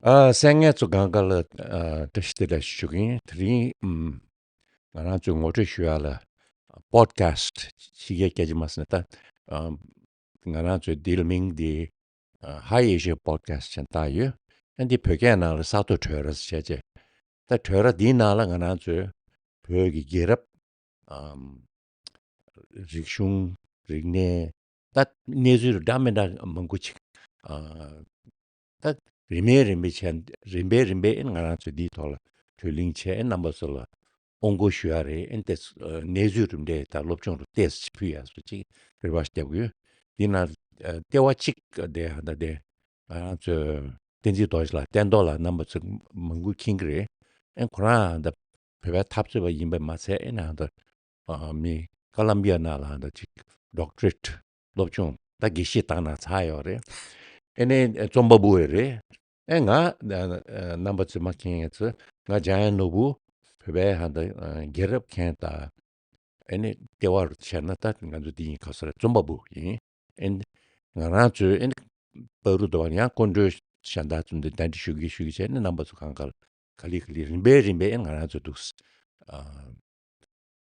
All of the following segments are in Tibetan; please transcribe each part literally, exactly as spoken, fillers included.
ཨ་གསན་མཁན་ཚོ་གང་ག་ལ་ཨ་བཀྲ་ཤིས་བདེ་ལེགས་ཞུ་གི་ཡིན། དེ་རིང་ཨམ་ང་རང་ཚོའི་ངོ་སྤྲོད་ཞུ་ཡ་ལ་པོ་ཌི་ཁ་སི་ཊི་ཕྱི་རྒྱལ་སྐད་ཀྱི་མ་ཟེར་ན་ད་ཨམ་ང་རང་ཚོའི་འདིའི་མིང་འདི་ཨ་Hi Asia Podcast ཅེས་བཏགས་ཡོད། ཨ་འདི་བོད་སྐད་ནང་ལ་ས་ཐོ་བྲོས་ར་ཟེར་བྱས་བྱས། ད་བྲོས་ར་འདིའི་ནང་ལ་ང་རང་ཚོའི་བོད་ཀྱི་རྒྱལ་རབས་ཨམ་རིག་གཞུང་། རིག་གནས། ད་གནས་ཚུལ་འདྲ་མི་འདྲ་མང་པོ་ཅིག་ཨ་ད་རིམ་པས་རིམ་པས་བྱས། རིམ་པས་རིམ་པས་ཨེ་ང་རང་ཚོ་འདིའི་ཐོག་ལ་བགྲོ་གླེང་བྱས། ཨེ་རྣམ་པ་ཚོ་ལ་དབུ་འགོད་ཞུ་ཡ་རེད། ཨེ་ཏེ་གནས་ཚུལ་རིམ་འདྲས་ད་སློབ་སྦྱོང་རུ་ཏོག་ཙམ་ཕུལ་ཡ་སོགས་ཅིག་རེ་བ་ཞིག་རྒྱབ་ཀྱི་ཡོད། འདི་ན་ཨ་ལྟེ་བ་གཅིག་དེ་ཧ་ད་དེ་ང་རང་ཚོའི་བསྟན་འཛིན་རྡོ་རྗེ་ལགས། བསྟན་རྡོ་ལགས། རྣམ་པ་ཚོ་མང་པོས་མཁྱེན་གྱི་རེད། ཨེ་ཁོ་རང་ད་བོད་པའི་འཐབ་རྩོད་པ་ཡིན་པས་མ་ཚད། ཨེ་ན་ད་ཨ་མི་ཀ་ལམ་བི་ཡ་ནང་ལ་ད་ཅིག་ཌོག་ཊི་རེཊ་སློབ་སྦྱོང་ད་དགེ་བཤེས་བཏང་ན་ཚར་ཡོད་རེད། ཨེ་ནས་རྩོམ་པ་པོ་ཡོད་རེད། ཨེ་ང་ཨ་རྣམ་པ་ཚོས་མ་མཁྱེན་ཡ་ཚོ། ང་འཇམ་དབྱངས་ནོར་བུ། བོད་པའི་ཧ་ད་ཨ་རྒྱལ་རབས་མཁན་དང་། ཨེ་ནས་ལྟེ་བ་རུ་བྱས་ན་ད་ང་ཚོ་འདི་ཡིན། ག་ཚོད་རེད། རྩོམ་པ་པོ་ཡིན། ཨེ་ནས་ང་རང་ཚོའི་ཨེ་ནས་བར་དུ་དོ་བ་ཡང་སྐུ་མགྲོན་གཞན་དག་ཚོ་འདི་གདན་འདྲེན་ཞུ་གི་ཞུ་གི་བྱས་ནས། རྣམ་པ་ཚོ་གང་ག་ལ་ག་ལེ་ག་ལེ་རིམ་པས་རིམ་པས་ཨེ་ང་རང་ཚོ་འདུག་ཨ།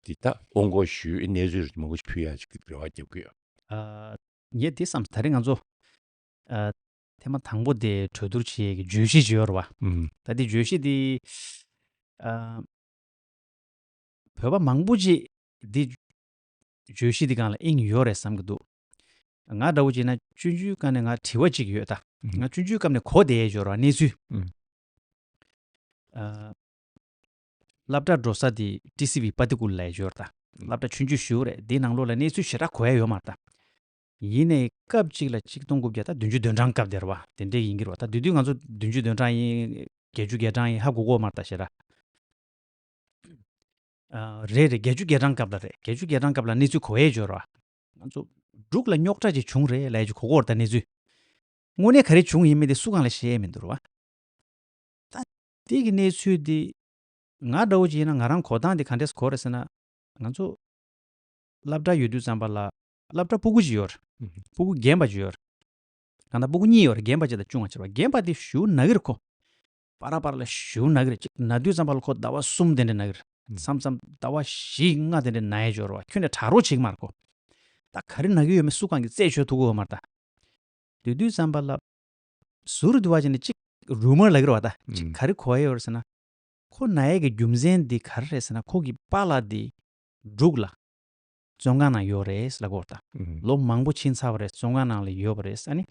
འདི་ད་དབུ་འགོད་ཞུས། གནས་ཚུལ་མང་པོ་ཞིག་ཕུལ་ཡག་ཅིག་རེ་བ་རྒྱབ་ཀྱི་ཡོད། ཨ། ངས་འདི་བསམ། ད་རེས་ང་ཚོ་ཨ་ཐེངས་མ་དང་པོ་དེ་གྲོས་བསྡུར་བྱེད་ཡས་ཀྱི་བརྗོད་གཞི་ཅིག་ཡོད་རེད་བ། ཨུམ། ད་འདི་བརྗོད་གཞི་འདི་ཨ་བོད་པ་མང་པོ་ཅིག་འདི་བརྗོད་གཞི་འདི་སྒང་ལ་དབྱིངས་ཡོད་རེད་བསམ་གྱི་འདུག་ང་འདྲ་བོ་བྱས་ན་ཆུང་ཆུང་སྒང་ནས་ང་དྲི་བ་ཅིག་ཡོད་ད། ཨུམ། ང་ཆུང་ཆུང་སྐབས་ནས་གོ་བསྡད་ཡས་ཅིག་ཡོད་རེད་བ། གནས་ཚུལ། ཨུམ། ཨ། སློབ་གྲྭ་འགྲོ་ས་དེ་ཊི་སི་ཝི་པ་ཏི་ཀུ་ལ་ལ་ཡོད་རེད་ད། སློབ་གྲྭ་ཆུང་ཆུང་ཞིག་རེད། དེའི་ནང་ལོགས་ལ་གནས་ཚུལ་ཞེ་དྲག་གོ་ཡ་ཡོད་མ་རེད་ད། ཡིན་ནའི་སྐབས་གཅིག་ལ་ཆིག་སྟོང་དགུ་བརྒྱ་ད་བདུན་ཅུ་དོན་གྲངས་སྐབས་དེ་རེད་བ། དེ་འདྲས་ཡིན་གྱི་རེད་བ། ད་དེ་དུས་ང་ཚོ་བདུན་ཅུ་དོན་གྲངས་ཡིན། བརྒྱད་ཅུ་བརྒྱད་གྲངས་ཡིན། ཧ་གོ་གི་ཡོད་མ་རེད་ད་ཞེ་དྲག་ཨ། རེད་རེད། བརྒྱད་ཅུ་བརྒྱད་གྲངས་སྐབས་ལ་རེད། བརྒྱད་ཅུ་བརྒྱད་གྲངས་སྐབས་ལ་གནས་ཚུལ་གོ་ཡས་ཅིག་ཡོད་རེད་བ། ང་ཚོ་འབྲུག་ལ་རྙོག་དྲ་ཅིག་བྱུང་རེད་ལབ་ཡས་ཅིག་གོ་གི་ཡོད་རེད་ད། གནས་ཚུལ། དངོས་གནས་ག་རེ་བྱུང་ཡིན་མིན་དེ་སུ་གང་ལ་བཤད་ཡས་མི་འདུག་རེད་བ། ད་དེ་གི་གནས་ཚུལ་དེ་ང་འདྲ་བོ་ཅིག་ཡིན་ན་ང་རང་གོ་སྟངས་དེ་ག་འདྲས་གོ་རེད་ཟེར་ན། ང་ཚོ་སློབ་གྲྭ་ཡོད་དུས་ཙམ་པ་ལ་སློབ་གྲྭ་སྤུ་གུ་ཅིག་ཡོད་རེད། ཨུ་ཧུ། སྤུ་གུ་རྒན་པ་ཅིག་ཡོད་རེད། གང་ལྟར་སྤུ་གུ་གཉིས་ཡོད་རེད། རྒན་པ་གཅིག་དང་ཆུང་བ་གཅིག་རེད་བ། རྒན་པ་དེ་ཞེ་པོ་ན་གི་རེད་ཁོ། པ་ར་པ་ར་ལ་ཞེ་པོ་ན་གི་རེད། ཅིག་ན་དུས་ཙམ་པ་ལ་ཁོ་ཟླ་བ་གསུམ་དེ་འདྲ་ན་གི་རེད། ཨུ། མཚམས་མཚམས་ཟླ་བ་བཞི་ལྔ་དེ་འདྲ་ན་ཡས་ཅིག་ཡོད་རེད་བ། ཁྱོན་ནས་དྲག་རོགས་བྱེད་ཀྱི་མ་རེད་ཁོ། ད་ག་རེ་ན་གི་ཡོད་མེད་སུ་གང་གིས་རྩད་གཅོད་ཐུབ་ཀྱི་ཡོད་མ་རེད་ད། དེ་དུས་ཙམ་པ་ལ་ཟུར་དུ་བ་ཅིག་ནས་ཅིག་རུ་མར་ལབ་ཀྱི་རེད་བ་ད། ཅིག་ཨུ། ག་རེ་གོ་ཡ་ཡོད་རེད་ཟེར་ན། ཁོ་ན་ཡས་ཀྱི་རྒྱུ་མཚན་འདི་ག་རེ་རེད་ཟེར་ན། ཁོ་གི་པཱ་ལགས་འདི་འབྲུག་ལ་བཙོན་ཁང་ནང་ཡོད་རེད་ལབ་ཀྱི་ཡོད་རེད་ད། ཨུ། ལོ་མང་པོ་ཕྱིན་ཚར་བ་རེད། བཙོན་ཁང་ནང་ལ་ཡོད་པ་རེད། ཨ་ནི་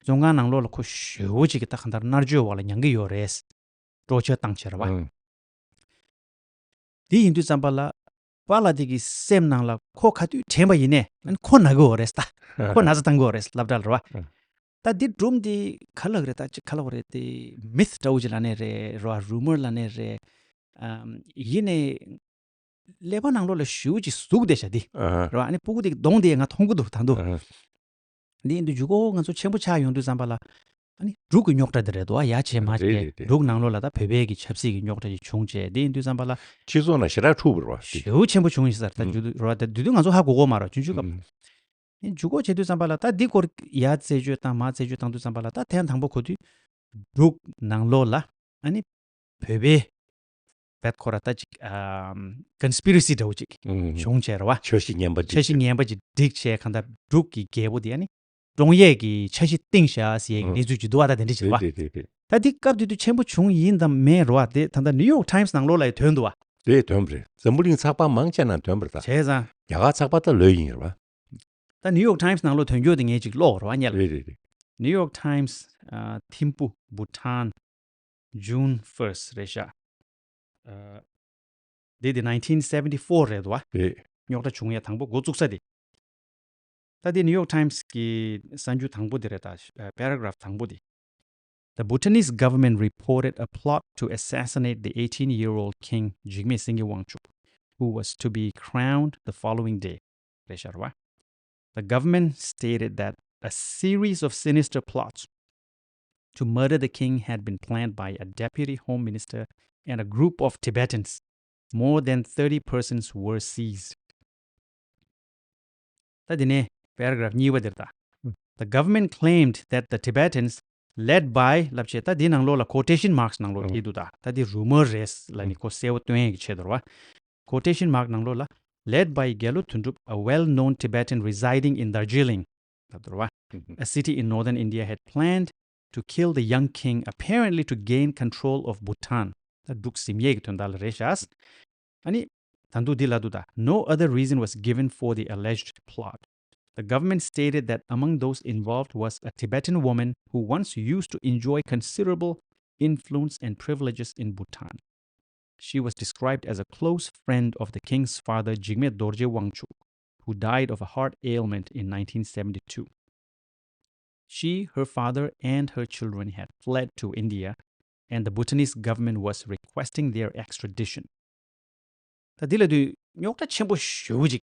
བཙོན་ཁང་ནང་ལོགས་ལ་ཁོ་ཞེ་པོ་ཅིག་གི་ད་གང་ལྟར་མནར་གཅོད་འོག་ལ་མྱང་གི་ཡོད་རེད། འཕྲོག་བྱ་བཏང་བྱས་རེད་བ། ཨུ། དེ་ཡིན་དུས་ཙམ་པ་ལ་པཱ་ལགས་དེ་གི་སེམས་ནང་ལ་ཁོ་ག་དུས་དྲན་པ་ཡིན་ནའི་ཨ་ནི་ཁོ་ན་གི་ཡོད་རེད་ད། ཁོ་ན་ཚ་བཏང་གི་ཡོད་རེད་སློབ་གྲྭ་ལ་རེད་བ། ཨུ། ད་འདི་སྒྲུང་འདི་ག་ལབ་ཀྱི་རེད་ད། ཅིག་ག་ལབ་ཀྱི་རེད་དེ། མིཐ་འདྲ་བོ་ཅིག་ལབ་ནའི་རེད་རེད་བ། རུ་མར་ལབ་ནའི་རེད། ཨམ། ཡིན་ནའི་ཀླད་པ་ནང་ལོགས་ལ་ཞེ་པོ་ཅིག་ཟུག་བསྡད་ཤག་འདི། ཨ་ཧ། རེད་བ། ཨ་ནི་སྤུ་གུ་དེ་གི་གདོང་དེ་ང་མཐོང་གི་འདུག་ད་དུང་། ཨ་ཧ། འདི་ཡིན་དུས་མཇུག་གུ་ང་ཚོ་ཆེན་པོ་ཆགས་ཡོང་དུས་ཙམ་པ་ལ། ཨ་ནི་འབྲུག་གི་རྙོག་དྲ་དེ་རེད་འདུག་བ། ཡ་བྱས་མ་རེད་བྱས་རེད་རེད། འབྲུག་ནང་ལོགས་ལ་ད་བོད་པའི་གི་ཆབ་སྲིད་ཀྱི་རྙོག་དྲ་ཅིག་བྱུང་བྱས། འདི་ཡིན་དུས་ཙམ་པ་ལ་སྤྱི་ཚོགས་ནང་ཞེ་དྲག་འཁྲུག་པ་རེད་བ། དེ་ཞེ་པོ་ཆེན་པོ་བྱུང་ཡིན་ས་རེད་ད། ཨུམ། མཇུག་ཏུ་རེད་བ། ད་དེ་དུས་ང་ཚོ་ཧ་གོ་གི་མ་རེད་བ། ཆུང་ཆུང་སྐབས། ཨུམ། ཨ་ནི་མཇུག་གུ་བྱེད་དུས་ཙམ་པ་ལ་ད་འདི་སྐོར་ཡ་རྩད་གཅོད་བཏང་མ་རྩད་གཅོད་བཏང་དུས་ཙམ་པ་ལ་ད་ཐེངས་དང་པོ་གོ་དུས་འབྲུག་ནང་ལོགས་ལ་ཨ་ནི་བོད་པའི་བེད་ཁོ་ར་ད་ཅིག་ཨམ། ཀོན་སི་པི་ར་སི་འདྲ་བོ་ཅིག་ཨུམ། བྱུང་བྱས་རེད་བ། འཆར་གཞི་ངན་པ་ཅིག་འཆར་གཞི་ངན་པ་ཅིག་བསྒྲིགས་བྱས། གང་ལྟར་འབྲུག་གི་རྒྱལ་པོ་དེ་ཨ་ནི་བཀྲོངས་ཡས་ཀྱི་འཆར་གཞི་བཏིང་བཞག་ཟེར་ཡས་ཀྱི་ཨུམ། གནས་ཚུལ་ཅིག་འདུག་བ། ད་དེ་འདྲ་ཅིག་རེད་བ། རེད་རེད་རེད། ད་དེ་སྐབས་དེ་དུས་ཆེན་པོ་བྱུང་ཡིན་དམ་མེད་རེད་བ། དེ་ད་ལྟ་ནིའུ་ཡོག་ཊའིམ་སི་ནང་ལོགས་ལ་ཡང་ཐོན་འདུག་བ། རེད། ཐོན་པ་རེད། འཛམ་བུ་གླིང་ཚགས་པར་མང་ཆེ་ནང་ཐོན་པ་རེད་ད། བྱས་ཙང་། རྒྱ་གར་ཚགས་པར་ད་ལོས་ཡིན་རེད་བ། ད་ནིའུ་ཡོག་ཊའིམ་སི་ནང་ལོགས་ཐོན་རྒྱུ་དེ་ངས་ཅིག་ཀློག་རེད་བ། ཉལ། རེད་རེད་རེད། New York Times, uh, Thimphu, Bhutan, June first རེད་ཤག་ཨ། འདི་དེ་nineteen seventy four རེད་འདུག་བ། རེད། རྙོག་དྲ་བྱུང་ཡ་དང་པོ་འགོ་བཙུགས་ས་དེ། ད་དེ་ནིའུ་ཡོག་ཊའིམ་སི་གི་གསར་འགྱུར་དང་པོ་དེ་རེད་ད། པེ་ར་གྷ་རཕ་དང་པོ་དེ། The Bhutanese government reported a plot to assassinate the eighteen-year-old king Jigme Singye Wangchuck, who was to be crowned the following day. རེད་ཤག་རེད་བ། The government stated that a series of sinister plots to murder the king had been planned by a deputy home minister and a group of Tibetans. More than thirty persons were seized. ད་དེ་ནས་པེ་ར་གྷ་རཕ་གཉིས་པ་དེར་ད། ཨུ། The government claimed that the Tibetans led by ལབ་བྱས། ད་འདི་ནང་ལོགས་ལ་quotation marks ནང་ལོགས་ཨང་། ཡིན་འདུག་ད་ད་འདི་rumor རེད་ལབ་ནི་ཁོ་གསལ་པོ་སྟོན་ཡས་ཀྱི་ཆེད་དུ་རེད་བ། Quotation mark ནང་ལོགས་ལ led by Gyalpo Thondup, a well-known Tibetan residing in Darjeeling ལབ་འདུག་རེད་བ། ཨང་། A city in northern India had planned to kill the young king, apparently to gain control of Bhutan. ད་འབྲུག་ཟིན་ཡས་ཀྱི་དོན་དག་ལ་རེད་ཤག་ཨ་ནི་ད་འདུག་འདི་ལ་འདུག་ད། No other reason was given for the alleged plot. The government stated that among those involved was a Tibetan woman who once used to enjoy considerable influence and privileges in Bhutan. She was described as a close friend of the king's father, Jigme Dorje Wangchuk, who died of a heart ailment in nineteen seventy-two. She, her father, and her children had fled to India, and the Bhutanese government was requesting their extradition. ད་འདི་ལ་དུས་རྙོག་དྲ་ཆེན་པོ་ཞེ་པོ་ཅིག་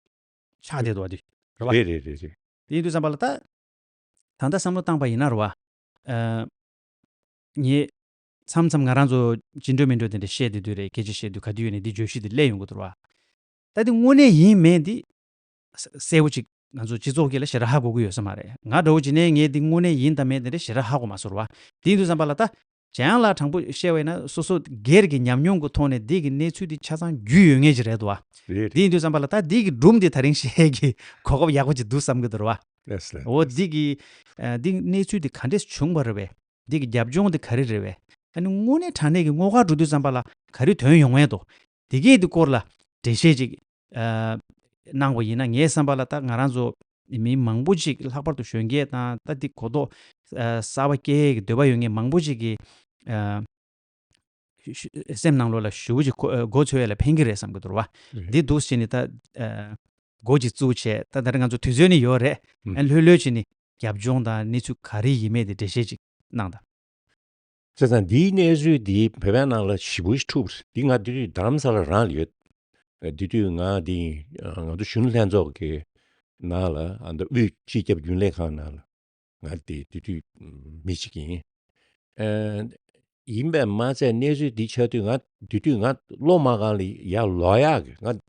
ཆགས་བསྡད་འདུག་བ་དུས་རེད་བ། རེད་རེད་རེད་རེད། དེ་ཡིན་དུས་ཙམ་པ་ལ་ད་ད་ལྟ་བསམ་བློ་བཏང་པ་ཡིན་ན་རེད་བ། ཨ། ངས་མཚམས་མཚམས་ང་རང་ཚོ་ཅི་འདྲ་མི་འདྲ་དེ་འདྲ་བཤད་བསྡད་དུས་རེད། སྐད་ཆ་བཤད་དུས་ག་དུས་ཡོད་ནས་འདི་བརྗོད་གཞི་དེ་སླེབས་ཡོང་གི་འདུག་རེད་བ། ད་འདི་དངོས་གནས་ཡིན་མིན་འདི་ག་གསལ་པོ་ཅིག་ང་ཚོ་སྤྱི་ཚོགས་ཀྱི་ལ་ཞེ་དྲག་ཧ་གོ་གི་ཡོད་ས་མ་རེད། ང་འདྲ་བོ་ཅིག་ནས་ངས་འདི་དངོས་གནས་ཡིན་དང་མིན་དེ་འདྲ་ཞེ་དྲག་ཧ་གོ་མ་སོང་རེད་བ། དེ་ཡིན་དུས་ཙམ་པ་ལ་ད་གཞན་ལ་དྲང་པོ་བཤད་པ་ཡིན་ན་སོ་སོ་སྒེར་གྱི་ཉམས་མྱོང་གི་ཐོག་ནས་འདི་གི་གནས་ཚུལ་འདི་ཆ་ཚང་རྒྱུས་ཡོད་ངེས་ཅིག་རེད་འདུག་བ། རེད་རེད། དེ་ཡིན་དུས་ཙམ་པ་ལ་ད་འདི་གི་སྒྲུང་འདི་ད་རིང་བཤད་ཀྱི་གོ་སྐབས་ཡག་པོ་ཅིག་འདུག་བསམ་གི་འདུག་རེད་བ། ལགས་སོ་ལགས། འོ་འདི་གི་ཨ། འདི་གནས་ཚུལ་འདི་ག་འདྲས་བྱུང་བ་རེད་བས། འདི་གི་རྒྱབ་ལྗོངས་འདི་ག་རེ་རེད་བས། ཨ་ནི་དངོས་གནས་དྲང་གནས་ཀྱི་དངོས་ཁག་འགྲོ་དུས་ཙམ་པ་ལ་ག་རེ་ཐོན་ཡོང་ངེས་འདུག་འདི་གས་འདི་སྐོར་ལ་འགྲེལ་བཤད་ཅིག་ཨ། གནང་བ་ཡིན་ན། ངའི་བསམ་པ་ལ་ད་ང་རང་ཚོ་མི་མང་པོ་ཅིག་ལྷག་པར་དུ་གཞོན་སྐྱེས་དང་ད་འདི་གོ་རྟོགས་ཨ། གསར་པ་སྐྱེ་ཡས་ཀྱི་འདོད་པ་ཡོད་མཁན་མང་པོ་ཅིག་གི་ཨ། ཤུ་སེམས་ནང་ལོགས་ལ་ཞེ་པོ་ཅིག་གོ་ཨ། མགོ་ཚོད་ཡས་ལ་ཕན་གྱི་རེད་བསམ་གྱི་འདུག་རེད་བ། རེད། འདི་འདུག་བྱས་ནས་ད་ཨ། འགོ་ཅིག་བཙུགས་བྱས། ད་ད་རེས་ང་ཚོ་དུས་ཚོད་ནི་ཡོད་རེད། ཨ། ལྷོད་ལྷོད་བྱས་ནས་རྒྱབ་ལྗོངས་དང་གནས་ཚུལ་ག་རེ་ཡིན་མིན་དེ་འགྲེལ་བཤད་ཅིག་གནང་དང་། བྱས་ཙང་འདིའི་གནས་ཚུལ་འདི་བོད་པའི་ནང་ལ་ཞེ་པོ་ཅིག་འཁྲུགས་པ་རེད། འདི་ང་དེ་དུས་རྡ་རམ་ས་ལ་རང་ལ་ཡོད། དེ་དུས་ང་འདི་ང་ཚོ་གཞོན་ནུ་ལྷན་ཚོགས་ཀྱི་ནང་ལ་ཨ། འདི་དབུས་སྤྱི་ཁྱབ་རྒྱུན་ལས་ཁང་ནང་ལ་ང་དེ་དེ་དུས་མི་གཅིག་ཡིན། ཨ། ཡིན་པས་མ་ཚད་གནས་ཚུལ་འདི་ཆགས་དུས་ང་དེ་དུས་ང་སློབ་མ་སྒང་ལ་ཡར་ལོག་ཡག་གི། ང་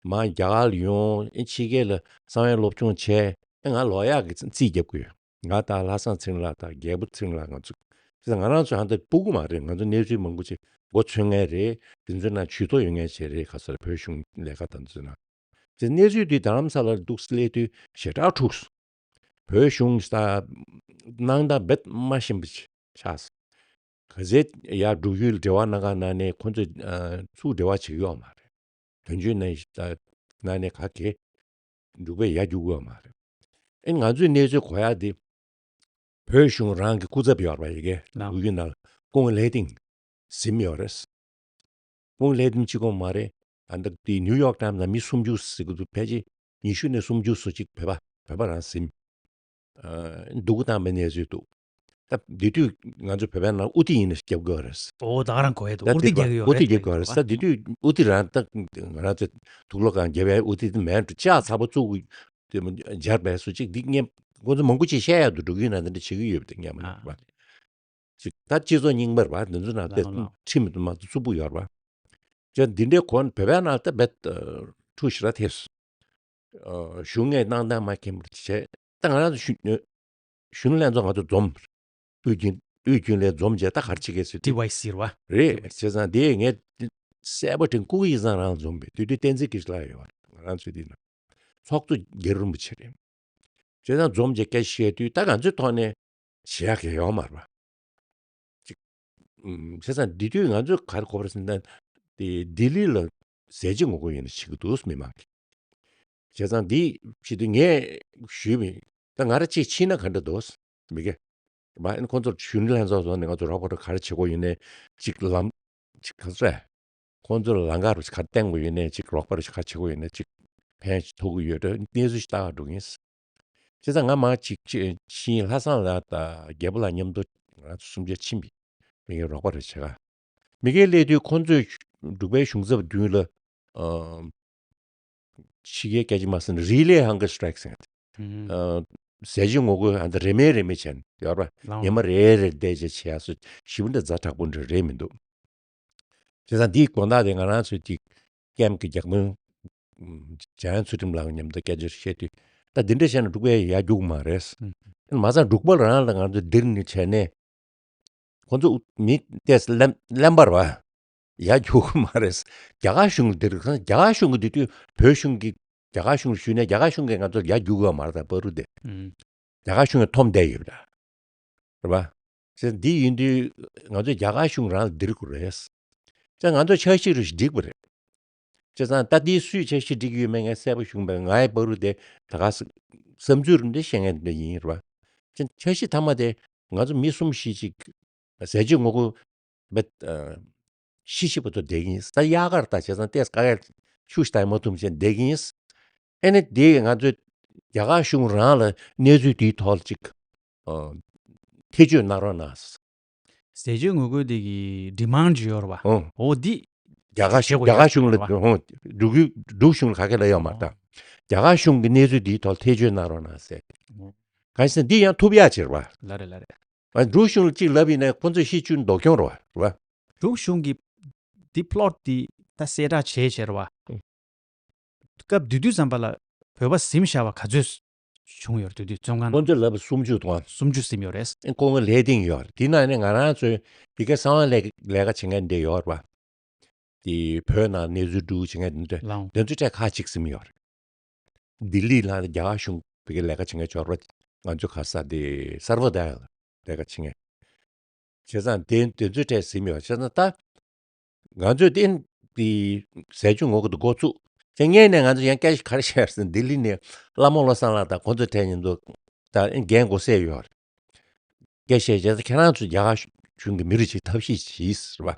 མར་རྒྱ་གར་ལ་ཡོང་། ཨ། ཕྱི་རྒྱལ་ལ་གསང་བའི་སློབ་སྦྱོང་བྱས། ཨ། ང་ལོག་ཡག་གི་རྩིས་རྒྱབ་དགོས། ང་དང་ལྷ་བཟང་ཚེ་རིང་ལགས་དང་རྒྱལ་པོ་ཚེ་རིང་ལགས་ང་ཚོ། དེ་ང་རང་ཚོ་ཧ་ད་སྤུ་གུ་མ་རེད། ང་ཚོ་གནས་ཚུལ་མང་པོ་ཅིག་མགོ་ཚོད་མཁན་རེད། དེ་ཚོའི་ནང་ཇུས་གཏོགས་ཡོད་མཁན་ཅིག་རེད། ག་ས་རེད། བོད་གཞུང་ལས་ཀ་དང་དེ་ཚོའི་ནང་། དེ་གནས་ཚུལ་དེ་རྡ་རམ་ས་ལར་འདུག་སླེབས་དུས་ཞེ་དྲག་འཁྲུགས་སོང་། བོད་གཞུང་ད་གནང་སྟངས་རྦད་མ་ཤེས་པ་ཆགས་སོང་། ག་ཚད་ཡར་འབྲུག་ཡུལ་འབྲེལ་བ་གནང་ག་གནང་ནས་ཁོང་ཚོས་ཨ། ཚུར་འབྲེལ་བ་བྱེད་ཀྱི་ཡོད་མ་རེད། དོན་གཅོད་ནས་ད་གནང་ནས་ག་གེ་འབྲུག་པས་ཡར་རྒྱུག་གི་ཡོད་མ་རེད། ཨེ། ང་ཚོའི་གནས་ཚུལ་གོ་ཡག་དེ་བོད་གཞུང་རང་གི་སྐུ་ཚབ་ཡོད་རེད་པ། ཡ་གི་ལགས། འབྲུག་ཡུལ་ནང་ལ་ཀུང་ལེ་ཏིང་ཟིན་ཡོད་རེད། ཀུང་ལེ་ཏིང་གཅིག་པོ་མ་རེད། ད་ལྟ་དེ་ནིའུ་ཡོག་ཊའིམ་ལ་མི་སུམ་ཅུ་ཟེར་གི་འདུག་ཕལ་ཆེར་ཉི་ཤུ་ནས་སུམ་ཅུ་སུ་གཅིག་བོད་པ་བོད་པ་རང་ཟིན། ཨ། སྡུག་གུ་བཏང་བའི་གནས་ཚུལ་འདུག་ད་དེ་དུས་ང་ཚོ་བོད་པའི་ནང་དབུ་ཐིག་ཡིན་ན་རྒྱབ་དགོས་རེད། ཨོ། ད་ག་རང་གོ་ཡས་འདུག་ད་དབུ་ཐིག་རྒྱག་གི་ཡོད་དབུ་ཐིག་རེད། རྒྱབ་དགོས་རེད། ད་དེ་དུས་དབུ་ཐིག་རང་ད་ང་རང་ཚོ་དུག་ལོག་གང་རྒྱབ་ཡས་དབུ་ཐིག་དེ་མེད་འགྲོ། ལྕགས་ཚ་པོ་བཙུགས་དེ་སྦྱར་བས་སུ་གཅིག་འདི་ངས་ཁོང་ཚོ་མང་པོ་ཅིག་བཤད་ཡག་འདུག་འབྲུག་ཡུལ་ནང་དེ་འདྲ་བྱེད་ཀྱི་ཡོད་པ་དེ་ངས་མ་ཨ། ནོར་བ། ཅིག་ད་སྤྱི་ཚོགས་རྙིང་པ་རེད་པ། འདི་ཚོ་ནང་དེ་ལགས་ལགས། ཁྲིམས་དུ་མ་རྩུབ་པོ་ཡོད་རེད་པ། ཅེས་འདི་འདྲའི་གོ་བོད་པའི་ནང་ད་རྦད་འཁྲུག་ཞེ་དྲག་ཐེབས་སོང་། ཨ། གཞུང་ངོས་གནང་སྟངས་མ་མཁྱེན་པར་བྱས། ད་ང་རང་ཚོ་གཞོན་གཞོན་ནུ་ལྷན་ཚོགས་ང་ཚོ་འཛོམས། དབུས་རྒྱུན་དབུས་རྒྱུན་ལས་འཛོམས་བྱས། ད་ག་རེ་བྱེད་ཀྱི་ཟེར་དུས། ཊི་ཝའི་སི་རེད་པ། རེད། བྱས་ཙང་དེ་ངས་གསལ་པོ་དྲན། སྐུ་ངོ་ཡིག་ཚང་རང་འཛོམས་པས། དེ་དུས་བསྟན་འཛིན་སྐྱིད་ལགས་ཡོད་པ་རེད། ང་རང་ཚོའི་དེ་ན་ཚོགས་གཙོ་རྒྱལ་རིན་པོ་ཆེ་རེད། བྱས་ཙང་འཛོམས་བྱས་སྐད་ཆ་བཤད་དུས་ད་ང་ཚོའི་ཐོག་ནས་བྱེད་ཡག་གང་ཡང་ཡོད་མ་རེད་པ། ཅིག་ཨུམ། བྱས་ཙང་འདི་དུས་ང་ཚོས་ག་རེ་གོ་བ་རེད་ཟེར་ན། དེ་ལྡི་ལི་ལ་ཟས་བཅད་ངོ་རྒོལ་ཡིན་ན་བྱེད་ཀྱི་འདུག་མི་མང་གིས། བྱས་ཙང་འདི་བྱེད་དུས་ངས་ཞུས་པ་ཡིན། ད་ང་རང་གཅིག་ཕྱིན་ན་ག་འདྲ་འདུག་མི་དགེ་བ། ཨ་ནི་ཁོང་ཚོར་གཞོན་ནུ་ལྷན་ཚོགས་ཚོགས་ནས་ང་ཚོ་རོགས་པ་རུ་ག་རེ་བྱེད་དགོས་ཡིན་ནའི་ཅིག་ལམ་ཅིག་ག་ཚོད་རེད། ཁོང་ཚོར་ལམ་ཁ་རུ་ཅིག་ག་རེ་བསྟན་དགོས་ཡོད་ནའི་ཅིག་རོགས་པ་རུ་ཅིག་ག་རེ་བྱེད་དགོས་ཡོད་ནའི་ཅིག་ཕན་ཐོགས་ཀྱི་ཡོད་འགྲོ། གནས་ཚུལ་ཞིག་ལྟ་ག་འགྲོ་གི་ཡིན། བྱས་ཙང་ང་མར་ཅིག་ཅིག་ཕྱིན། ལྷ་བཟང་ལགས་དང་རྒྱལ་པོ་ལགས་མཉམ་དུ་ང་ཚོ་གསུམ་ཆ་ཕྱིན་པ་ཡིན། མི་སྒེར་རོགས་པ་རེ་བྱེད་ག་མི་སྒེར་སླེབས་དུས་ཁོང་ཚོས་འབྲུག་པའི་གཞུང་ཚབ་མདུན་ལ། ཨ། ཕྱི་རྒྱལ་སྐད་ཆ་མ་ཟེར་ན་relay hunger strike ཟེར་ཡ་དེ། ཨ། ཟས་བཅད་ངོ་རྒོལ་ཨ་འདི་རེ་མེད་རེ་མེད་བྱས་ནས་ཡོད་རེད་པ། ལའང་། ཉི་མ་རེ་རེ་བསྡད་བྱས་བྱེད་ཡ་སུ་ཞེ་པོ་འདྲ་ཛ་དྲག་པོ་འདྲ་རེད་མི་འདུག་བྱས་ཙང་འདིའི་དགོངས་དག་དེ་ང་རང་ཚོའི་ཅིག་ཀེམ་གྱི་བརྒྱུད་འཕྲིན་འཇམ་དབྱངས་ཚུལ་ཁྲིམས་ལགས་མཉམ་དུ་སྐད་ཆ་བཤད་དུས། ད་འདི་འདྲ་བྱས་ན་འབྲུག་པས་ཡར་རྒྱུག་མ་རེད། ཨུམ། མ་ཚད་འབྲུག་པ་རང་ལ་ང་ཚོ་འདིར་ནི་བྱས་ནས་ ཁོ་ཚོ་མི་ཏོག་ཙམ་གླེན་གླེན་པ་རེད་བ། ཡར་རྒྱུག་གི་མ་རེད། རྒྱ་གར་གཞུང་ལ་འདིར་རྒྱ་གར་གཞུང་གི་འདི་དུས་བོད་གཞུང་གི་རྒྱ་གར་གཞུང་ལ་ཞུས་ནས་རྒྱ་གར་གཞུང་གིས་ང་ཚོར་ཡར་རྒྱུག་གི་མ་རེད། ད་བར་དུ་དེ་ཨུམ། རྒྱ་གར་གཞུང་གིས་འཐོམ་བསྡད་ཡོད་པ་རེད་བ། ཅེས་འདི་ཡིན་དུས་ང་ཚོས་རྒྱ་གར་གཞུང་རང་ལ་འདིར་དགོས་རེད། ཅེས་ང་ཚོ་འཆར་གཞི་རུ་ཞིག་འགྲིག་པ་རེད། བྱས་ཙང་ད་ལྟའི་སུས་འཆར་གཞི་སྒྲིག་ཡོད་མེད་ངས་གསལ་པོ་ཞུ་མི་འདུག་ངའི་བར་དུ་དེ་ད་ག་ས་བསམ་ཚུལ་རེ་འདྲ་བཤད་མཁན་འདྲ་ཡིན་རེད་བ། ཅེས་འཆར་གཞི་མཐའ་མ་དེ་ང་ཚོ་མི་གསུམ་བཞི་ཅིག་ཟས་བཅད་ངོ་རྒོལ་བྱས་ཤི་ཤི་བར་དུ་བསྡད་ཀྱི་ཡིན། ད་དབྱར་ཁར་ད་བྱས་ཙང་ཏོག་ཙམ་དཀའ་ངལ་ཤུགས་ཆེ་མ་ཐུབ་བྱས་བསྡད་ཀྱི་ཡིན། ཨེ་ནས་དེ་ང་ཚོས་རྒྱ་གར་གཞུང་རང་ལ་གནས་ཚུལ་དེའི་ཐོག་ལ་ཅིག་ཐེ་བྱུས་གནང་རོགས་གནང་། ཟས་བཅད་ངོ་རྒོལ་དེ་གི་ཌི་མཱན་ཌི་ཡོད་རེད་བ། ཨོ། འོ་འདི་རྒྱ་གར་བྱེད་དགོས་རྒྱ་གར་གཞུང་ལ་རེད་བ། ཨོ། འབྲུག་འབྲུག་གཞུང་ལ་ག་གེ་ལབ་ཡོད་མ་རེད་ད། རྒྱ་གར་གཞུང་གི་གནས་ཚུལ་འདིའི་ཐོག་ཐེ་བྱུས་གནང་རོགས་གནང་ཟེར། ཨོ། གང་ཡིན་ཟེར་ན་འདི་ཡང་ཐུབ་ཡག་ཅིག་རེད་བ། ལགས་རེད་ལགས་རེད། ཨ། འབྲུག་གཞུང་ལ་གཅིག་ལབ་ཡིན་ན་ཁོ་ཚོས་ཤི་བཅུག་མདོག་ཁྱོང་རེད་བ། རེད་བ། འབྲུག་གཞུང་གིས་འདི་པི་ལོཊ་འདི་ད་གསལ་བསྒྲགས་བྱས་བྱས་རེད་བ། ཨོ། སྐབས་དེ་དུས་ཙམ་པ་ལ་བོད་པ་ཟིན་བཞག་པ་ག་ཚོད་བྱུང་ཡོད་རེད། དེ་དུས་བཙོན་ཁང་ནང་ཁོང་ཚོས་ལབ་པ་སུམ་ཅུ་དང་། སུམ་ཅུ་ཟིན་ཡོད་རེད། ཁོང་གི་ལས་སྟེང་ཡོད་རེད། དེ་ནང་ནས་ང་རང་ཚོའི་ཡ་གི་གསང་བ་ལས་ལས་ཀ་བྱེད་མཁན་འདི་ཡོད་རེད་པ། དེ་བོད་ནང་གནས་ཚུལ་སྒྲུག་བྱེད་མཁན་འདི་འདྲ་ལའང་འདི་ཚོ་གྲས་ཁག་ཅིག་ཟིན་ཡོད་རེད། ལྡི་ལི་ལ་རྒྱ་གར་གཞུང་ཡ་གི་ལས་ཀ་བྱེད་མཁན་ཡོད་རེད་པ། ང་ཚོ་ག་ས་དེ་སར་བ་དཱ་ལ་ལས་ཀ་བྱེད་མཁན། བྱས་ཙང་དེ་དེ་ཚོའི་གྲས་ཟིན་ཡོད། བྱས་ཙང་ད་ང་ཚོས་དེ་དེ་ཟས་བཅད་ངོ་རྒོལ་དེ་འགོ་བཙུགས་བྱས་སྔོན་ནས་ང་ཚོས་ཡང་སྐད་ཆ་ག་རེ་བཤད་ཟེར་ན། ལྡི་ལི་ནས་ལྷ་མོ་བློ་བཟང་ལགས་དང་ཁོང་ཚོའི་གྲས་མཉམ་དུ་ད་འགན་འགོ་བསད་ཡོད་རེད། སྐད་ཆ་བཤད་བྱས་ཙང་ཁྱེད་རང་ཚོས་རྒྱ་གར་གཞུང་གི་མི་རིགས་ཅིག་ཐབས་ཤེས་བྱེད་ཟེར་བ།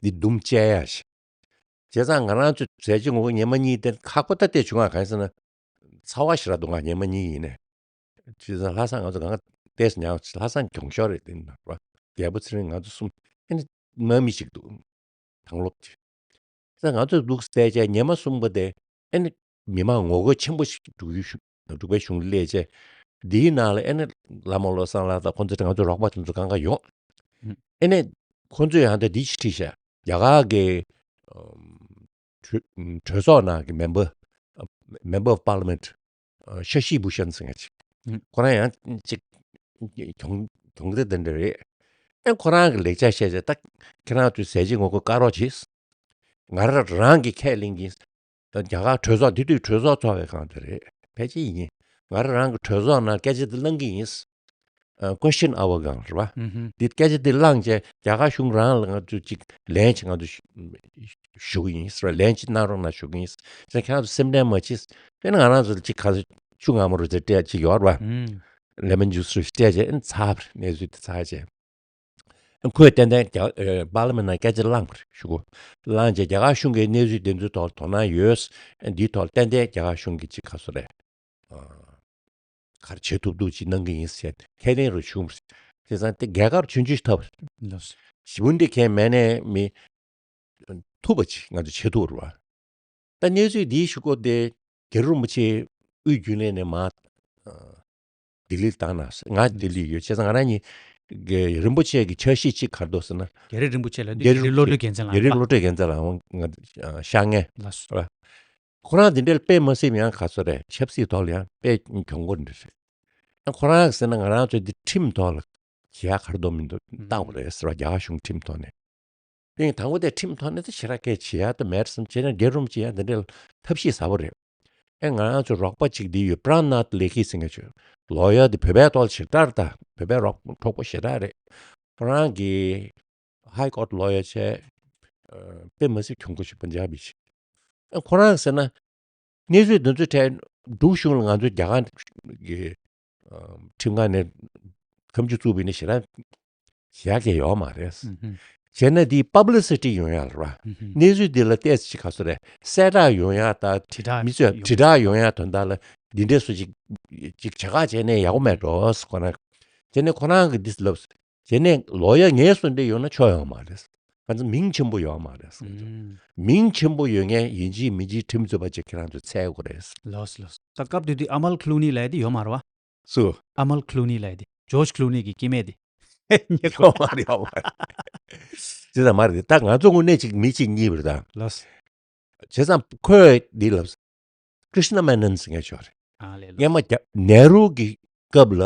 འདི་འདུམ་བཅད་ཡ་ཞིག་བྱས་ཙང་ང་རང་ཚོ་ཟས་བཅད་ངོ་རྒོལ་ཉི་མ་གཉིས་དེ་ཁག་པོ་ད་དེ་བྱུང་བ་གང་ཡིན་ཟེར་ན། ཚ་བ་ཞེ་དྲག་འདུག་ག་ཉི་མ་གཉིས་ཡིན་ནས། བྱས་ཙང་ལྷ་ས་ང་ཚོ་གང་ག་ཏོག་ཙམ་ཉལ་ལྷ་ས་གྱོང་ཤོར་རེད། དེ་ནི་ར་རྒྱལ་པོ་ཚེ་རིང་ང་ཚོ་གསུམ་ཨེ་ནི་དམག་མི་ཞིག་འདུག་དྭང་སློབ་ཅིག་བྱས་ཙང་ང་ཚོ་འདུག་བསྡད་བྱས་ཉི་མ་གསུམ་པ་དེ་ཨེ་ནི་མི་མང་ངོ་རྒོལ་ཆེན་པོ་ཞིག་འབྲུག་ཡུལ་གཞུང་འབྲུག་པའི་གཞུང་ལ་སླེབས་བྱས། འདིའི་ནང་ལ་ཨེ་ནི་ལྷ་མོ་བློ་བཟང་ལགས་དང་ཁོང་ཚོ་ང་ཚོ་རོགས་པ་དེ་ཚོ་གང་ག་ཡོང་། ཨེ་ནས་ཁོང་ཚོས་ཡང་ད་འདི་ཅིག་བྲིས་ཤག་རྒྱ་གར་གྱི་ཨམ་གྲོས་གྲོས་ཚོགས་ནང་གི་མེམ་བར་Member of Parliament ཨ་ཤ་ཤི་བྷུ་ཤན་ཟེར་མཁན་ཅིག་ཨུམ། ཁོ་རང་ཡང་ཅིག་གྱོང་གྱོང་གཏད་དེ་འདྲ་རེད། ཨེ་ཁོ་རང་གི་ལེགས་ཆ་བཤད་བྱས། ད་ཁྱེད་རང་ཚོས་ཟས་བཅད་ངོ་རྒོལ་བཀག་རོགས་གྱིས། ང་རང་རང་གི་ཁས་ལེན་གྱིན། རྒྱ་གར་གྲོས་ཚོགས་འདི་དུས་གྲོས་ཚོགས་ཚོགས་པའི་སྒང་དེ་རེད། ཕལ་ཆེར་ཡིན། ང་རང་གི་གྲོས་ཚོགས་ནང་སྐད་ཆ་འདི་གླེང་གི་ཡིན། ཨ། Question Hour སྒང་རེད་བ། ཨུ་ཧུམ། འདི་སྐད་ཆ་འདི་གླེང་བྱས་རྒྱ་གར་གཞུང་རང་ལ་ང་ཚོས་ཅིག་ལན་ཅིག་ང་ཚོས་ཞུ་གི་ཡིན་ཟེར་བ། ལན་ཅིག་གནང་རོགས་གནང་ཞུ་གི་ཡིན་ཟེར། ཁྱེད་རང་ཚོ་སེམས་ཁྲལ་མ་བྱེད། དཔེར་ན་ང་རང་ཚོ་ལ་ཅིག་ག་ཚོད་ཆུ་མངར་མོ་རེ་ཟེར་སྤྲད་ཅིག་ཡོད་རེད་བ། ཨུམ། ལེ་མོན་ཇུས་རེ་སྤྲད་བྱས་ཨེ་ཚར་བ་རེད། གནས་ཚུལ་དེ་ཚར་བྱས། ཁོས་ཏན་ཏན་རྒྱ་ཨ་པར་ལི་མེན་ནང་སྐད་ཆ་བླངས་པ་རེད་ཞུ་གོ། བླངས་རྗེས་རྒྱ་གར་གཞུང་གིས་གནས་ཚུལ་དེ་ཚོའི་ཐོག་དོ་སྣང་ཡོད། འདིའི་ཐོག་ཏན་ཏན་རྒྱ་གར་གཞུང་གིས་ཅིག་ག་ཚོད་རེད། ཨ། ག་རེ་བྱེད་ཐུབ་ཐུབ་ཅིག་གནང་གི་ཡིན་ཟེར་ཁས་ལེན་རུ་བྱུང་བ་རེད། བྱས་ཙང་དེ་རྒྱ་གར་ཆུང་ཆུང་ཞིག་ཐབས་རེད། ལགས་སོ། ཞི་བོ་འདི་གས་མེད་ནས་མི་ཐུབ་པ་ཅིག་ང་ཚོ་བྱེད་ཐུབ་རེད་བ། ད་གནས་ཚུལ་འདིའི་ཤུགས་སྐོར་དེ་རྒྱལ་པོ་རིན་པོ་ཆེ་དབུས་རྒྱུན་ལས་ནས་མར་ཨ་ལྡི་ལིར་བཏང་ན། ང་ལྡི་ལི་ཡོད། བྱས་ཙང་ང་རང་གཉིས་ཀྱི་རིན་པོ་ཆེ་གི་འཆར་གཞི་གཅིག་ག་རེ་འདུག་ཟེར་ན། རྒྱལ་རབས་རིན་པོ་ཆེ་ལ་དུས། རྒྱལ་རབས་རྒྱལ་རབས་བློ་གྲོས་རྒྱལ་མཚན་ལགས། རྒྱལ་རབས་བློ་གྲོས་རྒྱལ་མཚན་ལགས་ང་ཤར་མཁན། ལགས་སོ། ཁོ་རང་འདི་འདྲའི་དཔེ་མ་སྲིད་ཡང་ག་ཚོད་རེད། ཆབ་སྲིད་ཐོག་ལ་ཡང་དཔེ་གྱོང་པོ་འདྲ་རེད། ཡང་ཁོ་རང་གིས་ཟེར་ན་ང་རང་ཚོས་འདི་ཁྲིམས་ཐོག་ལ་བྱེད་ཡག་ག་རེ་འདུག་མི་འདུག་བཏང་བ་རེད་ཟེར་བ། རྒྱ་གར་གཞུང་ཁྲིམས་ཐོག་ནས། དེ་ཡིན་དང་པོ་དེ་ཁྲིམས་ཐོག་ནས་དེ་ཞེ་དྲག་སྐད་བྱེད་ཡག་དེ་མེད་བསམ་བྱས་ན་རྒྱལ་རུམ་བྱེད་ཡག་འདི་འདྲའི་ཐབས་ཤེས་ཟབ་པོ་རེད། ཨེ་ང་རང་ཚོ་རོགས་པ་གཅིག་འདི་ཡོད། པྲ་ནཱཐ་ལེ་ཁི་ཟེར་མཁན་ཅིག་ལོ་ཡར་དེ་བོད་པའི་ཐོག་ཞེ་དྲག་རེད། ད་བོད་པའི་རོགས་གྲོགས་པོ་ཞེ་དྲག་རེད། ཁོ་རང་གིས་ཧའི་ཀོར་ཊི་ལོ་ཡར་བྱས། ཨ། དཔེ་མ་སྲིད་གྱོང་པོ་ཞིག་པན་ཇབ་བི་ཞིག་ཨ། ཁོ་རང་ཟེར་ན། གནས་ཚུལ་འདི་ཚོའི་གྲས་འབྲུག་གཞུང་ལ་ང་ཚོས་རྒྱ་གར་གྱི་ཨ་ཁྲིམས་ཁང་ནས་ཁ་མཆུ་བཙུགས་པ་ཡིན་ན་ཞེ་དྲག་བྱེད་ཡག་གི་ཡོད་མ་རེད། ཨུ་ཧུམ། བྱས་ན་འདིའི་པབ་ལི་སི་ཊི་ཡོང་ཡག་ལ་ར། ཨུ་ཧུམ། གནས་ཚུལ་འདི་ལ་ཏོག་ཙམ་ཅིག་ག་ཚོད་རེད། གསལ་བསྒྲགས་ཡོང་ཡག་དང་། དྲིལ་བསྒྲགས་མི་ཚོས་ཡོང་དྲིལ་བསྒྲགས་ཡོང་ཡག་དོན་དག་ལ་འདི་འདྲའི་སུ་ཅིག་ཅིག་བྱེད་ཁ་བྱས་ནས་ཡག་པོ་མེད་འགྲོ་ཟེར། ཁོ་རང་བྱས་ནས་ཁོ་རང་གིས་འདི་ལབ། བྱས་ནས་ལོ་ཡར་ངའི་བཟོ་འདྲ་ཡོང་ན་ཆོ་ཡོད་མ་རེད། ང་ཚོ་མིང་ཆེན་པོ་ཡོད་མ་རེད། ཨུམ། མིང་ཆེན་པོ་ཡོད་མཁན་ཡིན་གཅིག་མིན་གཅིག་ཁྲིམས་རྩོད་པ་ཅིག་ཁྱེད་རང་ཚོས་འཚོལ་དགོས་རེད། ལགས་སོ་ལགས་སོ། ད་སྐབས་དེ་དུས་ཨ་མལ་ཁུ་ལུ་ནི་ལབ་ཡ་དེ་ཡོད་མ་རེད་བ། སུ། ཨ་མལ་ཁུ་ལུ་ནི་ལབ་ཡ་དེ་ཇོརྗ་ཁུ་ལུ་ནི་གི་སྐྱེ་དམན་དེ། ཡོད་མ་རེད། ཡོད་མ་རེད། ཅི་ཙམ་མ་རེད། ད་ང་ཚོ་དངོས་གནས་ཅིག་མི་གཅིག་གཉིས་པ་རེད་ད། ལགས་སོ། བྱས་ཙང་ཁོས་འདི་ལབ། ཀྲིཤ་ན་མེ་ནན་ཟེར་མཁན་ཅིག་ཡོད་རེད། ཨ་ལས། ལགས། སྔོན་མ་རྒྱ་ནེ་རུ་གི་སྐབས་ལ་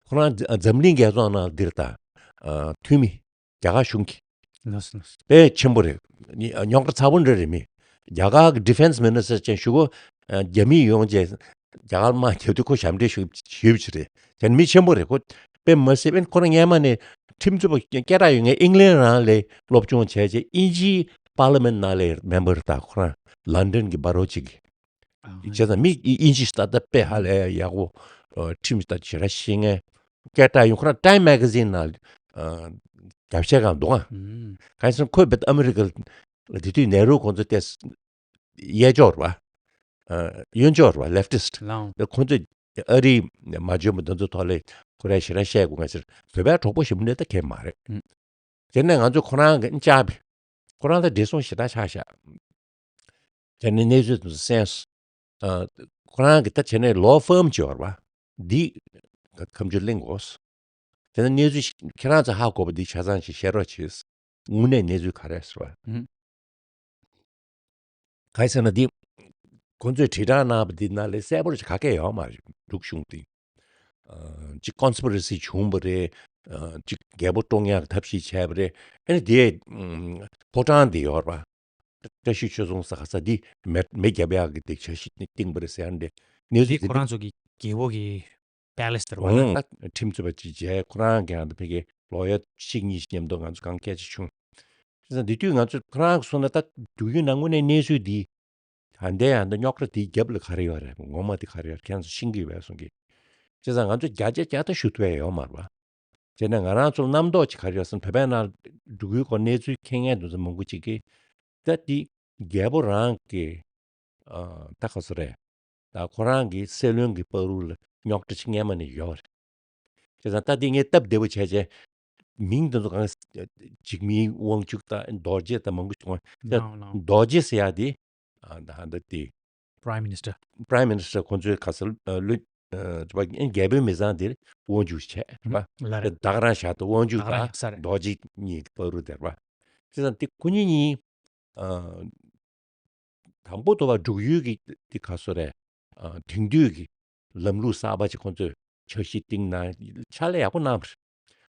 ཁོ་རང་འཛམ་གླིང་རྒྱལ་ཚོགས་ནང་འདིར་ད་ཨ་འཐུས་མི་ རྒྱ་གར་གཞུང་གིས། ལགས་སོ། ལགས་སོ། དཔེ་ཆེན་པོ་རེད། རྙོག་དྲ་ཚ་པོ་འདྲ་རེད་མི། རྒྱ་གར་གྱི་ཌི་ཕེན་སི་མི་ནི་སི་ཊར་ཅན་ཞུ་གོ། རྒྱ་མི་ཡོང་རྗེས་རྒྱ་གར་དམག་རྒྱབ་དུས་ཁོ་ཞབས་འདྲེན་ཞུ་ཞུས་པ་ཅིག་རེད། དེ་མི་ཆེན་པོ་རེད་ཁོ། དཔེ་མ་སྲིད་པས་ཁོ་རང་སྔས་མ་ནས་ཁྲིམས་རྩོད་པ་སྐད་གྲགས་ཡོད་མཁན་ཨིང་ལན་རང་ལས་སློབ་སྦྱོང་བྱས་རྗེས་དབྱིན་ཇིའི་པར་ལི་མེན་ནང་ལས་མེམ་བར་དང་ཁོ་རང་ལན་ཌན་གྱི་བྷ་རོ་ཅིག་གི། བྱས་ཙང་མི་དབྱིན་ཇི་ལྟ་ད་དཔེ་ཧ་ལས་ཡག་པོ། ཁྲིམས་ལྟ་ཞེ་དྲག་ཤེས་མཁན། སྐད་གྲགས་ཡོད་ཁོ་རང་ཊའིམ་མེ་ག་ཛིན་ནང་རྒྱབ་བཤད་གང་འདུག་ཨ། གང་ཡིན་ཟེར་ན་ཁོས་བེད་ཨ་མི་རི་ཀ་ལ་དེ་དུས་ནེ་རུ་ཁོང་ཚོ་དེ་གཡས་ཕྱོགས་རེད་བ། གཡོན་ཕྱོགས་རེད་བ། ལེཕ་ཊིསི་ཊི། གོང་ཚོས་ཨ་རིའི་མ་འཇོན་པ་འདི་ཚོ་ཐོག་ལ་ཁོ་རང་ཞེ་དྲག་བཤད་དགོས་ངེས་ཟེར་བོད་པའི་གྲོགས་པོ་ཞིག་མིན་ད་གལ་མ་རེད། དེ་ནས་ང་ཚོ་ཁོ་རང་གི་བཅར་བས། ཁོ་རང་ལ་བགྲེས་སོང་ཞེ་དྲག་ཆགས་ཤག་དེ་ནས་གནས་ཚུལ་དེ་ཚོ་གསན་སོང་། ཁོ་རང་གི་ད་བྱས་ནས་ལོ་ཕརམ་ཅིག་ཡོད་རེད་བ། འདི་ཁ་མཆུ་གླེང་དགོས། དེ་ནས་གནས་ཚུལ་ཁྱེད་རང་ཚོ་ཧ་གོ་བ་འདི་ཆ་ཚང་ཞིག་བཤད་རོགས་བྱེད། དངོས་གནས་གནས་ཚུལ་ག་རེ་ཟེར་བ། གང་ཡིན་ཟེར་ན་འདི། ཁོང་ཚོས་དྲིལ་བསྒྲགས་གནང་བ་འདི་ནང་ལས་གསལ་པོར་ག་གེ་ཡོད་མ་རེད་འབྲུག་གཞུང་འདི། གཅིག་ཀོན་སི་པི་རེ་སི་བྱུང་བ་རེད། གཅིག་རྒྱལ་པོ་བཀྲོངས་ཡག་ཐབས་ཤེས་བྱས་པ་རེད། ཨ་ནི་དེའི་ཕོ་བྲང་འདི་ཡོད་རེད་པ། བཀྲ་ཤིས་ཆོས་རྫོང་ས་ག་ས་འདི་མེ་མེ་བརྒྱབ་ཡག་གི་འདི་འཆར་གཞི་བཏིང་བ་རེད་ཟེར་ཡག་འདི་གནས་ཚུལ་འདི་འདི་ཁོ་རང་ཚོ་གི་རྒྱལ་པོ་གི་པེ་ལེ་སི་དེ་རེད་པ། ཁྲིམས་རྩོད་པ་ཅིག་བྱས་ཁོ་རང་གི་ཨ་ད་ཕ་གི་ལོ་ཡར་གཅིག་གཉིས་ཤིག་མཉམ་དུ་ང་ཚོ་གང་སྐད་ཆ་བྱུང་། བྱས་ཙང་འདི་དུས་ང་ཚོ་ཁོ་རང་གི་གསུང་ན་ད་འབྲུག་ཡུལ་ནང་དངོས་གནས་གནས་ཚུལ་འདི། ད་ལྟའི་ཨ་ད་རྙོག་དྲ་དེའི་རྒྱབ་ལ་ག་རེ་ཡོད་རེད་ངོ་མ་དེ་ག་རེ་ཡོད་རེད་ཁྱེད་ཚོ་ཤེས་ཀྱི་ཡོད་པས་གསུང་གི། བྱས་ཙང་ང་ཚོ་བརྒྱ་ཆ་བརྒྱ་ད་ཞུ་ཐུབ་ཡ་ཡོད་མ་རེད་པ། བྱས་ན་ང་རང་ཚོ་རྣམ་རྟོག་ཅིག་ག་རེ་ཡོད་ཟེར་ན་བོད་པའི་ནང་འབྲུག་ཡུལ་སྐོར་གནས་ཚུལ་མཁྱེན་མཁན་དེ་ཚོ་མང་པོ་ཅིག་གིས་ད་དེ་རྒྱལ་པོ་རང་གི་ཨ་ད་ག་ཚོད་རེད། ད་ཁོ་རང་གི་སྲིད་བློན་གྱི་བར་དུ་ལ་རྙོག་དྲ་ཅིག་སྔས་མ་ནས་ཡོད་རེད། བྱས་ཙང་ད་འདི་ངས་སྟབས་བདེ་པོ་བྱས་བྱས། མིང་འདི་ཚོ་གང་འཇིགས་མེད་དབང་ཕྱུག་དང་རྡོ་རྗེ་དང་མང་པོ་ཞིག་གོ། ལའོ་ལའོ། རྡོ་རྗེ་ཟེར་ཡག་དེ། ཨ་ད་ཧ་འདི་དེ། Prime Minister། Prime Minister ཁོང་ཚོའི་ག་ས་ལ་ལུ་ཨ་རྒྱལ་པོའི་མི་ཚང་དེར་དབང་ཕྱུག་བྱས་པ། ལ་རེད། བདག་རང་བཞག་ཏུ་དབང་ཕྱུག་བདག་རང་དང་ས་རེད། རྡོ་རྗེ་གཉིས་བར་དུ་དེར་བ། བྱས་ཙང་དེ་ཁོ་གཉིས་གཉིས། ཨ། དང་པོ་དུ་བ་འབྲུག་ཡུལ་གྱི་འདི་ག་སོ་རེད། ཨ་དེང་དུས་ཀྱི་ལམ་ལུགས་གསར་པ་ཅིག་ཁོང་ཚོས་འཆར་གཞི་བཏིང་ན་ཕྱག་ལས་ཡག་པོ་གནང་བ་རེད།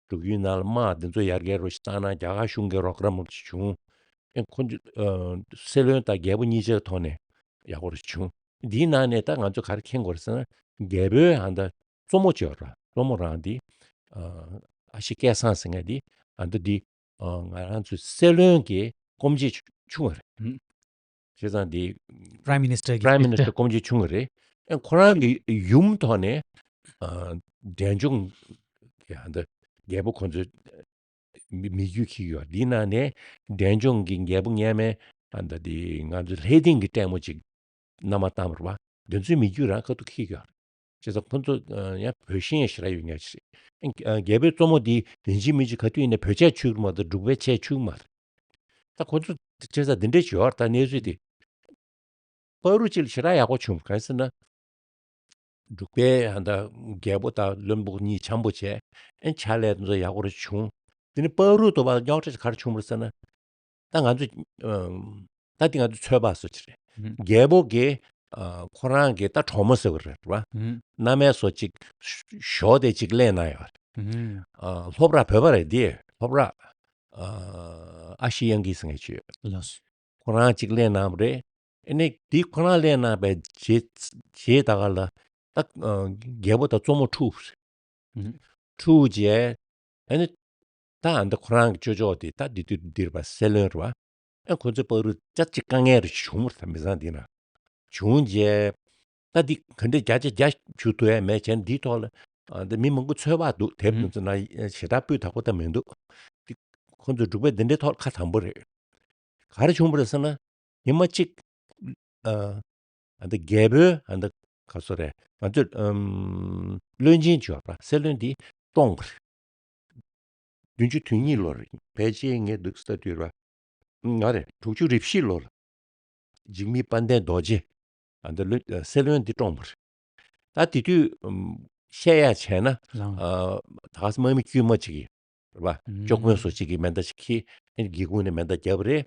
འབྲུག་ཡུལ་ནང་ལ་དམག་འདི་ཚོ་ཡར་རྒྱས་རོ་ཞིག་བཏང་ན་རྒྱ་གར་གཞུང་གི་རོགས་རམ་རོགས་ཞིག་བྱུང་། ཨེ་ཁོང་ཚོ་ཨ་སྲིད་བློན་དང་རྒྱལ་པོ་གཉིས་ཆར་ཐོག་ནས་ཡག་པོ་རེ་བྱུང་། འདིའི་ནང་ནས་ད་ང་ཚོ་ག་རེ་མཁྱེན་དགོས་རེད་ཟེར་ན་རྒྱལ་པོའི་ཧ་ད་གཙོ་མོ་ཅིག་ཡོད་ར་གཙོ་མོ་རང་འདི་ཨ་ཨ་ཤི་སྐལ་བཟང་ཟེར་མཁན་འདི་ཨ་ད་འདི། ང་རང་ཚོའི་སྲིད་བློན་གྱི་སྐུ་མཆེད་ཆུང་བ་རེད། ཧུམ། བྱས་ཙང་འདི། Prime Minister གྱི། Prime Minister སྐུ་མཆེད་ཆུང་བ་རེད། ཨ་ཁོ་རང་གི་ཡུམ་ཐོག་ནས་ཨ་འབྲས་ལྗོངས་ཀྱི་ཨ་འདི་རྒྱལ་པོ་ཁོང་ཚོའི་མི་མི་རྒྱུད་ཁྱེར་ཡོད། འདིའི་ནང་ནས་འབྲས་ལྗོངས་ཀྱི་རྒྱལ་པོ་སྔས་མའི་ཨ་འདི་འདི་ང་ཚོའི་ལྷས་སྡིངས་ཀྱི་སྲས་མོ་ཅིག་མནའ་མ་བཏང་བ་རེད་བ། འདི་ཚོའི་མི་རྒྱུད་རང་ཁ་ཐུག་ཁྱེར་ཡོད། བྱས་ཙང་ཁོ་ཚོ་ཡང་བོད་ཞེན་ཞེ་དྲག་ཡོད་མཁན་ཞིག་རེད། རྒྱལ་པོའི་གཙོ་མོ་འདི་ཡིན་གཅིག་མིན་གཅིག་ག་དུས་ཡིན་ནའི་བོད་ཆས་འཁྱུག་གི་མ་གཏོགས་འབྲུག་པའི་ཆས་འཁྱུག་གི་མ་རེད། ད་ཁོ་ཚོ་བྱས་ཙང་འདི་འདྲས་ཞིག་ཡོད་རེད་ད་གནས་ཚུལ་དེ། བར་དུ་ཅིག་ཞེ་དྲག་ཡག་པོ་བྱུང་གང་ཟེར་ན། འབྲུག་པའི་ཧ་ད་རྒྱལ་པོ་དང་བློན་པོ་གཉིས་འཆམ་པོ་བྱས་ཨེ་ཕྱག་ལས་དེ་ཚོ་ཡག་པོ་རེ་བྱུང་། དེ་ནི་བར་དུ་དུ་བ་རྙོག་དྲ་ག་རེ་བྱུང་བ་རེད་ཟེར་ན། ད་ང་ཚོ་ཨམ། ད་འདི་ང་ཚོ་ཚོད་དཔག་བཟོ་ཅིག་རེད། ཧུམ། རྒྱལ་པོ་གིས་ཨ་ཁོ་རང་གི་ད་གྲོགས་མོ་ཟེར་བ་རེད་བ། ཧུམ། མནའ་མའི་བཟོ་ཅིག་ཞོ་དེ་ཅིག་ལེན་གནང་ཡོད་རེད། ཧུམ། ཨ་སློབ་ར་བོད་པ་རེད་དེ་སློབ་ར་ཨ་ཨ་ཤི་དབྱངས་སྐྱིད་ཟེར་མཁན་ཅིག་ཡོད། ལགས་སོ། ཁོ་རང་ཅིག་ལེན་གནང་བ་རེད། ཨ་ནི་དེ་ཁོ་རང་ལེན་གནང་བའི་རྗེས་རྗེས་ད་ག་ལ་ད་ཨ་རྒྱལ་པོ་དང་གཙོ་མོ་ཁྲུག་ཧུམ། ཁྲུག་རྗེས། ཨ་ནི། ད་ཨ་འདི་ཁོ་རང་གི་ཅོ་ཅོ་དེ་ད་འདི་དུས་འདིར་བ་སྲིད་བློན་རེད་བ། ཨ་ཁོ་ཚོའི་བར་དུ་ཅག་ཅིག་དཀའ་ངལ་རེ་བྱུང་བ་རེད་ད་མི་ཚང་འདི་ན། བྱུང་རྗེས། ད་འདི་ག་འདྲས་བརྒྱ་ཆ་བརྒྱ་ཞུ་ཐུབ་ཡ་མེད་བྱས་ན་འདིའི་ཐོག་ལ་ཨ་འདི་མི་མང་པོ་ཚོད་དཔག་འདུག་དེབ་ཧུམ། འདི་ཚོ་ན་ཞེ་དྲག་སྤུས་དག་པོ་ད་མི་འདུག་འདི་ཁོ་ཚོ་འབྲུག་པའི་འདི་འདྲའི་ཐོག་ལ་ཁ་དམ་པོ་རེད། ག་རེ་བྱུང་བ་རེད་ཟེར་ན། ཉི་མ་གཅིག་ཨ་ཨ་འདི་རྒྱལ་པོའི་ཨ་འདི་ག་སོ་རེད་ང་ཚོས་ཨམ་བློན་ཆེན་བྱོས་པ་སྲིད་བློན་འདི་བཀྲོངས་པ་རེད། བདུན་ཅུ་དོན་གཉིས་ལོར་ཕལ་ཆེར་ངས་འདུག་ལྟ་དུས་ར་ང་རེད་དྲུག་ཅུ་རེ་བཞི་ལོར་འཇིགས་མེད་དཔལ་ལྡན་རྡོ་རྗེ་ཨ་འདི་བློན་སྲིད་བློན་འདི་བཀྲོངས་པ་རེད། ད་དེ་དུས་ཨམ་བཤད་ཡ་བྱས་ན་ལའོ། ཨ་ད་ག་ས་དམག་མི་དཀྱུས་མ་ཅིག་ཡིན། རེད་པ། ཨུམ། ཅོག་མོན་སོགས་གཅིག་གིས་མེ་མདའ་ཞིག་འཁྱེར་ཨ་ནི་སྒེའུ་ཁུང་ནས་མེ་མདའ་བརྒྱབ་པ་རེད།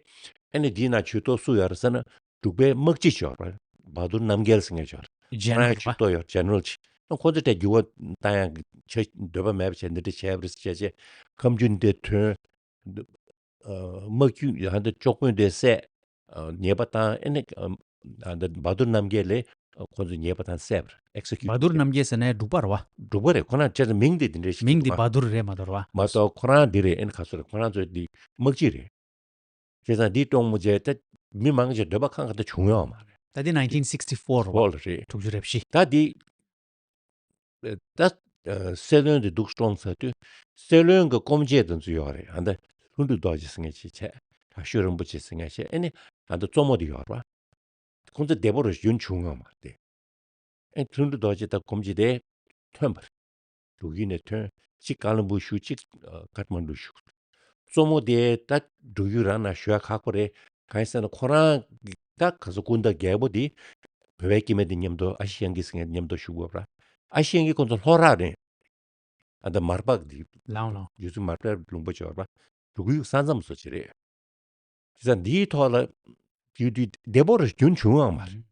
ཨ་ནི་འདིའི་ནང་ཇུས་གཏོགས་སུ་ཡོད་རེད་ཟེར་ན་འབྲུག་པའི་དམག་སྤྱི་ཅིག་ཡོད་རེད། བ་དུར་རྣམ་རྒྱལ་ཟེར་མཁན་ཅིག་ཡོད་རེད། ཁོ་རང་ཇེ་ནེ་རལ་ཇུས་གཏོགས་ཡོད་ཇེ་ནེ་རལ་ཅིག་ཨ་ཁོ་ཚོ་དེ་འགྱུར་བ་བཏང་ཡག་གི་ཆ་འདོད་པ་མེད་པ་བྱས་འདི་འདྲ་བྱས་པ་རེད་ཟེར་བྱས་བྱས་ཁ་མཆུ་འདི་ཐོན། དམག་ཁུལ་ཧ་འདི་ཅོག་པོན་དེ་བསད། ཉེས་པ་བཏང་ཨེ་ནི་ཨ་འདི་བ་དུར་རྣམ་རྒྱལ་ལས་ཁོ་ཚོ་ཉེས་པ་བཏང་བསད་པར་ཨེག་སི་ཁིའུ་ཊི་བ་དུར་རྣམ་རྒྱལ་ཟེར་ནས་འབྲུག་པ་རེད་བ། འབྲུག་པ་རེད། ཁོ་རང་བྱས་ཙང་མིང་དེ་དེ་འདྲ་ཞིག་མིང་འདི་འདུག་བ། བ་དུར་རེད་མ་གཏོགས་རེད་བ། མ་གཏོགས་ཁོ་རང་འདི་རེད། ཨེ་ནི་ག་ཚོད་རེད། ཁོ་རང་ཚོ་འདི་དམག་སྤྱི་རེད། བྱས་ཙང་འདིའི་གཏོང་མོ་བྱས་ཏེ་མི་མང་ཆེ་འདོད་པ་ཁང་ག་ད་བྱུང་ཡོད་མ་རེད། ད་འདི་nineteen sixty four རེད་བ། ཧོལ་རེད། དྲུག་ཅུ་རེ་བཞི། ད་འདི་ད་སྲིད་བློན་དེ་འདུག་སྲོང་ཚར་དུས་སྲིད་བློན་གྱི་སྐོམ་ཆས་དེ་ཚོ་ཡོད་རེད། ཨ་འདི་ལྷུན་གྲུབ་རྡོ་རྗེ་ཟེར་མཁན་ཅིག་བྱས། དྲག་ཤུལ་རིན་པོ་ཆེ་ཟེར་མཁན་བྱས། ཨེ་ནི་ཨ་འདི་གཙོ་མོ་དེ་ཡོད་རེད་བ། ཁོང་ཚོ་བདེ་པོ་རུ་རྒྱུན་བྱུང་ཡོད་མ་རེད། ཨེ་ལྷུན་གྲུབ་རྡོ་རྗེ་དང་སྐོམ་ཆས་དེ་ཐོན་པ་རེད། འབྲུག་ཡུལ་ནས་ཐོན། གཅིག་ཀ་ལོན་སྦུག་བཞུགས། གཅིག་ཨ་ཀཏ་མན་ཌུ་བཞུགས། གཙོ་མོ་དེ་ད་འབྲུག་ཡུལ་རང་ན་ཞུ་ཡ་ཁག་པོ་རེད། གང་ཡིན་ཟེར་ན་ཁོ་རང་གི་ད་ག་ཚོད་སྐུ་ཟླ་རྒྱལ་པོ་དེ་བོད་པའི་སྐྱེ་དམན་དེ་མཉམ་དུ་ཨ་ཤེ་ཡང་གི་ཟེར་མཁན་མཉམ་དུ་བཞུགས་དགོས་པ། ཨ་ཤེ་ཡང་གི་ཁོ་ཚོ་ལྷོ་རག་རེད། ཨ་ད་མར་པ་དེ་ལའོ་ལའོ། རྗེ་བཙུན་མར་པའི་ལུང་པ་ཅིག་ཡོད་པ། འབྲུག་ཡུལ་ས་མཚམས་སུ་ཅིག་རེད། བྱས་ཙང་འདིའི་ཐོག་ལ་དུས་དུས་བདེ་པོ་རུ་རྒྱུན་བྱུང་ཡོད་མ་རེད།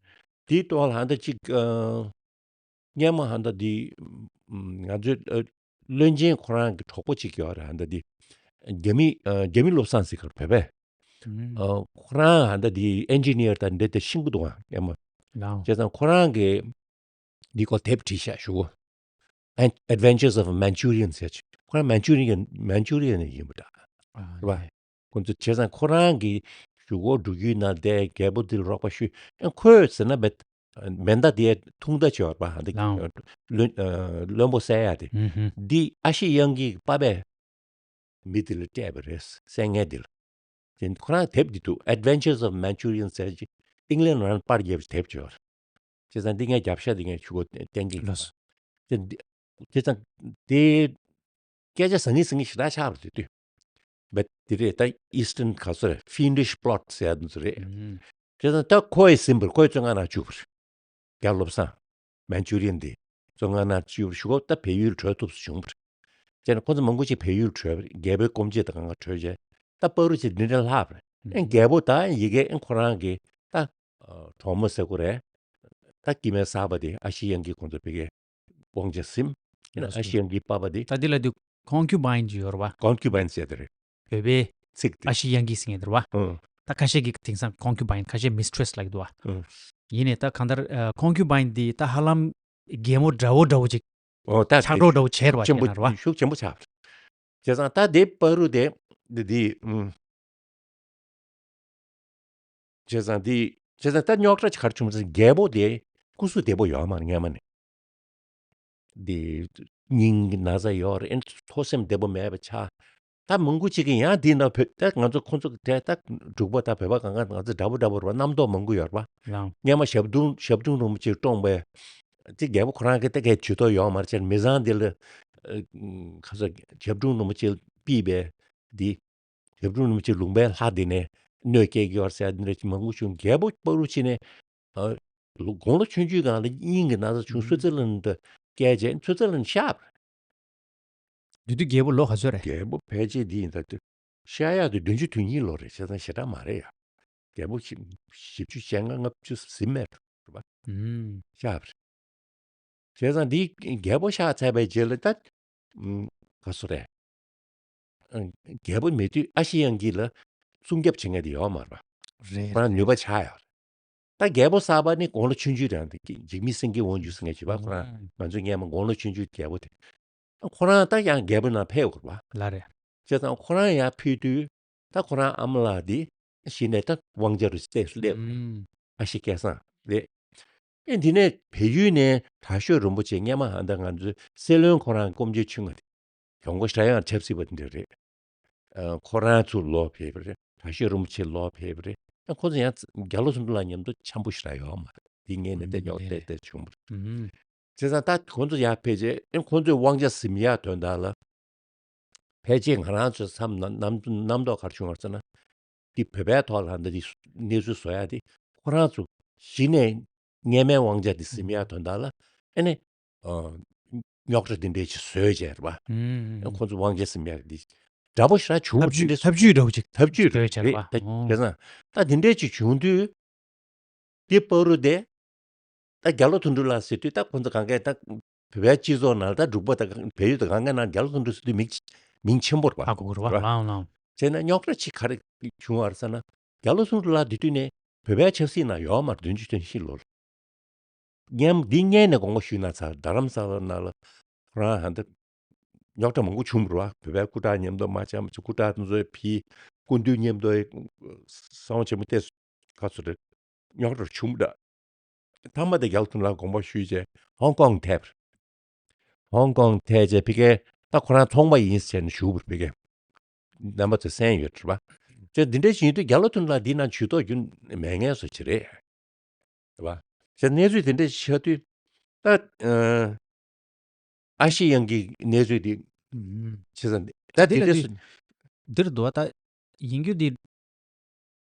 དེའི་ཐོག་ལ་ཧ་འདི་གཅིག་ཨ་སྔོན་མ་ཧ་འདི་འདི་ང་ཚོའི་ཨ་བློན་ཆེན་ཁོ་རང་གི་གྲོགས་པོ་གཅིག་ཡོད་རེད། ཧ་འདི་འདི་རྒྱ་མི་ཨ་རྒྱ་མི་བློ་བཟང་ཟེར་གི་རེད་བོད་པའི། ཨ་ཁོ་རང་ཧ་འདི་འདི་ཨེན་ཇི་ནི་ཡར་དང་འདྲ་དེ་ཤེས་ཀྱི་འདུག་ཨ་སྔོན་མ། ལའོ། བྱས་ཙང་ཁོ་རང་གི་འདི་སྐོར་དེབ་བྲིས་ཤག་ཞུ་གོ། Ad- Adventures of a Manchurian ཟེར་ཅིག་ཁོ་རང་མན་ཅུ་རི་ཡན་མན་ཅུ་རི་ཡན་ནས་ཡིན་པ་འདྲ། ཨ་རེད་བ། ལས། ཁོ་ཚོ་བྱས་ཙང་ཁོ་རང་གི་གཞུག་གུ་འབྲུག་ཡུལ་ནང་བསྡད། རྒྱལ་པོ་འདི་ལ་རོགས་པ་ཞུས། ཨ་ཁོས་ཟེར་ན་མེད་མེ་མདའ་དེ་ཐུང་མདའ་ཅིག་ཡོད་རེད་པ། ཨ་འདི་ལའོ། བློན་ཨ་བློན་པོ་བསད་ཡ་དེ། ཨུ་ཧུ། འདི་ཨ་ཤེ་ཡང་གི་པ་ཕས་མི་དེ་ལ་སྤྲད་པ་རེད། བསད་མཁན་དེ་ལ། དེ་ཁོ་རང་དེབ་འདི་འདུག Adventures of Manchurian ཟེར་ཅིག་ཨིང་ལན་ནང་པར་བརྒྱབ་པའི་དེབ་ཅིག་ཡོད་རེད། བྱས་ཙང་འདི་ངས་རྒྱབ་ཤ་འདི་ངས་ཆུ་གོ་བསྟན་གྱི་ཡིན། ལགས་སོ། དེ་འདི་བྱས་ཙང་དེ་སྐད་ཆ་ཟང་ངེ་ཟིང་ངེ་ཞེ་དྲག་ཆགས་པ་རེད་དུས། བས་དེ་རེད། ད་Eastern ག་ཚོད་རེད། Fiendish plot ཟེར་ཡ་འདི་ཚོ་རེད། ཨུམ། བྱས་ཙང་ད་ཁོ་ཡི་ཟིན་པར་ཁོ་ཡི་བཙོན་ཁང་ནང་བཅུག་པ་རེད། རྒྱ་བློ་བཟང་མན་ཅུ་རི་ཡན་འདི་བཙོན་ཁང་ནང་བཅུག་པར་ཞུ་གོ། ད་བལ་ཡུལ་བྲོས་ཐུབ་སུ་བྱུང་བ་རེད། བྱས་ན་ཁོ་ཚོ་མང་པོ་ཅིག་བལ་ཡུལ་བྲོས་པ་རེད། རྒྱལ་པོའི་སྐོམ་ཆས་དང་གང་ག་བྲོས་བྱས། ད་པ་རུ་ཅིག་འདི་འདྲ་ལྷག་པ་རེད། ཨེ་རྒྱལ་པོ་ད་ཡི་གེ་ཨེ་ཁོ་རང་གི་ད་གྲོགས་མོ་ཟེར་དགོས་རེད། ད་སྐྱེ་དམན་གསར་པ་དེ་ཨ་ཤེ་ཡང་གི་ཁོང་ཚོ་བི་གའི་དབང་ཆ་ཟིན། ཨེ་ན་ཨ་ཤེ་ཡང་གི་པ་ཕ་དེ་ད་འདི་ལ་དུ་concubine ཅིག་ཡོད་རེད་བ། Concubine ཟེར་དེ་རེད། བོད་པའི་ཚིག་དེ་ཨ་ཤེ་ཡང་གི་ཟེར་མཁན་དེ་རེད་བ། ཨང་། ད་ཁ་ཤས་ཀྱིས་དེང་སང་concubine། ཁ་ཤས་mistress ལབ་ཀྱི་འདུག་བ། ཨང་། ཡིན་ནའི་ད་གང་ལྟར་ཨ་concubine འདི་ད་ཧ་ལམ་རྒན་མོ་འདྲ་བོ་འདྲ་བོ་ཅིག་ཨོ་ད་ཆགས་གྲོགས་འདྲ་བོ་བྱས་རེད་བ། ཆེན་པོ་ཁྱེད་རང་རེད་བ། ཤུགས་ཆེན་པོ་ཆགས། བྱས་ཙང་ད་དེ་པ་རུ་དེ་འདི་འདི་ཨུམ། བྱས་ཙང་འདི་བྱས་ཙང་ད་རྙོག་དྲ་ཆེ་ག་རེ་བྱུང་ཟེར་ན་རྒྱལ་པོ་དེ་སྐུ་གཟུགས་བདེ་པོ་ཡོད་མ་རེད་སྔོན་མ་ནས། འདི་སྙིང་གི་ན་ཚ་ཡོད་རེད། ཨེ་ཐོ་སེམས་བདེ་པོ་མེད་པ་ཆགས། ད་མང་པོ་ཅིག་གིས་ཡང་འདི་ན་བོད་ད་ང་ཚོ་ཁོང་ཚོ་གི་གྲས་ད་འབྲུག་པ་ད་བོད་པ་གང་ག་ང་ཚོ་འདྲ་པོ་འདྲ་པོ་རེད་བ། རྣམ་རྟོག་མང་པོ་ཡོད་རེད་བ། ལགས། སྔོན་མ་ཞབས་དྲུང་ཞབས་དྲུང་རིན་པོ་ཆེ་བཀྲོངས་པའི་དེ་རྒྱལ་པོ་ཁོ་རང་གིས་ད་གའི་ཇུས་གཏོགས་ཡོད་མ་རེད། ཅེས་མི་བཟང་འདི་ལ་ཨ་ཁ་ས་ཞབས་དྲུང་རིན་པོ་ཆེ་ཕུད་པའི་འདི་ཞབས་དྲུང་རིན་པོ་ཆེ་ལུང་པའི་ལྷ་འདི་ནས་གནོད་སྐྱེལ་གྱི་ཡོད་ཟེར་འདི་འདྲ་ཅིག་མང་པོ་བྱུང་། རྒྱལ་པོ་པ་རུ་ཕྱིན་ནས་ཨ་ལོ་དགུང་ལོ་ཆུང་ཆུང་སྒང་ལ་སྙིང་གི་ན་ཚ་བྱུང་། སུའི་ཙི་ལན་དུ་བསྐྱལ་རྗེས་སུའི་ཙི་ལན་གཤགས། དེ་དུས་རྒྱལ་པོ་ལོ་ག་ཚོད་རེད། རྒྱལ་པོ་ཕལ་ཆེར་འདི་ཡིན་ད་དུས་གཤགས་ཡག་དུས་བདུན་ཅུ་དོན་གཉིས་ལོ་རེད། བྱས་ཙང་ཞེ་དྲག་མ་རེད་ཡ། རྒྱལ་པོ་བཞི་བཅུ་ཞེ་ལྔ་ལྔ་བཅུ་ཟིན་མེད་རེད་བ། ཨུམ། གཤགས་པ་རེད། བྱས་ཙང་འདི་རྒྱལ་པོ་གཤགས་ཚར་བའི་རྗེས་ལ་ད་ཨུམ་ག་ཚོད་རེད། ཨ་རྒྱལ་པོ་མེད་དུས་ཨ་ཤེ་ཡང་གི་ལ་སྲུང་སྐྱོབ་བྱེད་མཁན་དེ་ཡོད་མ་རེད་པ། རེད། ཁོ་རང་ནུས་པ་ཆག་ཡོད་རེད། ད་རྒྱལ་པོ་གསར་པ་ནི་དགུང་ལོ་ཆུང་ཆུང་རང་དེ་འཇིགས་མེད་སེང་གེ་དབང་ཕྱུག་ཟེར་མཁན་བྱས་པ། ཁོ་རང་ང་ཚོ་སྔོན་མ་དགུང་ལོ་ཆུང་ཆུང་རྒྱལ་པོ་དེ། ཁོ་རང་ད་ཡང་རྒྱལ་པོ་ནང་ཕེབས་དགོས་པ། ལགས་རེད། བྱས་ཙང་ཁོ་རང་ཡར་ཕེབས་དུས་ད་ཁོ་རང་ཨ་མ་ལགས་དེ་གཞི་ནས་ད་དབང་ཆ་རུ་བལྟས་སུ་སླེབས། ཨུམ། ཨ་ཤེ་སྐལ་བཟང་རེད། ཨེ་འདི་ནས་བལ་ཡུལ་ནས་དྲག་ཤོས་རིན་པོ་ཆེ་སྔོན་མ་ཧ་ད་ང་ཚོའི་སྲིད་བློན་ཁོ་རང་སྐུ་མཆེད་ཆུང་ང་དེ་གྱོང་པོ་ཞེ་དྲག་ཡང་ཆབ་སྲིད་པ་འདི་རེད། ཨ་ཁོ་རང་ཚུར་ལོག་ཕེབས་པ་རེད། དྲག་ཤོས་རིན་པོ་ཆེ་ལོག་ཕེབས་པ་རེད། ཨ་ཁོ་ཚོ་ཡང་རྒྱ་ལོ་ཚོ་འདི་ལ་མཉམ་དུ་འཆམ་པོ་ཞེ་དྲག་ཡོད་མ་རེད། འདི་ངས་ནས་བལྟས་ཉོག་བལྟས་བལྟས་བྱུང་བ་རེད། ཨུམ། བྱས་ཙང་ད་ཁོ་ཚོ་ཡར་ཕེབས་རྗེས་ཨེ་ཁོ་ཚོའི་དབང་ཆ་ཟིན་ཡག་དོན་དག་ལ། ཕལ་ཆེར་ང་རང་ཚོའི་མཚམས་ན་རྣམ་རྣམ་རྟོག་ག་རེ་བྱུང་བ་ཟེར་ན། འདི་བོད་པའི་ཐོག་ལ་འདི་འདི་གནས་ཚུལ་བཟོ་ཡ་དེ་ཁོ་རང་ཚོ་གཞི་ནས་སྔོན་མའི་དབང་ཆ་འདི་ཟིན་ཡ་དོན་དག་ལ་ཨ་ནི་ཨ་རྙོག་དྲ་འདི་འདྲས་ཅིག་བཟོས་བྱས་རེད་པ། ཨུམ། ཁོ་ཚོ་དབང་ཆ་ཟིན་ཡ་འདི་འདྲ་པོ་ཞེ་དྲག་བྱུང་བ་འདི་འདྲས་ཐབས་ཇུས་འདྲ་པོ་ཅིག་ཐབས་ཇུས་བཟོས་བྱས་རེད་རེད་པ། ད་ཨོ། བྱས་ཙང་ད་འདི་འདྲས་ཅིག་བྱུང་དུས། དེ་བར་དུ་དེ། ད་རྒྱ་ལོ་དོན་གྲུབ་ལགས་ཟེར་དུས་ད་ཁོང་ཚོ་གང་གས་ད་བོད་པའི་སྤྱི་ཚོགས་ནང་ད་འབྲུག་པ་དང་བལ་ཡུལ་དང་གང་གས་ནང་རྒྱ་ལོ་དོན་གྲུབ་ཟེར་དུས་མིང་མིང་ཆེན་པོ་རེད་པ། ཧ་གོ་གི་རེད་པ། རེད་པ། ལའང་ལའང་། བྱས་ན་རྙོག་དྲ་ཅིག་ག་རེ་བྱུང་བ་རེད་ཟེར་ན། རྒྱ་ལོ་ཐུང་ཐུང་ལགས་དེ་དུས་ནས་བོད་པའི་ཆབ་སྲིད་ནང་ཡོད་མ་རེད། བདུན་ཅུ་དོན་བཞི་ལོར། སྔོན་འདི་སྔོན་ནས་དགོངས་པ་ཞུས་ན་ཚར། རྡ་རམ་ས་ལ་ནང་ལ་ཁོ་རང་ཧ་འདི་རྙོག་དྲ་མང་པོ་བྱུང་བ་རེད་བ། བོད་པའི་སྐུ་དྲག་མཉམ་དུ་མ་འཆམ་ཅིག་སྐུ་དྲག་དེ་ཚོའི་ཕི་སྐུ་མདུན་མཉམ་དུ་གསང་བ་ཆེན་མོ་བལྟས་སོ་ག་ཚོད་རེད། རྙོག་དྲ་བྱུང་བ་འདྲ། མཐའ་མ་དེ་རྒྱ་ལོ་ཐུང་ལགས་དགོངས་པ་ཞུས་བྱས་ཧོང་ཀོང་ཐེབས། ཧོང་ཀོང་ཐེབས་བྱས་ཕ་གིར་ད་ཁོ་རང་ཚོང་པ་ཡིན་ཟེར་ནས་ཞུ་བར་ཕ་གིར་རྣམ་པ་ཚོས་གསན་ཡོད་རེད་བ། བྱས་འདི་འདྲ་ཞིག་ཡིན་དུས་རྒྱ་ལོ་ཐུང་ལགས་འདི་ནང་ཇུས་གཏོགས་རྒྱུ་མེད་མཁན་བཟོ་ཅིག་རེད། རེད་བ། བྱས་གནས་ཚུལ་དེ་འདྲ་ཞིག་ཆགས་དུས་ད་ཨ་ཨ་ཤི་ཡང་གི་གནས་ཚུལ་དེ་ཨུམ། བྱས་ཙང་ད་དེ་དེ་ལ་འདྲ་དུས་སུ་འདིར་འདུག་བ། ད་ཡིན་རྒྱུ་འདི།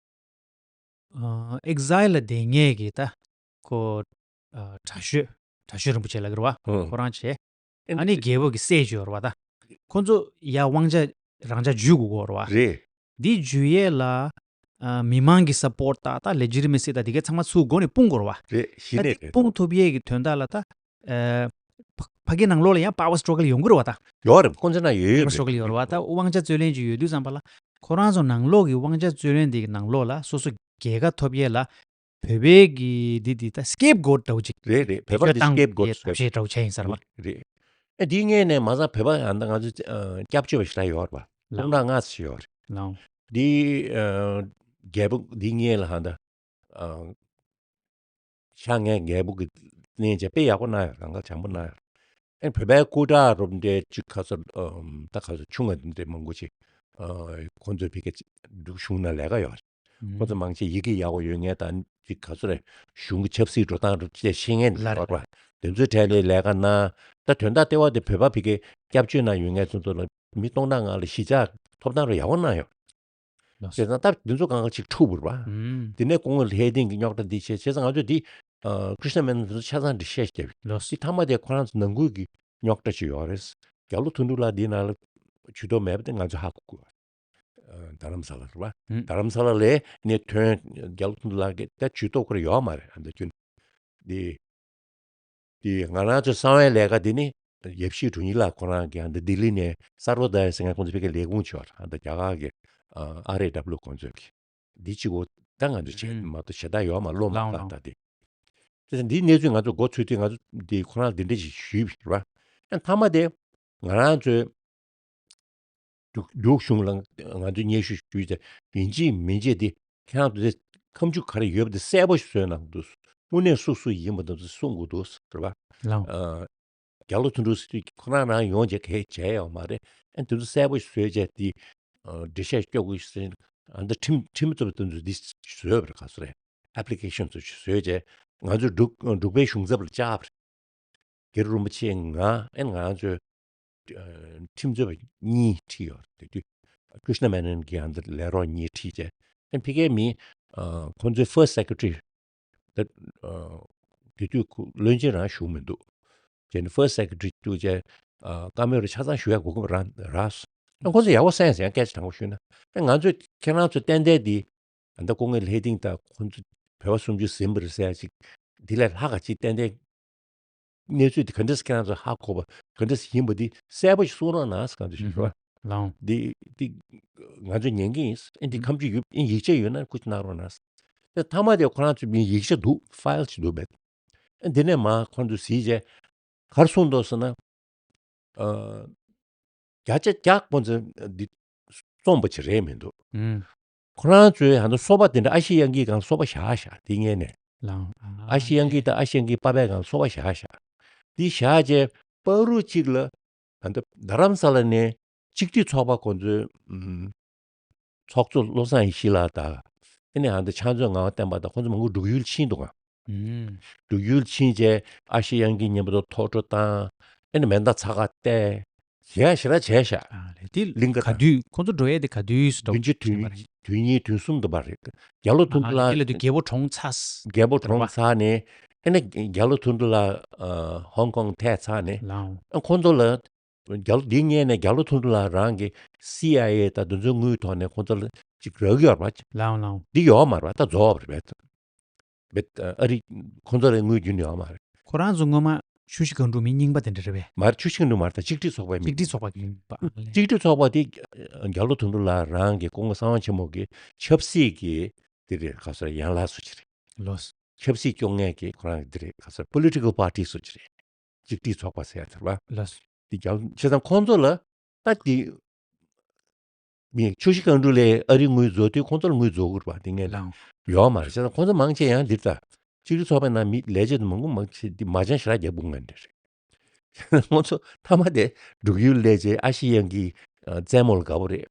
ཨ་ཨེག་ཟའིལ་ལ་བསྡད་མཁན་གྱི་ད་ཁོ་ཨ་དྲག་ཤོས་དྲག་ཤོས་རིན་པོ་ཆེ་ལབ་ཀྱི་རེད་བ། ཨང་། ཁོ་རང་བྱས། ཨ་ནི་རྒྱལ་པོ་གི་སྲས་ཅིག་ཡོད་རེད་བ་ད། ཁོ་ཚོ་ཡ་དབང་ཆ་རང་ཆ་འཇུས་དགོས་ཀྱི་ཡོད་རེད་བ། རེད། འདི་འཇུ་ཡས་ལ་ཨ་མི་མང་གི་སབ་པོར་ཊི་དང་ད་ལེ་ཇི་ཊི་མེ་སི་དང་དེ་གའི་ཚང་མ་ཚུར་མགོ་ནས་སྤུངས་དགོས་རེད་བ། རེད། གཞི་ད་ནས་དེ་རེད། སྤུངས་ཐུབ་ཡས་ཀྱི་དོན་དག་ལ་ད། ཨ་ཕ་ཕ་གི་ནང་ལོགས་ལ་ཡང་པ་ཝར་སི་ཊྲག་གལ་ཡོང་གི་རེད་བ་ད། ཡོད་རེད། ཁོང་ཚོ་ན་ཡོད་པ་ཡོད་སི་ཊྲག་གལ་ཡོད་རེད་བ་ད། དབང་ཆ་རྩོད་ལེན་ཅིག་ཡོད་དུས་ཙམ་པ་ལ་ཁོ་རང་ཚོ་ནང་ལོགས་ཀྱི་དབང་ཆ་རྩོད་ལེན་དེ་གི་ནང་ལོགས་ལ་སོ་སོ་རྒྱལ་ཁ་ཐོབ་ཡས་ལ་བོད་པའི་གི་འདི་འདི་ད་སི་ཀེབ་གོ་ཊི་འདྲ་བོ་ཅིག་རེད་རེད། བོད་པ་འདི་སི་ཀེབ་གོ་ཊི་བཏང་ཡས་ཐབས་ཤེས་འདྲ་བོ་བྱས་ཡིན་ས་རེད་བ། རེད། ཨ་འདིའི་སྔོན་ནས་མ་ཚང་བོད་པ་ཡང་ད་ང་ཚོ་ཨ་སྐྱབས་བཅོལ་བ་ཞེ་དྲག་ཡོད་རེད་བ། ལགས། སྟོང་ཕྲག་ལྔ་ཙམ་ཡོད་རེད། ལགས། འདི་ཨ་རྒྱལ་པོ་འདིའི་སྔོན་ལ་ཧ་ད་ཨ་ཤ་ངའི་རྒྱལ་པོ་གི་གནས་བཅས་དཔེ་ཡག་པོ་གནང་ཡོད། རང་དགར་བྱམས་པོ་གནང་ཡོད། ཨེ་བོད་པའི་སྐུ་དྲག་རུ་འདྲའི་ཅིག་ག་ཚོད་ཨམ་ད་ག་ཚོད་ཆུང་ང་འདི་འདྲའི་མང་པོ་ཅིག་ཨ་ཁོང་ཚོའི་ཕ་གི་འབྲུག་གཞུང་ནང་ལས་ཀ་ཡོད་རེད། ཁོང་ཚོ་མང་ཆེ་ཡི་གེ་ཡག་པོ་ཡོད་མཁན་དང་ཅིག་ག་ཚོད་རེད། གཞུང་གི་ཆབ་སྲིད་འགྲོ་སྟངས་རུ་ཅིག་ཤེས་མཁན་ལ་ཡོད་རེད་བ། དེ་ཚོའི་གྲས་ལ་ལས་ཀ་གནང་། ད་དོན་དག་ལྟེ་བ་དེ་བོད་པ་ཕ་གི་སྐྱབས་བཅོལ་ནང་ཡོད་མཁན་ཚོ་ཚོ་ལ་མི་སྟོང་ཕྲག་ལྔ་ལ་གཞིས་ཆགས་ཐོབ་ཐང་རུ་ཡག་པོ་གནང་ཡོད། ལགས། བྱས་ཙང་སྟབས་འདི་ཚོ་གང་ག་ཅིག་འཁྲུག་པ་རེད་བ། ཨུམ། དེ་ནས་སྐུ་ངོ་ལྷས་ལྡན་གྱི་རྙོག་དྲ་འདི་བྱས། བྱས་ཙང་ང་ཚོས་འདི་ཨ་ཀྲིཤ་ན་མེ་ནོན་འདི་ཚོ་ཆ་ཚང་འདི་བཤད་བསྡད་པ་ཡིན། ལགས། འདི་མཐའ་མ་དེ་ཁོ་རང་ཚོ་ནང་ཁུལ་གྱི་རྙོག་དྲ་ཅིག་ཡོད་རེད། རྒྱ་ལོ་ཐུང་ཐུང་ལགས་འདི་ནང་ལ་ཇུས་གཏོགས་མེད་པ་དེ་ང་ཚོས་ཧ་གོ་དགོས། ཨ་རྡ་རམ་ས་ལ་རེད་བ། ཨུམ། རྡ་རམ་ས་ལ་ལས་ནས་ཐོན། རྒྱ་ལོ་ཐུང་ཐུང་ལགས་ཀྱི་ད་ཇུས་གཏོགས་ཁོ་རང་ཡོད་མ་རེད། ཨ་འདི་ཁྱོད་འདི། དེ་ང་རང་ཚོའི་གསང་བའི་ལས་ཀ་འདི་ནི་ཡབ་གཞིས་དྲུང་ཡིག་ལགས་ཁོ་རང་གིས་ཨ་འདི་ལྡི་ལི་ནས་སར་བོ་དཱ་ཡ་ཟེར་མཁན་ཁོང་ཚོ་ཕ་གིར་ལས་ཁུངས་ཅིག་ཡོད་རེད། ཨ་འདི་རྒྱ་གར་གྱི་ཨ་ཨར་ཨེ་ཌབ་ལིའུ་ཁོང་ཚོས་གི་འདི་གཅིག་གོ་ད་ང་ཚོ་བྱས་ཨུམ། མ་གཏོགས་ཞེ་དྲག་ཡོད་མ་རེད། བློ་མ་ལགས་བཀག་ལགས། ད་དེ། དེ་ཚོ་འདིའི་གནས་ཚུལ་ང་ཚོ་མགོ་ཚོས་དུས་ང་ཚོ་འདི་ཁོ་རང་འདི་འདྲ་ཞིག་ཞུས་པ་རེད་བ། ཨ་མཐའ་མ་དེ་ང་རང་ཚོའི་འབྲུག་འབྲུག་གཞུང་ལ་ང་ཚོས་སྙན་ཞུ་ཞུས་ཏེ། ཡིན་གཅིག་མིན་གཅིག་འདི་ཁྱེད་རང་ཚོ་དེ་ཁ་མཆུ་ག་རེ་ཡོད་པ་དེ་གསལ་པོ་ཞིག་བཟོས་གནང་དགོས་འདུག་དངོས་གནས་སུ་སུ་ཡིན་པ་དེ་ཚོ་གསུང་དགོས་འདུག་རེད་པ། ལགས། ཨ་རྒྱ་ལོ་ཐུང་ཐུང་ཟེར་དུས་ཁོ་རང་རང་ཡོང་བྱས་གས་བྱས་ཡོད་མ་རེད། ཨ་དེ་ཚོ་གསལ་པོ་ཞིག་བཟོས་བྱས་དེ་ཨ་འགྲེལ་བཤད་སྐྱོ་དགོས་ཟེར། ཨ་འདི་ཁྲིམས་ཁྲིམས་ཚབ་དེ་ཚོ་འདི་བཟོས་པ་རེད། ག་ཚོད་རེད། ཨེབ་ལི་ཀེ་ཤན་ཚོ་ཞིག་བཟོས་བྱས་ང་ཚོ་འབྲུག་འབྲུག་པའི་གཞུང་ཚབ་ལ་བཅར་བ་རེད། སྒེར་རིན་པོ་ཆེ་ང་ཨེ་ང་ཚོའི་ཁྲིམས་རྩོད་པ་གཉིས་ཁྲིད་ཡོད་རེད། དེ་དུས་ཀྲིཤ་ན་མེ་ནན་གྱི་ཨ་འདི་ལས་རོགས་གཉིས་ཁྲིད་བྱས། ཨེ་ཕ་གིའི་མི་ཨ་ཁོང་ཚོའི་ཕར་སི་སེ་ཀེ་རེ་ཊ་རི་ད་ཨ་དེ་དུས་ཁོ་བློན་ཆེན་རང་བཞུགས་མི་འདུག་བྱས་ནས་ཕར་སི་སེ་ཀེ་རེ་ཊ་རི་བཅུག་བྱས་ཨ་བཀའ་མོལ་རེ་ཆ་ཚང་ཞུ་ཡ་གོ་སྐབས་རང་རག་སོང་། ཨ་ཁོང་ཚོ་ཡག་པོ་གསན་ཟེར། ཡང་སྐད་ཆ་དྲང་པོ་ཞུས་ན། ཨེ་ང་ཚོས་ཁྱེད་རང་ཚོ་ཏན་ཏན་འདི་ད་ལྟ་སྐུ་ངོ་ལྷས་ལྡན་དང་ཁོང་ཚོ་བོད་པ་སུམ་ཅུ་ཟིན་པ་རེད་ཟེར་ཡ་ཅིག་འདི་ལས་ལྷག་ག་ཅིག་ཏན་ཏན་གནས་ཚུལ་འདི་ག་འདྲས་ཁྱེད་རང་ཚོ་ཧ་གོ་བ་ག་འདྲས་ཡིན་པ་འདི་གསལ་པོ་ཞིག་གསུང་རོགས་གནང་ཟེར། གང་འདྲ་ཞིག་རེད་བ། ལགས། འདི་འདི་ང་ཚོ་ཉན་གྱི་ཡིན། ཨེ་འདི་ཁ་མཆུ་ཡོད། ཨེ་ཡིག་ཆ་ཡོད་ན་སྐུ་མཁྱེན་གནང་རོགས་གནང་ཟེར། དེ་མཐའ་མ་དེ་ཁོ་རང་ཚོ་མིན་ཡིག་ཆ་འདུག་ཕའིལ་ཅིག་འདུག་བས། ཨེ་འདི་ནས་མར་ཁོ་ཚོ་གཟིགས་བྱས་ག་རེ་གསུངས་འདུག་ཟེར་ན། ཨ་བརྒྱ་ཆ་བརྒྱ་ཁོང་ཚོས་འདི་རྩོམ་པ་ཅིག་རེད་མི་འདུག་ཨུམ། ཁོ་རང་ཚོས་ཧ་ད་སོ་པ་དེ་འདྲ་ཨ་ཤི་ཡང་གིའི་སྒང་སོ་པ་བཞག་བཞག་འདི་ངས་ནས། ལགས། ཨ་ཤི་ཡང་གི་དང་ཨ་ཤི་ཡང་གི་པ་ཕའི་སྒང་སོ་པ་བཞག་བཞག་འདི་བཞག་རྗེས་བར་དུ་གཅིག་ལ་ཧ་ད་རྡ་རམ་ས་ལ་ནས་གཅིག་སྒྲིལ་ཚོགས་པ་ཁོང་ཚོའི་ཨུམ། ཚོགས་གཙོ་བློ་བཟང་ཡེ་ཤེས་ལགས་དང་། ཨ་ནི་ཧ་ད་ཕྱག་མཛོད་ངག་དབང་བསྟན་པ་དང་ཁོང་ཚོ་མང་པོ་འབྲུག་ཡུལ་ཕྱིན་འདུག་ག་ཨུམ། འབྲུག་ཡུལ་ཕྱིན་རྗེས་ཨ་ཤེ་ཡང་གི་མཉམ་དུ་ཐོག་འཕྲོ་བཏང་། ཨ་ནི་མེ་མདའ་ཚ་ཁ་གཏད། ཞེ་ཡ་ཞེ་དྲག་བྱས་ཤག་ཨ་ལས་དེ་གླིང་ག་ག་དུས་ཁོང་ཚོ་འགྲོ་ཡས་དེ་ག་དུས་སུ་འགྲོ་བདུན་ཅུ་དོན་དོན་གཉིས་དོན་གསུམ་དུ་བར་རེད། རྒྱ་ལོ་ཐུང་ཐུང་ལགས། ཨ་ལས་དེ་ལ་དུས་རྒྱལ་པོ་གྲོངས་ཚར། རྒྱལ་པོ་གྲོངས་ཚར་ནས་ཨ་ནི་རྒྱ་ལོ་ཐུང་ཐུང་ལགས་ཧོང་ཀོང་ཐད་ཚར་ནས་ལའང་ཨ་ཁོང་ཚོ་ལ་རྒྱ་ལོ་འདི་སྔོན་ནས་རྒྱ་ལོ་ཐུང་ཐུང་ལགས་རང་གི་སི་ཨའི་ཨེ་དང་དེ་ཚོའི་དངུལ་ཐོག་ནས་ཁོང་ཚོ་ལ་ཅིག་རག་གི་ཡོད་རེད་པ། ལའང་ལའང་འདི་ཡོད་མ་རེད་པ། ད་རྫོགས་པ་རེད་པས། བེད་ཨ་རི་ཁོང་ཚོ་ལ་དངུལ་རྒྱུན་ཡོད་མ་རེད། ཁོ་རང་ཚོ་སྔོན་མ་ ཆུ་བཞི་སྒང་དྲུག་མི་རྙིང་པ་དེ་འདྲ་རེད་པས། མར་ཆུ་བཞི་སྒང་དྲུག་མར་ད་གཅིག་སྒྲིལ་ཚོགས་པའི་མི། གཅིག་སྒྲིལ་ཚོགས་པ་གི་མི་པ། ཨ་ལས། གཅིག་སྒྲིལ་ཚོགས་པ་དེ་རྒྱ་ལོ་དོན་གྲུབ་ལགས་རང་གི་སྐུ་ངོ་གསང་བ་ཆེན་མོ་གི་ཆབ་སྲིད་ཀྱི་དེ་རེད། ག་ཟེར། ཡན་ལག་སུ་ཅིག་རེད། ལོས། ཆབ་སྲིད་སྐྱོང་མཁན་གྱི་ཁོ་རང་གི་དེ་རེད། ག་ཟེར། པོ་ལི་ཊི་ཀལ་པར་ཊི་སུ་ཅིག་རེད། གཅིག་སྒྲིལ་ཚོགས་པ་ཟེར་ཡ་དེ་རེད་པ། ལོས། དེ་རྒྱ་ལོ་བྱས་ཙང་ཁོང་ཚོ་ལ་ད་དེ་མི་ཆུ་བཞི་སྒང་དྲུག་ལས་ཨ་རི་དངུལ་རྫོགས་དུས་ཁོང་ཚོར་དངུལ་རྫོགས་དགོས་པ་དེ་ངས་ལ་ལའང་ཡོད་མ་རེད། བྱས་ཙང་ཁོང་ཚོ་མང་ཆེ་ཡང་འདིར་ད་གཅིག་སྒྲིལ་ཚོགས་པའི་ནང་མི་ལས་བྱེད་དུ་མང་པོ་མང་ཆེ་འདི་མ་ཅང་ཞེ་དྲག་རྒྱབ་དགོས་ངན་འདྲ་རེད། ཁོང་ཚོ་མཐའ་མ་དེ་འབྲུག་ཡུལ་ལས་བྱེད་ཨ་ཤི་ཡང་གི་རྩེད་མོ་ལ་དགའ་པོ་རེད།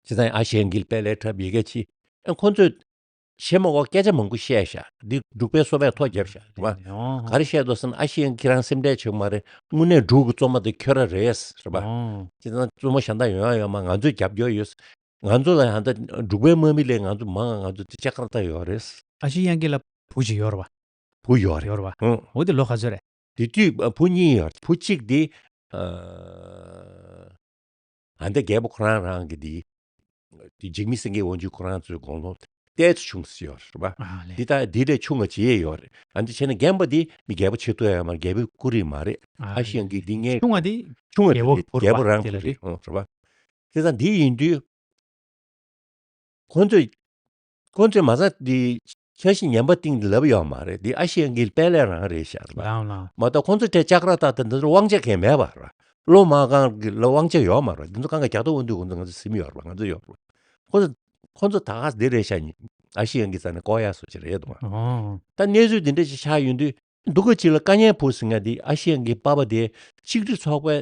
བྱས་ཙང་ཨ་ཤི་ཡང་གི་དཔལ་ལས་འཁྲབ་ཡི་གེ་ཆི། ཨ་ཁོང་ཚོས་ཤེས་མ་དགོས་སྐད་ཆ་མང་པོ་བཤད་ཤག་འདི་འབྲུག་པའི་སོ་པས་ཐོ་བརྒྱབ་ཤག་རེད་པ། ཨོ། ག་རེ་བཤད་འདུག་ཟེར་ན། ཨ་ཤི་ཡང་ཁྱེད་རང་སེམས་ཁྲལ་བྱེད་དགོས་མ་རེད། དངོས་གནས་འབྲུག་གི་བཙུན་མ་དེ་ཁྱོད་རང་རེད་ཟེར་པ། ཨོ། ཅི་ཙང་བཙུན་མ་གཞན་དག་ཡོང་ཡ་ཡོད་མ། ང་ཚོས་རྒྱབ་སྐྱོར་ཡོད། ང་ཚོ་ལ་ཡང་ད་འབྲུག་པའི་དམག་མི་ལས་ང་ཚོ་མང་། ང་ཚོ་དེ་ལྕགས་རྟ་ཡོད་རེད། ཨ་ཤི་ཡང་གི་ལ་བུ་ཞིག་ཡོད་རེད་པ། བུ་ཡོད་རེད། ཡོད་རེད་པ། ཨོ། འོ་དེ་ལོ་ག་ཚོད་རེད། དེ་དུས་བུ་གཉིས་ཡོད་རེད། བུ་གཅིག་དེ་ཨ། ཨ་འདི་རྒྱལ་པོ་ཁོ་རང་རང་གི་འདི། འདི་འཇིགས་མེད་སེང་གེའི་དབང་ཕྱུག་ཁོ་རང་ཚོའི་དགུང་ལོ་ཏོག་ཙམ་ཆུང་ཙམ་ཡོད་རེད་པ། ཨ་ལས། འདི་ད་འདི་ལས་ཆུང་བ་ཅི་ཡས་ཡོད་རེད། ཨ་འདི་བྱས་ན་རྒན་པ་འདི་མི་རྒྱལ་པོ་ཆེ་ཏོག་ཡང་མ་རེད། རྒྱལ་པོའི་སྐུ་རིམ་མ་རེད། ཨ་ཨ་ཤི་ཡང་གི་འདི་ངའི་ཆུང་བ་འདི་ཆུང་བ་རྒྱལ་པོ་གི་བུ་རྒྱལ་པོ་རེད་པ། རང་དེ་ལ་སྐུ་རེད། རེད། ཨོ་རེད་པ། དེ་ད་འདི་ཡིན་དུས། ཁོང་ཚོས་ཁོང་ཚོས་མ་རྩ་འདི་འཆར་གཞི་ངན་པ་བཏིང་ལབ་ཡོད་མ་རེད། འདི་ཨ་ཤི་ཡང་གི་དཔལ་ལས་རང་རེད་ཤག་རེད་པ། ལའང་ལའང་། མ་གཏོགས་ཁོང་ཚོ་གྲས་ལྕགས་ར་ཏག་ཏག་འདི་ཚོར་དབང་ཆ་གང་ཡང་མེད་པ་རེད། བློ་མ་གང་གི་ལ་དབང་ཆ་ཡོད་མ་རེད། འདི་ཚོ་གང་ག་རྒྱ་ཐོ་དབང་འདུས་ཁོང་ཚོ་ང་ཚོ་སེམས་ཡོད་རེད་པ། ང་ཚོ་ཡོད་རེད་པ། ཁོང་ཚོ་ཁོང་ཚོ་ད་ག་འདི་རེད་ཤག་ཨ་ཤི་ཡང་གི་རྩ་ནས་བསྐོ་ཡ་སོ་ཅིག་རེད་འདུག་པ། ཨོ། ད་གནས་ཚུལ་འདི་འདྲ་ཞིག་ཆགས་ཡོང་དུས། སྡུག་ག་ཅིག་ལ་དཀའ་ངལ་ཕོག་ཟིན་ཡ་འདི་ཨ་ཤི་ཡང་གི་པ་ཕ་དེ་གཅིག་སྒྲིལ་ཚོགས་པའི།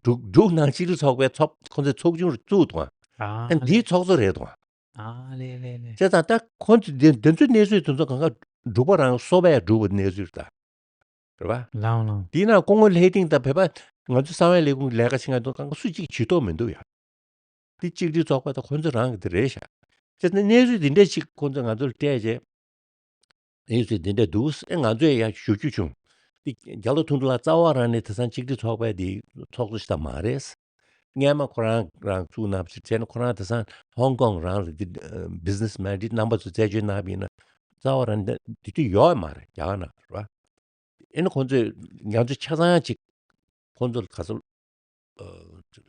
འབྲུག་འབྲུག་ནང་གཅིག་སྒྲིལ་ཚོགས་པའི་ཚོགས་ཁོང་ཚོའི་ཚོགས་ཆུང་བཙུགས་འདུག་པ། ཨ་ཨ་འདིའི་ལས། ཚོགས་གཙོ་རེད་འདུག་པ། ཨ་ལས་ལས་ལས། བྱས་ཙང་ད་ཁོང་ཚོ་འདི་འདི་ཚོའི་གནས་ཚུལ་དེ་ཚོ་གང་ག་འབྲུག་པ་རང་སོ་པས་སྒྲུབ་པའི་གནས་ཚུལ་རེད་ད། རེད་པ། ལའང་ལའང་། དེའི་ནང་སྐུ་ངོ་ལྷས་ཏིང་དང་བོད་པ་ང་ཚོ་གསང་བའི་ལས་ཁུངས་ལས་ཀ་བྱེད་མཁན་དེ་ཚོ་གང་ག་སུ་གཅིག་ཇུས་གཏོགས་མི་འདུག་ཡ། འདི་གཅིག་སྒྲིལ་ཚོགས་པ་དང་ཁོང་ཚོ་རང་གི་དེ་རེད་ཤག་བྱས་ཙང་གནས་ཚུལ་འདི་འདྲ་ཅིག་ཁོང་ཚོ་ང་ཚོར་སྤྲད་རྗེས། གནས་ཚུལ་འདི་འདྲ་འདུག་ཟེར་ང་ཚོས་ཡང་ཞུ་རྒྱུ་བྱུང་། འདི་རྒྱ་ལོ་དོན་གྲུབ་ལགས་རྩ་བ་རང་ནས་དེང་སང་གཅིག་སྒྲིལ་ཚོགས་པའི་འདི་ཚོགས་གཙོ་ཞིག་ད་མ་རེད། སྔས་མ་ཁོ་རང་རང་བཙུགས་གནང་བ་ཞིག་བྱས་ན། ཁོ་རང་དེང་སང་ཧོང་ཀོང་རང་ལ་འདི་བི་ཛི་ནེ་སི་མེན་འདི་རྣམ་པ་ཚོ་རྩད་གཅོད་གནང་བ་ཡིན་ན། རྩ་བ་རང་འདི་དུས་ཡོད་མ་རེད། རྒྱ་གར་ནང་རེད་པ། ཨེ་ནི་ཁོང་ཚོས་ང་ཚོ་ཆ་ཚང་ཅིག་ཁོང་ཚོ་ལ་ག་ཚོད་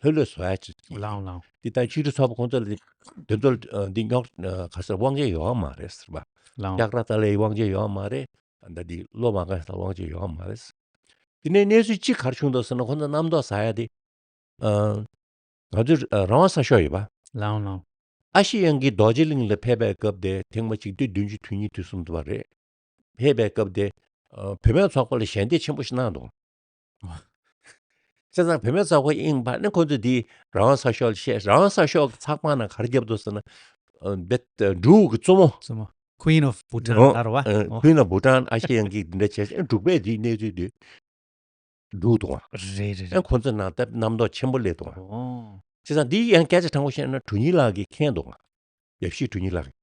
ལྷོད་ལྷོད་བཟོ་ཡ་ཅིག་ལའང་ལའང་། འདི་ལྟར་ཆིག་སྒྲིལ་ཚོགས་པ་ཁོང་ཚོ་ལ་དེ་ཚོ་འདི་རྙོག་ག་ཚོད་དབང་ཆ་ཡོད་མ་རེད་ཟེར་བ། ལའང་། རྒྱག་ར་ཏ་ལའི་དབང་ཆ་ཡོད་མ་རེད། ད་འདི་བློ་མ་གང་ས་དབང་ཆ་ཡོད་མ་རེད། དེ་ནས་གནས་ཚུལ་གཅིག་ག་རེ་བྱུང་འདུག་ཟེར་ན། ཁོང་ཚོ་རྣམ་རྟོག་ཟ་ཡ་དེ། ང་ཚོའི་རང་དབང་གསར་ཤོག་ཡོད་པ། ལའང་ལའང་། ཨ་ཤི་ཡང་གི་རྡོ་རྗེ་གླིང་ལ་ཕེབས་པའི་སྐབས་དེ་ཐེངས་མ་གཅིག་དུས་བདུན་ཅུ་དོན་གཉིས་དུས་གསུམ་དུ་བ་རེད། ཕེབས་པའི་སྐབས་དེ། ཨ། བུད་མེད་ཚོགས་པ་ལ་ཞལ་འདེབས་ཆེན་པོ་ཞིག་གནང་འདུག་བྱས་ཙང་བུད་མེད་ཚོགས་པ་ཨིན་པ་ནི་ཁོ་ཚོས་དེ་རང་དབང་གསར་ཤོག་ལ་བཤད། རང་དབང་གསར་ཤོག་གི་ཚགས་པར་ནང་ག་རེ་བརྒྱབ་འདུག་ཟེར་ན། ཨ། བེད་འབྲུག་གི་བཙུན་མོ། བཙུན་མོ། Queen of Bhutan ཨོ། ལ་རེད་པ། ཨ། ཨོ། Queen of Bhutan ཨ་ཤི་ཡང་གི་འདི་འདྲ་བྱས། འབྲུག་པས་དེའི་གནས་ཚུལ་དེ་སྒྲུག་འདུག་པ། རེད་རེད་རེད། ཨ། ཁོ་ཚོ་ནང་ད་རྣམ་རྟོག་ཆེན་པོ་སླེབས་འདུག་པ། ཨོ། བྱས་ཙང་འདི་ཡང་སྐད་ཆ་དྲང་པོ་བཤད་ན་དྲུང་ཡིག་ལགས་ཀྱིས་མཁྱེན་འདུག་པ། ཡབ་གཞིས་དྲུང་ཡིག་ལགས།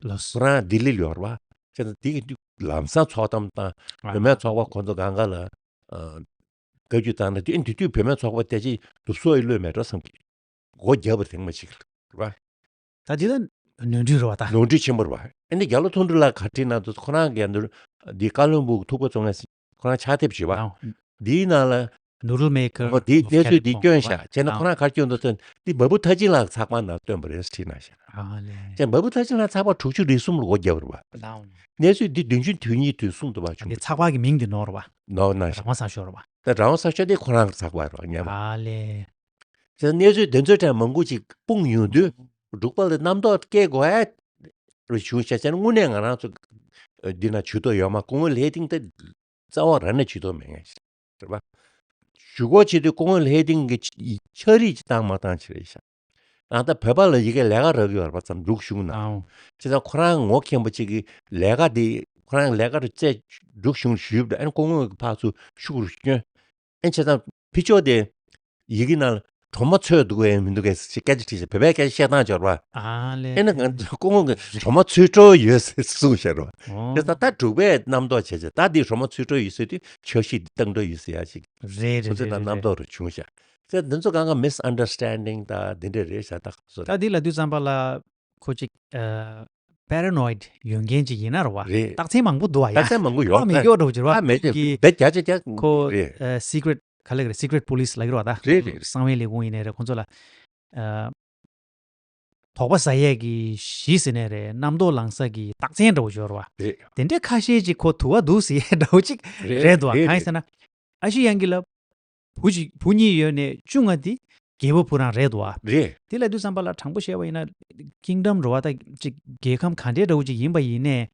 ལགས་སོ། ཁོ་རང་ལྡི་ལི་ལ་ཡོད་རེད་པ། བྱས་ཙང་འདི་གི་དུས་ལམ་སང་ཚོགས་གཏམ་དང་། ཨ། བུད་མེད་ཚོགས་པ་ཁོ་ཚོ་སྒང་ག་ལ། ཨ། བཀའ་བཀྱོན་བཏང་ན། དེ་དེ་དུས་བུད་མེད་ཚོགས་པ་དེ་ཅིག་དུབ་སོ་ཡི་ལོས་མེད་འགྲོ་བསམ་གི། སྒོ་བརྒྱབ་པ་རེད། ཐེངས་མ་གཅིག་རེད་པ། ད་འདི་ལ་ནོར་འཁྲུལ་རེད་པ་ད། ནོར་འཁྲུལ་ཆེན་པོ་རེད་པ། ཨ་ནི་རྒྱ་ལོ་དོན་གྲུབ་ལགས་ག་རེ་བྲིས་གནང་འདུག་ཁོ་རང་གིས་འདི་ཀ་ལོན་སྦུག་ཐུག་པ་ཚོ་ང་ཁོ་རང་ཕྱག་དེབ་ཅིག་ཡོད་པ། ཨང་། འདིའི་ནང་ལ། Noodle maker ཨོ། འདི་of གནས་ཚུལ་འདི California བསྐྱོན་ཤག་བྱས་ན། ཨང་། ཁོ་རང་ག་རེ་བསྐྱོན་འདུག་ཟེར་ན། འདི་བ་བུ་ཐ་ཅི་ལགས་ཚགས་པར་ནང་བཏོན་པ་རེད་ཟེར་བྲིས་གནང་ཤག་ཨ་ལས། བྱས་ན་བ་བུ་ཐ་ཅི་ལགས་ཚགས་པར་དྲུག་ཅུ་རེ་གསུམ་ལ་སྒོ་བརྒྱབ་པ་རེད་པ། ཨང་། གནས་ཚུལ་འདི་བདུན་ཅུ་དོན་གཉིས་དོན་གསུམ་དུ་བ་བྱུང་། འདི་ཚགས་པར་གྱི་མིང་འདི་ནོར་བ། ནོར་གནང་ཤག་རང་དབང་གསར་ཤོག་རེད་པ། ད་རང་དབང་གསར་ཤོག་དེ་ཁོ་རང་གི་ཚགས་པར་རེད་པ། སྔོན་མ། ཨ་ལས། བྱས་ཙང་གནས་ཚུལ་དེ་ཚོའི་གྲས་མང་པོ་ཅིག་སྤུངས་ཡོང་དུས། འབྲུག་པ་ལ་རྣམ་རྟོག་སྐྱེ་དགོས་ཡ་རུ་བྱུང་ཤག་བྱས་ན། དངོས་གནས་ང་རང་ཚོ་འདི་ན་ཇུས་གཏོགས་ཡོད་མ། སྐུ་ངོ་ལྷས་ཏིང་དེ་རྩ་བ་རང་ནས་ཇུས་གཏོགས་མེད་མཁན་ཞིག་རེད་པ། ཞུ་སྒོ་བྱེད་དུས་སྐུ་ངོ་ལྷས་ཏིང་གི་ཕྱག་བྲིས་ཅིག་བཏང་མ་བཏང་ཅིག་རེད་ཤག་ཨ། ད་བོད་པ་ལ་ཡི་གེ་ལས་ཀ་རག་གི་ཡོད་རེད་པ་ཙམ། འབྲུག་གཞུང་ནང་། ཨང་། བྱས་ཙང་ཁོ་རང་ངོ་མཁྱེན་པ་ཅིག་གིས་ལས་ཀ་དེ་ཁོ་རང་ལས་ཀ་རུ་བཙལ། འབྲུག་གཞུང་ལ་ཞུས་པ་རེད། ཨ་ནི་སྐུ་ངོ་གིས་ཕར་ཚུར་ཤུགས་རུ་བསྐྱོན། ཨེ། བྱས་ཙང་ཕི་ཅོག་དེ་ཡི་གེ་ནང་ལ་གྲོ་མ་ཚོས་འདུག་གས་མི་འདུག་གས་ཞེས་སྐད་ཆ་དྲིས་ཤག་བོད་པའི་སྐད་ཆ་བཤད་སྟངས་འབྱོར་པ། ཨ་ལས། ཨེ་ན་ང་ཚོ་སྐུ་ངོ་གིས་གྲོ་མ་ཚོས་འགྲོ་ཡོད་ཟེར་གསུངས་ཤག་རོ། ཨོ། དེ་ད་ད་འབྲུག་པས་རྣམ་རྟོག་བྱས་བྱས། ད་འདི་གྲོ་མ་ཚོས་འགྲོ་ཡོད་ཟེར་དུས་ཆབ་སྲིད་འདི་བཏང་འགྲོ་ཡོད་ཟེར་ཡ་ཞིག་རེད་རེད། ཁོ་ཚོས་ད་རེད་རེད་རྣམ་རྟོག་རུ་བྱུང་ཤག་བྱས་འདི་ཚོ་གང་ག་མི་སི་ཨན་ཌར་སི་ཊན་ཌིང་ད་འདི་འདྲ་རེད་ཤག་ད་ཁོ་ཚོ། ད་འདི་ལབ་དུས་ཙམ་པ་ལ་ཁོ་ཅིག་ཨ། paranoid ཡོད་མཁན་ཅིག་ཡིན་ན་རེད་བ། རེད། རྟགས་མཚན་མང་པོ་འདུག་བ་ཡ། རྟགས་མཚན་མང་པོ་ཡོད། ཨ་མི་སྐྱོ་འགྲོ་གི་རེད་བ། ཨ་མེད་ཀྱི་ཀི་བེད་རྒྱ་ཆེ་རྒྱ་ཁོ་རེད། ཨ་secret ག་ལེ་ག་རེད། secret police ལབ་ཀྱི་རེད་བ་ད། རེད་རེད། གསང་བའི་ལས་ཁུངས་ཡིན་ནའི་རེད། ཁོང་ཚོ་ལ་ཨ་དོགས་པ་ཟ་ཡས་ཀྱི་གཞི་ཟེར་ནའི་རེད། རྣམ་རྟོག་ལངས་ས་ཀྱི་རྟགས་མཚན་འདྲ་བོ་ཅིག་ཡོད་རེད་བ། རེད། དེ་འདྲའི་ཁ་ཤས་ཅིག་ཁོ་དུ་བ་འདུག་ཟེར་ཡས་འདྲ་བོ་ཅིག་རེད་རེད་འདུག་བ། རེད་གང་ཡིན་རེད། ཟེར་ན། ཨ་ཤི་ཡང་གི་ལ་བུ་གཅིག་བུ་གཉིས་ཡོད་ནས་བཅོ་ལྔ་དེ་རྒྱལ་པོ་བུ་རང་རེད་འདུག་བ། རེད། དེ་ལ་དུས་ཙམ་པ་ལ་དྲང་པོ་བཤད་པ་ཡིན་ན་kingdom རེད་བ། ད་ཅིག་རྒྱལ་ཁམས་ག་འདྲའི་འདྲ་བོ་ཅིག་ཡིན་པ་ཡིན་ནས།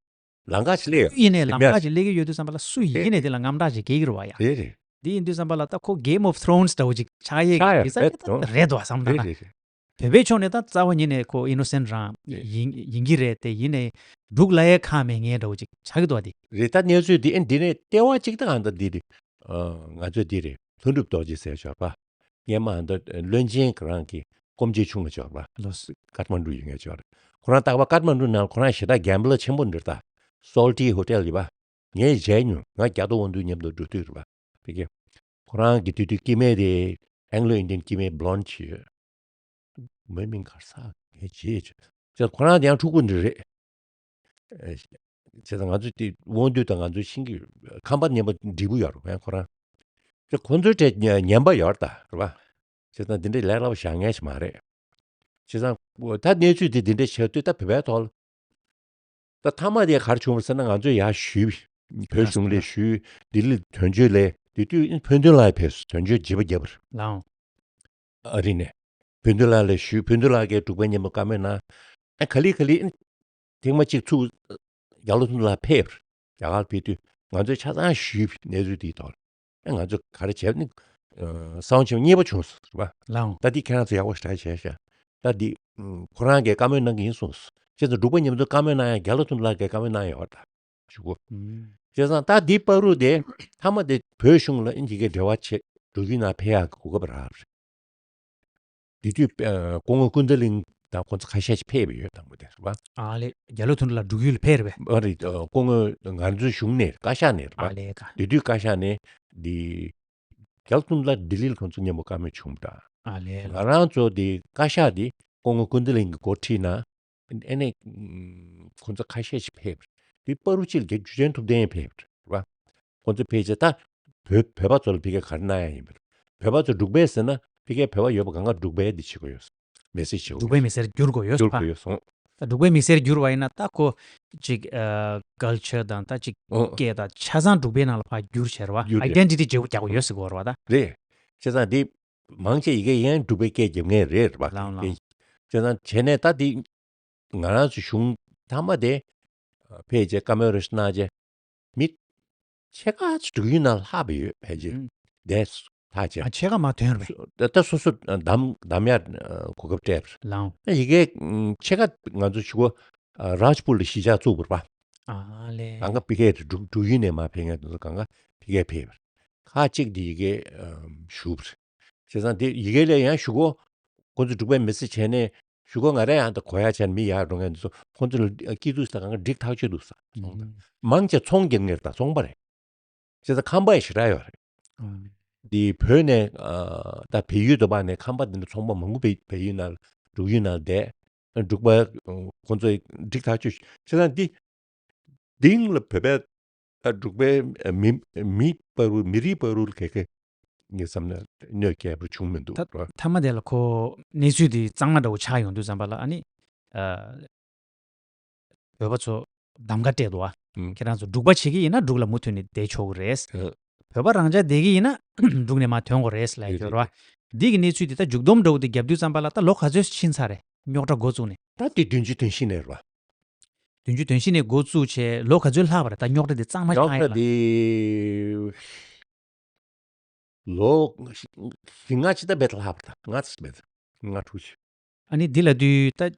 ལམ་ཁ་ཅིག་སླེབས་ཡོད། ཡིན་ནས་ལམ་ཁ་ཅིག་སླེབས་ཀྱི་ཡོད་དུས་ཙམ་པ་ལ་སུ་ཡིན་ནས་དེ་ལ་དངངས་སྐྲག་ཅིག་སྐྱེ་གི་རེད་བ་ཡ། རེད་རེད། དེ་ཡིན་དུས་ཙམ་པ་ལ་ད་ཁོ་Game of Thrones འདྲ་བོ་ཅིག་ཆགས་ཡས་ཆགས་ཡོད་ཀྱི་ས་དེ་ད་རེད་འདུག་བསམ་ན། རེད་རེད་རེད། བོད་པའི་ཕྱོགས་ནས་ད་རྩ་བ་ཉིད་ནས་ཁོ་innocent རང་རེད། ཡིན་ཡིན་གྱི་རེད་དེ། ཡིན་ནས་འབྲུག་ལ་ཡའི་ཁ་མེད་ངེས་འདྲ་བོ་ཅིག་ཆགས་ཀྱི་འདུག་བ་དེ། རེད། ད་གནས་ཚུལ་འདི་ཨེ་འདི་ནས་ལྟེ་བ་གཅིག་ད་ཨ་ད་འདི་རེད། ཨ་ང་ཚོས་འདི་རེད། ལྷུན་གྲུབ་རྡོ་རྗེ་ཟེར་ཞོར་པ། སྔས་མ་ཨ་ད་བློན་ཆེན་གི་རང་གི་སྐུ་མཆེད་ཆུང་བ་ཞོར་པ། ལོས། ཀཏ་མན་ཌུ་ཡོད་ངེས་ཞོར། ཁོ་རང་རྟག་པར་ཀཏ་མན་ཌུ་ནང་ཁོ་རང་ཞེ་དྲག་གེམ་བྷལ་ཆེན་པོ་འདྲ་ད། Salty Hotel ཡོད་པ། ངས་མཇལ་མྱོང་། ང་རྒྱ་ཐོ་དབང་འདུས་མཉམ་དུ་འགྲོ་དུས་རེད་པ། ཕ་གི། ཁོ་རང་གི་དུས་དུས་སྐྱེ་དམན་དེ་Anglo Indian སྐྱེ་དམན་blonde ཅིག་ཡོད། མོའི་མིང་ག་རེ་ཟེར་ངས་བརྗེད་བྱས། ཁོ་རང་དེ་ཡང་ཕྲུ་གུ་འདྲ་རེད། ཨེ། བྱས་ཙང་ང་ཚོ་དེ་དབང་འདུས་དང་ང་ཚོ་ཤིང་གི་ཁང་པ་མཉམ་པ་འགྲིག་གི་ཡོད་རེད་པ་ཁོ་རང་། དེ་ཁོ་ཚོའི་གྲས་ཉན་པ་ཡོད་རེད་ད་རེད་པ། བྱས་ཙང་དེ་འདྲའི་ལས་སླ་པོ་བཞག་མཁན་ཞིག་མ་རེད། བྱས་ཙང་ད་གནས་ཚུལ་དེ་དེ་འདྲ་ཆགས་དུས་ད་བོད་པའི་ཐོག་ལ། ད་མཐའ་མ་དེ་ག་རེ་བྱུང་བ་ཟེར་ན་ང་ཚོ་ཡར་ཞུས། བོད་གཞུང་ལ་ཞུས། ལྡི་ལི་དོན་གཅོད་ལ་དེ་དུས་ཕན་ཚུན་ལ་ཕེབས་སོང་། དོན་གཅོད་བྱེད་པ་རྒྱབ་པར། ལའང་། ཨ་རི་ནས། ཕན་ཚུན་ལ་ལ་ཞུས། ཕན་ཚུན་ལ་གའི་འབྲུག་པའི་མཉམ་དུ་བཀའ་མོལ་གནང་། ཨ་ག་ལེ་ག་ལེ་ཨ་ཐེངས་མ་གཅིག་ཚུར་རྒྱ་ལོ་ཐུན་ལ་ཕེབས། རྒྱ་གར་ཕེབས་དུས་ང་ཚོས་ཆ་ཚང་ཞུས་གནས་ཚུལ་དེའི་ཐོག་ལ། ཨ་ང་ཚོས་ག་རེ་བྱས་ནི། ཨ་སང་ཆེན་གཉིས་པ་བྱུང་སོང་རེད་པ། ལའང་། ད་འདི་ཁྱེད་རང་ཚོ་ཡག་པོ་ཞེ་དྲག་བྱས་ཤག་ད་འདི་ཨ་ཁོ་རང་གིས་བཀའ་མོལ་གནང་གི་ཡིན་གསུངས་སོང་། བྱས་ཙང་འབྲུག་པ་མཉམ་དུ་བཀའ་མོལ་གནང་ཡ་རྒྱ་ལོ་ཐུན་ལ་གའི་བཀའ་མོལ་གནང་ཡོད་པ་ད་ཞུ་གོ། ཨུམ། བྱས་ཙང་ད་འདི་བར་དུ་དེ་མཐའ་མ་དེ་བོད་གཞུང་ལ་ཨིན་ཇི་གའི་འབྲེལ་བ་བྱེད་འགྲོ་རྒྱུ་ན་ཕེབས་ཡག་གི་གོ་སྐབས་རག་རེད། དེ་དུས་ཨ་སྐུ་ངོ་ཀུན་བདེ་གླིང་དང་ཁོང་ཚོ་ཁ་ཤས་ཤིག་ཕེབས་ཡོད་དང་པོ་དེ་རེད་པ། ཨ་ལེ། རྒྱ་ལོ་ཐུན་ལ་འབྲུག་ཡུལ་ཕེབས་རེད་པས། ཨ་རེད། ཨ་སྐུ་ངོ་ང་ཚོའི་གཞུང་ནས་བཀའ་ཤག་ནས་རེད་པ། ཨ་ལེ་ཀ། དེ་དུས་བཀའ་ཤག་ནས་འདི་རྒྱ་ལོ་ཐུན་ལ་ལྡི་ལི་ལ་ཁོང་ཚོ་མཉམ་པོ་བཀའ་མོལ་བྱུང་པ་འདྲ། ཨ་ལེ་ལ། ང་རང་ཚོ་འདི་བཀའ་ཤག་འདི་སྐུ་ངོ་ཀུན་བདེ་གླིང་གི་འགོ་ཁྲིད་ན། ཨ་ནི་ཁོང་ཚོ་ཁ་ཤས་ཤིག་ཕེབས་པ་རེད། དེ་བར་དུ་གཅིག་ལ་རྒྱལ་བ་འཇུ་ཆེན་ཐུབ་བསྟན་ཕེབས་པ་རེད་པ། ཁོང་ཚོ་ཕེབས་རྗེས་ད་བོད་བོད་པ་ཚོ་ལ་ཕ་གིར་ག་རེ་གནང་ཡ་ཡིན་པ་རེད། བོད་པ་ཚོ་འབྲུག་པ་ཟེར་ན་ཕ་གིར་བོད་པ་ཡོད་པ་གང་ག་འབྲུག་པའི་འདི་བྱེད་དགོས་ཡོད། མི་སེར་བྱེད་དགོས་འབྲུག་པའི་མི་སེར་བསྒྱུར་དགོས་ཡོད་བསྒྱུར་པ། དགོས་ཡོད་སོང་། ད་འབྲུག་པའི་མི་སེར་བསྒྱུར་བ་ཡིན་ན་ད་ཁོ་ཅིག་ཨ་ཀལ་ཅར་དང་ད་ཅིག་ཨོ། སྐད་དང་ཆ་ཚང་འབྲུག་པའི་ནང་ལ་ཕར་བསྒྱུར་བྱས་རེད་བ། བསྒྱུར་རེད། ཨའི་ཌེན་ཊི་ཊི་བརྗེ་པོ་རྒྱག་དགོས་ཡོད་ཟེར་གོ་རེད་བ་ད། རེད། བྱས་ཙང་འདི་མང་ཆེ་ཡི་གེ་ཡན་འབྲུག་པའི་སྐད་རྒྱབ་མཁན་རེད་རེད་པ། ལའང་ལའང་། བྱས་ཙང་བྱས་ནས་ད་འདི་ང་རང་ཚོ་གཞུང་མཐའ་མ་དེ་ཕེབས་རྗེས་བཀའ་མོལ་རེ་ཞིག་གནང་རྗེས་མི་ཕྱེད་ཀ་ཅིག་འབྲུག་ཡུལ་ནང་ལྷག་པ་ཡོད། ཕལ་ཆེར་ཨུམ། བསྡད་ཐག་བཅད། ཨ་ཕྱེད་ཀ་མར་ཐོན་རེད། ད་ད་སོ་སོ་བདམས་བདམས་ཡར་གོ་སྐབས་སྤྲད་པ་རེད། ལའང་། ཡི་གེ་ཕྱེད་ཀ་ང་ཚོ་ཞུ་གོ་རཱཇ་པུར་ལ་གཞིས་ཆགས་བཙུགས་པ་རེད་པ། ཨ་ལེ། གང་ག་ཕ་གིར་འབྲུག་འབྲུག་ཡུལ་ནས་མར་ཕེབས་མཁན་དེ་ཚོ་གང་ག་ཕ་གིར་ཕེབས་པ་རེད། ཁག་གཅིག་དེ་ཡི་གེ་ཨམ་ཞུས་པ་རེད། བྱས་ཙང་དེ་ཡི་གེ་ལ་ཡང་ཞུ་གོ་ཁོང་ཚོ་འབྲུག་པའི་མི་སེར་བྱས་ནས་ཞུ་གོ་ང་རང་ཡང་ད་གོ་ཡ་བྱས་ནས་མི་ཡར་འགྲོ་མཁན་དེ་ཚོ་ཁོང་ཚོ་ལ་སྐྱིད་སྡུག་ས་གང་ག་འགྲིག་ཐག་ཆོད་འདུག་ས། ཨུམ། མང་ཆེ་ཚོང་རྒྱག་མཁན་རེད་ད། ཚོང་པ་རེད། བྱས་ཙང་ཁང་པ་ཡང་ཞེ་དྲག་ཡོད་རེད། ཨུམ། འདི་བོད་ནས་ཨ་ད་བལ་ཡུལ་དུ་བབས་ནས་ཁང་པ་འདི་འདྲ་ཚོང་པ་མང་པོ་བལ་བལ་ཡུལ་ནང་འབྲུག་ཡུལ་ནང་བསྡད། འབྲུག་པ་ཁོང་ཚོ་འགྲིག་ཐག་ཆོད། བྱས་ཙང་འདི་དེང་ལ་བོད་པའི་ཨ་འབྲུག་པའི་མི་མི་བར་དུ་མི་རིགས་བར་དུ་ག་གེ་ངས་བསམ་ན་གནོད་སྐྱེལ་བ་བྱུང་མི་འདུག་ད་ར། མཐའ་མ་དེ་ལ་ཁོ་གནས་ཚུལ་དེ་གཙང་མ་འདྲ་བོ་ཆགས་ཡོང་དུས་ཙམ་པ་ལ་ཨ་ནི་ཨ་བོད་པ་ཚོ་གདམ་ག་སྤྲད་འདུག་ཨ། ཨུམ། ཁྱེད་རང་ཚོ་འབྲུག་པ་བྱེད་ཀྱི་ཡིན་ན་འབྲུག་ལ་མུ་མཐུད་ནས་བསྡད་ཆོག་གི་རེད། ཨ། བོད་པ་རང་ཅག་བསྡད་ཀྱི་ཡིན་ན་འབྲུག་ནས་མར་ཐོན་དགོས་རེད་ལབ་ཡོད་རེད་བ། འདི་གི་གནས་ཚུལ་དེ་ད་མཇུག་སྡོམ་འདྲ་བོ་དེ་བརྒྱབ་དུས་ཙམ་པ་ལ་ད་ལོ་ག་ཚོད་ཕྱིན་ཚར་རེད། རྙོག་དྲ་འགོ་བཙུགས་ནས། ད་དེ་བདུན་ཅུ་དོན་བཞི་ནས་རེད་བ། བདུན་ཅུ་དོན་བཞི་ནས་འགོ་བཙུགས་བྱས་ལོ་ག་ཚོད་ལྷག་པ་རེད། ད་རྙོག་དྲ་དེ་གཙང་མ་ཆགས་ཡོད་ལ། རྙོག་དྲ་དེ་ལོ་བཞི་ལྔ་ཅིག་ད་བེད་ལྷག་པ་ད་ལྔ་ཙམ་བེད་ལྔ་དྲུག་ཅིག་ཨ་ནི་འདི་ལ་དུས་ད་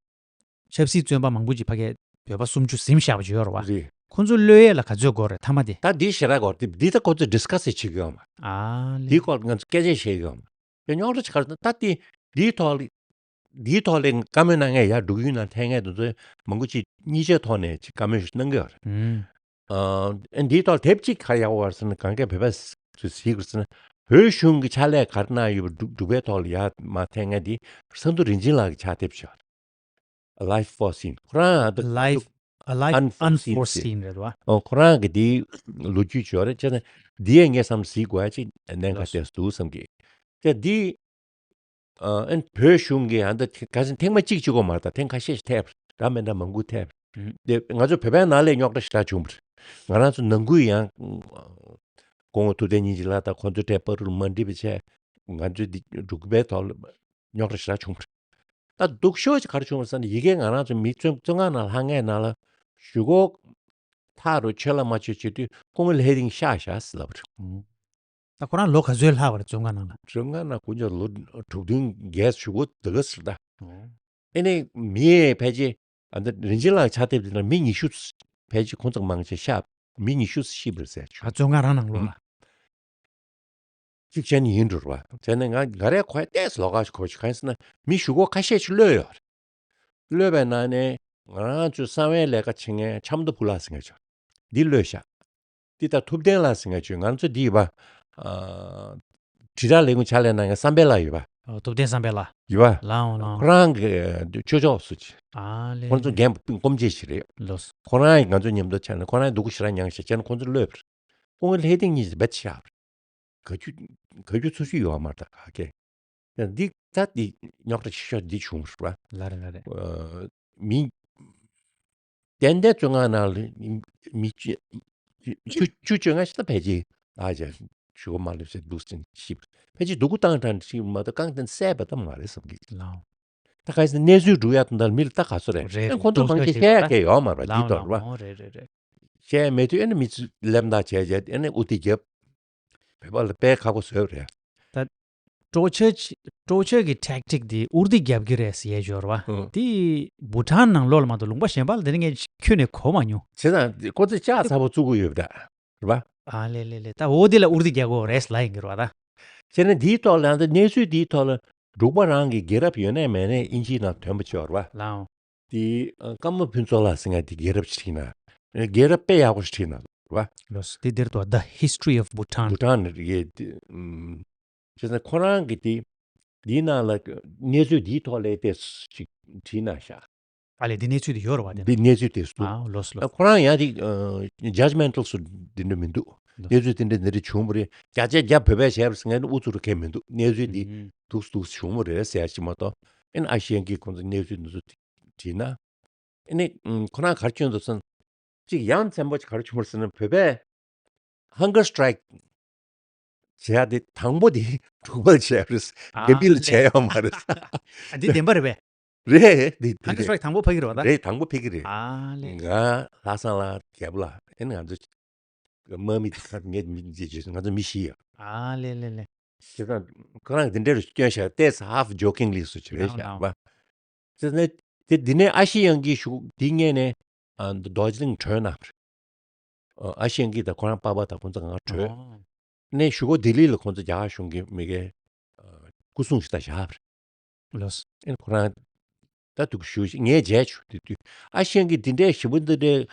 ཆབ་སྲིད་བཙོན་པ་མང་པོ་ཅིག་ཕ་གིར་བོད་པ་སུམ་ཅུ་ཟིན་བཞག་པ་ཅིག་ཡོད་རེད་བ། རེད། ཁོང་ཚོ་གློད་ཡས་ལ་ག་ཚོད་འགོར་རེད་མཐའ་མ་དེ། ད་འདི་ཞེ་དྲག་འགོར་དེ་འདི་ད་ཁོ་ཚོས་ཌིས་ཀ་སི་བྱེད་ཀྱི་ཡོད་མ། ཨ་ལེ། འདིའི་སྐོར་ང་ཚོ་སྐད་ཆ་བཤད་ཀྱི་ཡོད་མ། རྙོག་དྲ་ཆགས་ད་དེ་འདིའི་ཐོག་ལ་འདིའི་ཐོག་ལ་བཀའ་མོལ་གནང་མཁན་ཡར་འབྲུག་ཡུལ་ནང་ཐོན་མཁན་དེ་ཚོ་མང་པོ་ཅིག་གཉིས་ཆའི་ཐོག་ནས་ཅིག་བཀའ་མོལ་ཞིག་གནང་གི་ཡོད་རེད། ཨུམ། ཨ་འདིའི་ཐོག་དེབ་ཅིག་ག་ཡག་པོ་བར་སོང་ན་གང་གས་བོད་པ་ཚོས་གཟིགས་དགོས་ཟེར་ན་བོད་གཞུང་གི་ཕྱག་ལས་ག་རེ་གནང་ཡོད་པ་འབྲུག་འབྲུག་པའི་ཐོག་ལ་ཡར་མར་ཐོན་མཁན་དེ་སངས་རྡོར་རིན་ཆེན་ལགས་ཀྱི་ཕྱག་དེབ་ཅིག་ཡོད་རེད། Life for Sale ཁོ་རང་ད་Life ཨ་ལ་unforeseen unforeseen རེད་བ། ཨོ་ཁོ་རང་གི་དེའི་ལོ་རྒྱུས་ཅིག་ཡོད་རེད། བྱས་ན་འདི་ཡང་ངས་བསམ་གཟིགས་དགོས་ཡ་ཅིག་གནད་འགག་ལགས་སོ། ཏོག་ཙམ་འདུག་བསམ་གི། ད་འདི་ཨ་ཨན་བོད་གཞུང་གིས་ཨ་ད་ཁ་སང་ཐེངས་མ་གཅིག་གཅིག་གོ་མ་རེད། ད་ཐེངས་ཁ་ཤས་ཤིག་ཐེབས་རེད། འདྲ་མི་འདྲ་མང་པོ་ཐེབས་རེད། དེ་ང་ཚོ་བོད་པའི་ནང་ལ་རྙོག་དྲ་ཞེ་དྲག་བྱུང་བ་རེད། ང་རང་ཚོ་ནང་ཁུལ་ཡང་སྐུ་ངོ་ཐུབ་བསྟན་སྙིང་རྗེ་ལགས་དང་ཁོང་ཚོའི་གྲས་བར་དུ་མ་འགྲིག་པ་བྱས། ང་ཚོའི་འདི་འབྲུག་པའི་ཐོག་ལ་རྙོག་དྲ་ཞེ་དྲག་བྱུང་བ་རེད། ད་སྡུག་ཤོས་ཀྱི་ག་རེ་བྱུང་བ་ཟེར་ན། ཡ་གི་ང་རང་ཚོ་མི་བཙོན་བཙོན་ཁང་ནང་ལྷང་ངེར་ནང་ལ་གཞུག་གུ་ཐག་རུ་ཆོད་ལ་མ་ཆོད་བྱེད་དུས་སྐུ་ངོ་ལྷས་རིང་གཤགས་བཞག་ཟེར་ལབ་པ་རེད། ད་ཁོ་རང་ལོ་ག་ཚོད་ལྷག་པ་རེད་བཙོན་ཁང་ནང་ལ། བཙོན་ཁང་ནང་དཀོན་མཆོག་ལོ་དྲུག་བདུན་བརྒལ་གཞུག་གུ་དེ་ག་ཟེར་ད། ཨེ་ནས་མི་ཕལ་ཆེར་ཨ་ད་རིན་ཆེན་ལགས་ཕྱག་དེབ་དེ་ནང་མི་ཉི་ཤུ་ཕལ་ཆེར་ཁོང་ཚོ་མང་ཆེ་གཤགས། མི་ཉི་ཤུ་ཤི་བ་རེད་ཟེར་ཨ་བྱུང་། བཙོན་ཁང་རང་ནང་ལོགས་ལ། གཅིག་བྱས་ན་ཡིན་འགྲོ་རེད་བ། བྱས་ན་ང་ང་རའི་གོ་ཡ་ཏོག་ཙམ་ལོགས་ཀ་ཞིག་གོ་ཞིག་གང་ཡིན་ཟེར་ན། མི་གཞུག་གུ་ཁ་ཤས་ཤིག་གློད་ཡོད་རེད། གློད་པའི་ནང་ནས་ང་རང་ཚོའི་གསང་བའི་ལས་ཀ་བྱེད་མཁན་ཆབ་མདོ་ཕུ་ལགས་ཟེར་མཁན་ཅིག་ཡོད། འདི་གློད་བཞག་འདི་ལྟར་ཐུབ་བསྟན་ལགས་ཟེར་མཁན་ཅིག་ཡོད། ང་ཚོ་འདི་ཡོད་པ། ཨ་དྲིལ་བསྒྲགས་ལས་ཁུངས་ཕྱག་ལས་གནང་མཁན་བསམ་འཕེལ་ལགས་ཡོད་པ། ཨོ་ཐུབ་བསྟན་བསམ་འཕེལ་ལགས། ཡོད་པ། ལའོ་ལའོ། ཁོ་རང་གི་ཆོས་ཕྱོགས་སུ་ཅིག་ཨ་ལེ། ཁོ་ཚོ་རྒན་སྐུ་མཁྱེན་ཞིག་རེད། ལོས། ཁོ་རང་ཡིས་ང་ཚོ་མཉམ་དུ་བྱས་ནས་ཁོ་རང་ཡིས་སྡུག་གུ་ཞེ་དྲག་མྱངས་ཤག་བྱས་ན་ཁོ་ཚོ་གློད་པ་རེད། སྐུ་ངོ་ལྷས་རིང་སྙིང་རྗེ་རྦད་ཆགས་པ་རེད། ག་རྒྱུ་ག་རྒྱུ་ཚོ་ཞིག་ཡོད་མ་རེད་ད་ག་གེ། ཡང་འདི་ད་འདི་རྙོག་དྲ་ཆེ་ཤོས་འདི་བྱུང་བ་རེད་པ། ལ་རེད་ལ་རེད། ཨ་མི་ཏན་ཏན་བཙོན་ཁང་ནང་ལ་མི་བཅུ་བཅུ་བཅོ་ལྔ་ཞིག་ད་ཕལ་ཆེར་ཨ་ཅག་ཞུ་གོ་མ་ལེབ་ཟེར་འདུག་ཟེར་ཤི་བ་རེད། ཕལ་ཆེར་སྡུག་གུ་བཏང་དྲགས་ཤི་མ་གཏོགས་རྐང་སྟེང་བསད་པ་ད་མ་རེད་བསམ་གི། ལའོ། ད་ག་ཟེར་གནས་ཚུལ་སྒྲུག་ཡག་དང་ད་མི་ལ་ད་ག་ཚོད་རེད། རེད་ཨེ་ཁོང་ཚོ་མང་ཆེ་བཤད་ཡག་གི་ཡོད་མ་རེད་པ། འདི་ལའོ་ཐོག་རེད་པ། ལའོ་རེད་རེད་རེད། བཤད་མེད་དུས་ཨེ་ནི་མི་ཚོས་ལེམ་ཐག་བྱས་བྱས་ཨེ་ནི་དབུ་ཐིག་བརྒྱབ། བོད་པ་ལ་དཔེ་ཁག་པོ་བཟོས་པ་རེད། ད་སྤྲོ་ཆས་སྤྲོ་ཆས་ཀྱི་ཊེག་ཊིག་དེ་དབུ་ཐིག་བརྒྱབ་ཀྱི་རེད་ཟེར་ཡས་ཡོད་རེད་པ། ཧུང་། དེ་བྷུ་ཊན་ནང་ལོགས་ལ་མ་གཏོགས་ལུང་པ་གཞན་པ་ལ་དེ་ནི་ངས་ཁྱོན་ནས་གོ་མ་མྱོང་། བྱས་ཙང་ཁོ་ཚོས་ལྕགས་ཚ་པོ་བཙུགས་ཀྱི་ཡོད་པ་འདྲ་རེད་པ། ཨ་ལེ་ལེ་ལེ། ད་འོ་དེ་ལ་དབུ་ཐིག་རྒྱག་དགོས་རེད་ལབ་ཡིན་གྱི་རེད་པ་ད། བྱས་ན་འདིའི་ཐོག་ལ་ཡང་ད་གནས་ཚུལ་འདིའི་ཐོག་ལ་འབྲུག་པ་རང་གི་རྒྱལ་རབས་ཡོད་ནའི་མེད་ནའི་དབྱིན་ཇིའི་ནང་ཐོན་པ་ཅིག་ཡོད་རེད་པ། ལའོ། དེ་ཨ་ཀརྨ་ཕུན་ཚོགས་ལགས་ཟེར་མཁན་དེ་རྒྱལ་རབས་ཅིག་བྲིས་ན། རྒྱལ་རབས་དཔེ་ཡག་པོ་ཞིག་བྲིས་ན་རེད་པ། ལོས། དེ་འདིར་དུ་The History of Bhutan། བྷུ་ཊན་རེད་དེ། ཨམ། བྱས་ཙང་ཁོ་རང་གིས་དེ་འདིའི་ནང་ལ་གནས་ཚུལ་འདིའི་ཐོག་ལ་དེ་ཅིག་བྲིས་ན་ཤག་ཨ་ལས་འདི་གནས་ཚུལ་དེ་ཡོད་རེད་པ་དེ་ན། འདི་གནས་ཚུལ་དེ་འདུག་ཨ་ལོས་ལོས། ཁོ་རང་ཡང་དེ་ཇཇ་མེན་ཊལ་སུ་འདི་འདྲ་མི་འདུག་ལོས། གནས་ཚུལ་དེ་འདྲ་འདི་འདྲ་བྱུང་བ་རེད། བརྒྱ་ཆ་བརྒྱ་བོད་པས་བྱས་པ་ཟེར་མཁན་ནི་ཨུ་ཚུགས་རུ་ཁེལ་མི་འདུག་གནས་ཚུལ་འདི་ཨུམ། འདུག་འདུག་བྱུང་བ་རེད་ཟེར་ཡ་ཅིག་མ་གཏོགས། ཨེ་ནི་ཨ་ཤི་ཡན་གྱིས་ཁོང་ཚོ་གནས་ཚུལ་འདི་ཚོ་བྲིས་ན། ཨེ་ནི་ཁོ་རང་ག་རེ་བྱུང་འདུག་ཟེར་ན། གཅིག་ཡ་མཚན་པོ་ཅིག་ག་རེ་བྱུང་བ་ཟེར་ན། བོད་པས་ཧང་གར་སི་ཊི་རའི་ཀི་བྱེད་ཡ་དེ་དང་པོ་དེ་འབྲུག་པར་བྱས་རེད། ཨ་བདེན་པ་ལ་ལས། བྱས་ཡོད་མ་རེད། ཨ་འདི་བདེན་པ་རེད་པས། རེད་འདི་ཧང་གར་སི་ཊི་རའི་ཀི་དང་པོ་ཕ་གི་རེད་པ་ད། རེད་དང་པོ་ཕ་གི་རེད། ཨ་ལས། ང་ལྷ་བཟང་ལགས། རྒྱལ་པོ་ལགས། ཨེ་ནི་ང་ཚོ་དམག་མི་དེ་ཁ་ངས་མི་འདི་བྱས་ང་ཚོ་མི་བཞི་ཡོད། ཨ་ལས་ལས་ལས། བྱས་ཙང་ཁོ་རང་གིས་འདི་འདྲ་རུ་སྐྱོན་བཞག་ཏོག་ཙམ་ཧ་ཕི་ཇོ་ཀིང་ལི་སུ་ཅིག་རེད་ལའོ་བཞག་ལའོ། པ། བྱས་ཙང་དེ་འདི་ནས་ཨ་ཤི་ཡང་གིས་ཞུ་འདི་སྔོན་ནས་ཨ་རྡོ་རྗེ་གླིང་བྲོས་གནང་བ་རེད། ཨ་ཤི་ཡང་གིས་དང་ཁོ་རང་པ་ཕ་དང་ཁོང་ཚོ་གང་ག་བྲོས། ཨོ། ནས་གཞུག་གུ་ལྡི་ལི་ལ་ཁོང་ཚོ་རྒྱ་གར་གཞུང་གི་མི་སྒེར་ཨ་སྐུ་སྲུང་ཞིག་ད་བཞག་པ་རེད། ལོས། ཨེ་ཁོ་རང་ད་འདུག་ཞུ་ཞིག་ངས་མཇལ་བྱུང་དེ་དུས་ཨ་ཤི་ཡང་གིས་འདི་འདྲའི་ཞིབ་པོ་འདི་འདྲའི་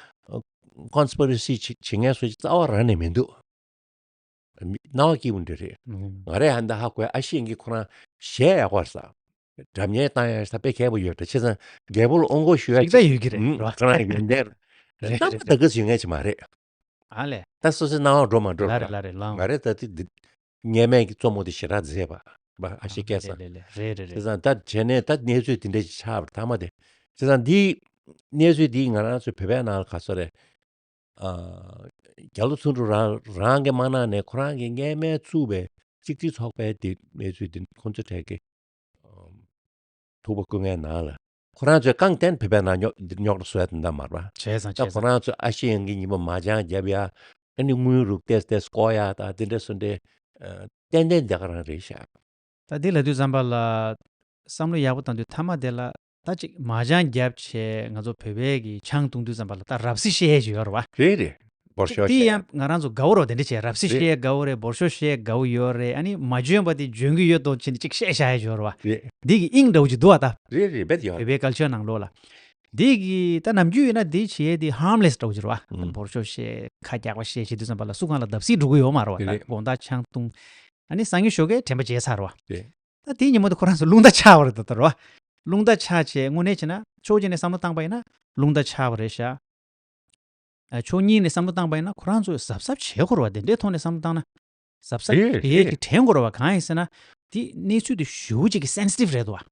ཀོན་སི་པི་རེ་སི་བྱེད་མཁན་སུ་ཞིག་རྩ་བ་རང་ནས་མི་འདུག་མི་སྣང་བ་སྐྱིད་པོ་འདྲ་རེད། ཨང་། ང་རས་ཧ་འདི་ཧ་གོ་ཡ། ཨ་ཤི་ཡང་གིས་ཁོ་རང་གཞས་ཡག་པོ་རེད་ས། སྒྲ་སྙན་བཏང་ཡ་ས་དཔེ་མཁས་པོ་ཡོད་འདྲ། བྱས་ཙང་རྒྱལ་པོ་ལ་དབང་གོ་ཞུ་ཡ་ཞིག་ད་ཡོད་ཀྱི་རེད་ཨང་རོ། ཁོ་རང་ཡོན་ཏན་རེད། རེད་རྣམ་རེད་པ་ད་རེད། ག་ཚོད་ཡོད་མཁན་ཅིག་མ་རེད། ཨ་ལས། ད་སོ་སོའི་སྣང་བ་འགྲོ་མ་འགྲོ་ལ་རེད་རེད། ལ་རེད་ལ་ང་རེད། ད་དེ་འདི་སྔས་མའི་གི་རྩོམ་མོ་དེ་ཞེ་དྲག་མཛེས་པ་རེད་པ། ཨ་ཤི་སྐད་ཨ་གསང་། ལས་ལས་ལས་རེད་རེད་བྱས་རེད། ཙང་ད་བྱས་ནས་ད་གནས་ཚུལ་དེ་འདྲ་ཞིག་ཆགས་པ་རེད་མཐའ་མ་དེ། བྱས་ཙང་འདི་གནས་ཚུལ་འདི་ང་རང་ཚོ་བོད་པའི་ནང་ལ་ག་ཚོད་རེད། ཨ་རྒྱ་ལོ་ཚུལ་ཁྲིམས་རང་རང་གི་མ་གནང་ནས་ཁོ་རང་གི་སྔས་མའི་བཙུགས་པའི་གཅིག་སྒྲིལ་ཚོགས་པའི་དེ་གནས་ཚུལ་དེ་ཁོང་ཚོ་གྲས་ཀྱི་ཨམ་ཐུག་པ་སྐུ་ངལ་ནང་ལ་ཁོ་རང་ཚོས་རྐང་བརྟན་བོད་པའི་ནང་རྙོག་རྙོག་དྲ་བཟོ་ཡ་དེ་འདྲ་མ་རེད་པ། བྱས་ཙང་ད་བྱས་ཁོ་ཙང་། རང་ཚོས་ཨ་ཤེ་ཡང་གི་ཉི་མ་མ་ཅང་རྒྱབ་ཡ། ཨ་ནི་དངུལ་རུ་ཏེས་ཏེས་བསྐོར་ཡ་དང་དེ་འདྲ་སོ་འདྲའི་ཨ་ཏན་ཏན་དེ་ག་རང་རེད་ཤག་ད་འདི་ལབ་དུས་ཙམ་པ་ལ་བསམ་བློ་ཡག་པོ་བཏང་དུས་མཐའ་མ་དེ་ལ་ད་ཅིག་མ་ཅང་རྒྱབ་བྱས་ང་ཚོ་བོད་པའི་གི་ཆང་བཏུང་དུས་ཙམ་པ་ལ་ད་རབ་གསལ་བཤད་ཡས་ཅིག་ཡོད་རེད་བ། རེད་རེད། འབོར་ཅིག་ཤོག་དེ་བཤད་ཡ། ཡང་ང་རང་ཚོ་དགའ་བོ་རེད་བ། དེ་འདྲ་བྱས་རབ་གསལ་རེད། བཤད་ཡས་དགའ་བོ་རེད། འབོར་ཤོག་བཤད་ཡས་དགའ་བོ་ཡོད་རེད། ཨ་ནི་མ་འཇོན་པ་དེ་འཇོན་གི་ཡོད་དོ་བྱས་ནས་ཅིག་བཤད་བཞག་ཡས་ཅིག་ཡོད་རེད་བ། རེད། འདི་གི་དབྱིངས་འདྲ་བོ་ཅིག་འདུག་བ་ད། རེད་རེད་རྦད་ཡོད། བོད་པའི་ཀལ་ཆར་ནང་ལོགས་ལ། འདི་གི་ད་ནམ་རྒྱུན་ཡིན་ན་འདི་བྱས་ཏེ་ཧརམ་ལེས་འདྲ་བོ་ཅིག་རེད་བ། ཨང་། འབོར་ཤོག་བཤད་ཁ་རྒྱག་པ་བཤད་བྱེད་དུས་ཙམ་པ་ལ་སུ་གང་ལ་བརྡབ་གསིག་འགྲོ་གི་ཡོད་མ་རེད་བ། རེད་ད་རེད། དགོང་དག་ཆང་བཏུང་། ཨ་ནི་སང་ཉིན་ཞོགས་ཀས་དྲན་པ་བརྗེད་ཚར་བ། རེད། ད་དེའི་ཉིན་མོ་དེ་ཁོ་རང་ཚོ་རླུང་རྟ་ཆག་པ་རེད་ད་ལྟ་རེད་བ། རླུང་རྟ་ཆག་བྱས་དངོས་གནས་བྱས་ན་ཕྱོགས་གཅིག་ནས་བསམ་བློ་བཏང་པ་ཡིན་ན་རླུང་རྟ་ཆག་པ་རེད་ཤག་ཕྱོགས་གཉིས་ནས་བསམ་བློ་བཏང་པ་ཡིན་ན་ཁོ་རང་ཚོས་གཟབ་གཟབ་བྱེད་དགོས་རེད་བ། དེ་འདྲའི་ཐོག་ནས་བསམ་བློ་བཏང་ན་གཟབ་གཟབ་རེད་བྱེད་ཡས་རེད། ཀྱི་དྲན་དགོས་རེད་བ། གང་ཡིན་ཟེར་ན་དེ་གནས་ཚུལ་དེ་ཞེ་པོ་ཅིག་གི་སེན་སི་ཊིབ་རེད་འདུག་བ།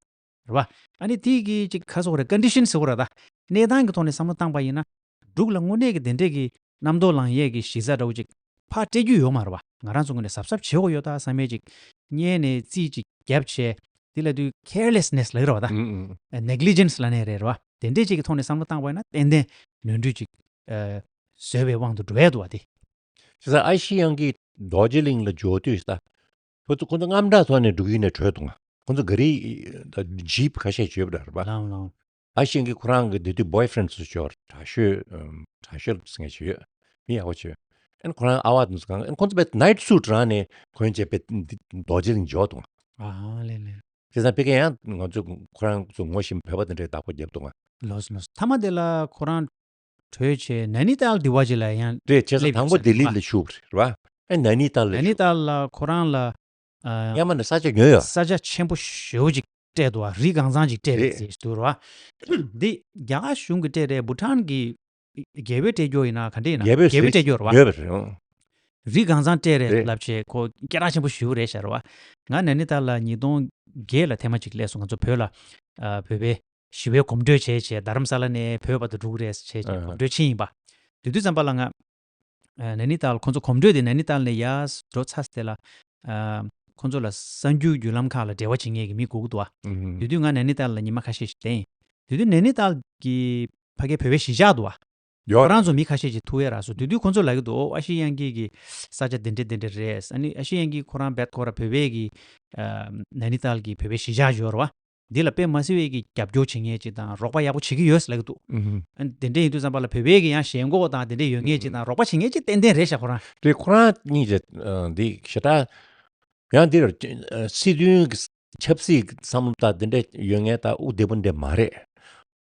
རེད་བ། ཨ་ནི་དེ་གི་ཅིག་ག་རེ་ཟེར་དགོས་རེད། ཀོན་ཌི་ཤན་ཟེར་དགོས་རེད་ད། གནས་སྟངས་ཀྱི་ཐོག་ནས་བསམ་བློ་བཏང་པ་ཡིན་ན་འབྲུག་ལ་དངོས་གནས་ཀྱི་དེ་འདྲས་ཀྱི་རྣམ་རྟོག་ལངས་ཡས་ཀྱི་གཞི་རྩ་འདྲ་བོ་ཅིག་ཕར་སྤྲད་རྒྱུ་ཡོད་མ་རེད་བ། ང་རང་ཚོ་ངོས་ནས་གཟབ་གཟབ་བྱེད་དགོས་ཡོད་ད་བསམ་ཡས་ཅིག་སྔོན་ནས་རྩིས་ཅིག་བརྒྱབ་བྱས། དེ་ལ་དུས་carelessness་ལབ་ཀྱི་རེད་བ་ད། ཨུ་ཨུ། ཨ་negligence་ལབ་ནའི་རེད་རེད་བ། དེ་འདྲས་ཅིག་གི་ཐོག་ནས་བསམ་བློ་བཏང་པ་ཡིན་ན་ཏན་ཏན་ནོར་འཁྲུལ་ཅིག་ཨ་བཟོས་པའི་དབང་དུ་འགྲོ་ཡས་འདུག་བ་དེ། བྱས་ཙང་ཨ་ཤི་ཡང་གི་རྡོ་རྗེ་གླིང་ལ་འབྱོར་དུས་ད། ཁོ་ཚོ་ཁོ་ཚོ་དངངས་སྐྲག་ཐོག་ནས་འབྲུག་ཡུལ་ནས་བྲོས་འདུག་ག་ཁོ་ཚོ་ག་རི་ད་ཇིབ་ཁ་ཤས་བྱོས་པ་རེད་པ། ལའང་ལའང་། ཨ་ཤི་ཡང་གི་ཁོ་རང་གི་དེ་དུས་boyfriend་ཚོ་ཅིག་ཡོད་རེད། དྲག་ཤོས་ཨམ་དྲག་ཤོས་ཟེར་མཁན་ཅིག་ཡོད། མི་ཡག་པོ་ཅིག་ཡོད། ཨན་ཁོ་རང་ཨ་བ་དེ་ཚོ་གང་ཨན་ཁོ་ཚོ་དཔེ་night suit་རང་ནས་གོན་བྱས་དཔེ་འདི་རྡོ་རྗེ་གླིང་འབྱོར་འདུག་ག་ཨ་ལེ་ལེ། བྱས་ཙང་དཔེ་ཀ་ཡང་ང་ཚོ་ཁོ་རང་ཚོ་ངོ་ཤེས་བོད་པ་དེ་འདྲའི་བདག་པོ་བརྒྱབ་འདུག་ག་ལོས་ལོས། མཐའ་མ་དེ་ལ་ཁོ་རང་བྲོས་བྱས་ནཱ་ནི་ཏཱལ་དེ་བ་ཅིག་ལ་ཡང་རེད། བྱས་ཙང་སླེབས་དང་པོ་ཡོད་ཟེར་ལྡི་ལི་འདུག་ག་ལ་བཞུགས་པ་རེད་བ། ཨེ་ནཱ་ནི་ཏཱལ་ལ་ནཱ་ནི་བཞུགས། ཏཱལ་ལ་ཁོ་རང་ལ་ཨ་སྔོན་མ་ནས་ས་ཆ་ཉོས་ཡོད། ས་ཆ་ཆེན་པོ་ཞེ་པོ་ཅིག་སྤྲད་འདུག་བ། རི་གང་ཚང་ཅིག་སྤྲད་རེད་རེད། ཟེར་འདུག་རེད་བ། འདི་རྒྱ་གར་གཞུང་གིས་སྤྲད་རེད། བྷུ་ཊན་གྱི་རྒྱལ་པོས་སྤྲད་རྒྱུ་ཡིན་ན་ག་འདྲ་ཡིན་ན་རྒྱལ་པོས་རྒྱལ་པོས་ཟེར་སྤྲད་རྒྱུ་རེད་བ། ཡོད་པ་རེད། རི་གང་ཚང་སྤྲད་རེད་རེད། ལབ་བྱས་ཁོ་སྐད་གྲགས་ཆེན་པོ་ཞེ་པོ་རེད་ཤག་རེད་བ། ང་ནཱ་ནི་ཏཱལ་ལ་ཉིས་སྟོང་བརྒྱད་ལ་ཐེངས་མ་གཅིག་སླེབས་སོང་། ང་ཚོ་བོད་ལ་ཨ་བོད་པའི་ཞི་བའི་གོམ་བགྲོད་བྱས་བྱས་རྡ་རམ་ས་ལ་ནས་བོད་བར་དུ་འགྲོ་གི་རེད་བྱས་བྱས་ཨ་གོམ་བགྲོད་ཕྱིན་ཡིན་པ། དེ་དུས་ཙམ་པ་ལ་ང་ཨ་ནཱ་ནི་ཏཱལ་ཁོང་ཚོ་གོམ་བགྲོད་དེ་ནཱ་ནི་ཏཱལ་ནས་ཡར་འགྲོ་ཚར་དེ་ལ་ཨ་ཁོང་ཚོ་ལ་གསར་འགྱུར་བརྒྱུད་ལམ་ཁག་ལ་འབྲེལ་བ་བྱེད་མཁན་གྱི་མི་སྒུག་འདུག་བ། ཨུམ། དེ་དུས་ང་ནཱ་ནི་ཏཱལ་ལ་ཉི་མ་ཁ་ཤས་ཤིག་བསྡད་ཡིན། དེ་དུས་ནཱ་ནི་ཏཱལ་གྱི་ཕ་གིའི་བོད་པའི་གཞིས་ཆགས་འདུག་བ། ཡོད་རེད། ཁོ་རང་ཚོ་མི་ཁ་ཤས་ཀྱིས་ཐུག་ཡས་རག་སོང་། དེ་དུས་ཁོ་ཚོས་ལབ་ཀྱི་འདུག་ཨ་ཤི་ཡང་གི་གི་ས་ཆ་འདི་འདྲ་འདི་འདྲ་རེད། ཨ་ནི་ཨ་ཤི་ཡང་གི་ཁོ་རང་བེད་ཁོ་ར་བོད་པའི་གི་ཨ་ནཱ་ནི་ཏཱལ་གི་བོད་པའི་གཞིས་ཆགས་ཡོད་རེད་བ། འདི་ལ་དཔེ་མ་སྲིད་པའི་གི་རྒྱབ་སྐྱོར་བྱེད་མཁན་ཅིག་དང་རོགས་པ་ཡག་པོ་བྱེད་ཀྱི་ཡོད་ཟེར་ལབ་ཀྱི་འདུག་ཨུ་ཧུ། ཨ་ནི་དེ་འདྲ་ཡིན་དུས་ཙམ་པ་ལ་བོད་པའི་གི་ཡང་ཞེན་ཁོག་དང་དེ་འདྲ་ཡོད་མཁན་ཅིག་དང་རོགས་པ་བྱེད་མཁན་ཅིག་ཏན་ཏན་རེད་ཤག་ཁོ་རང་། དེ་ཁོ་རང་གཉིས་ཀྱི་ཨ་འདི་ཞེ་དྲག་ཡང་འདིར་ཨ་སྲིད་དོན་གྱི་ཆབ་སྲིད་ཀྱི་བསམ་བློ་དང་དེ་འདྲ་ཡོད་མཁན་དང་དབུ་བདེ་པོ་འདྲ་མ་རེད།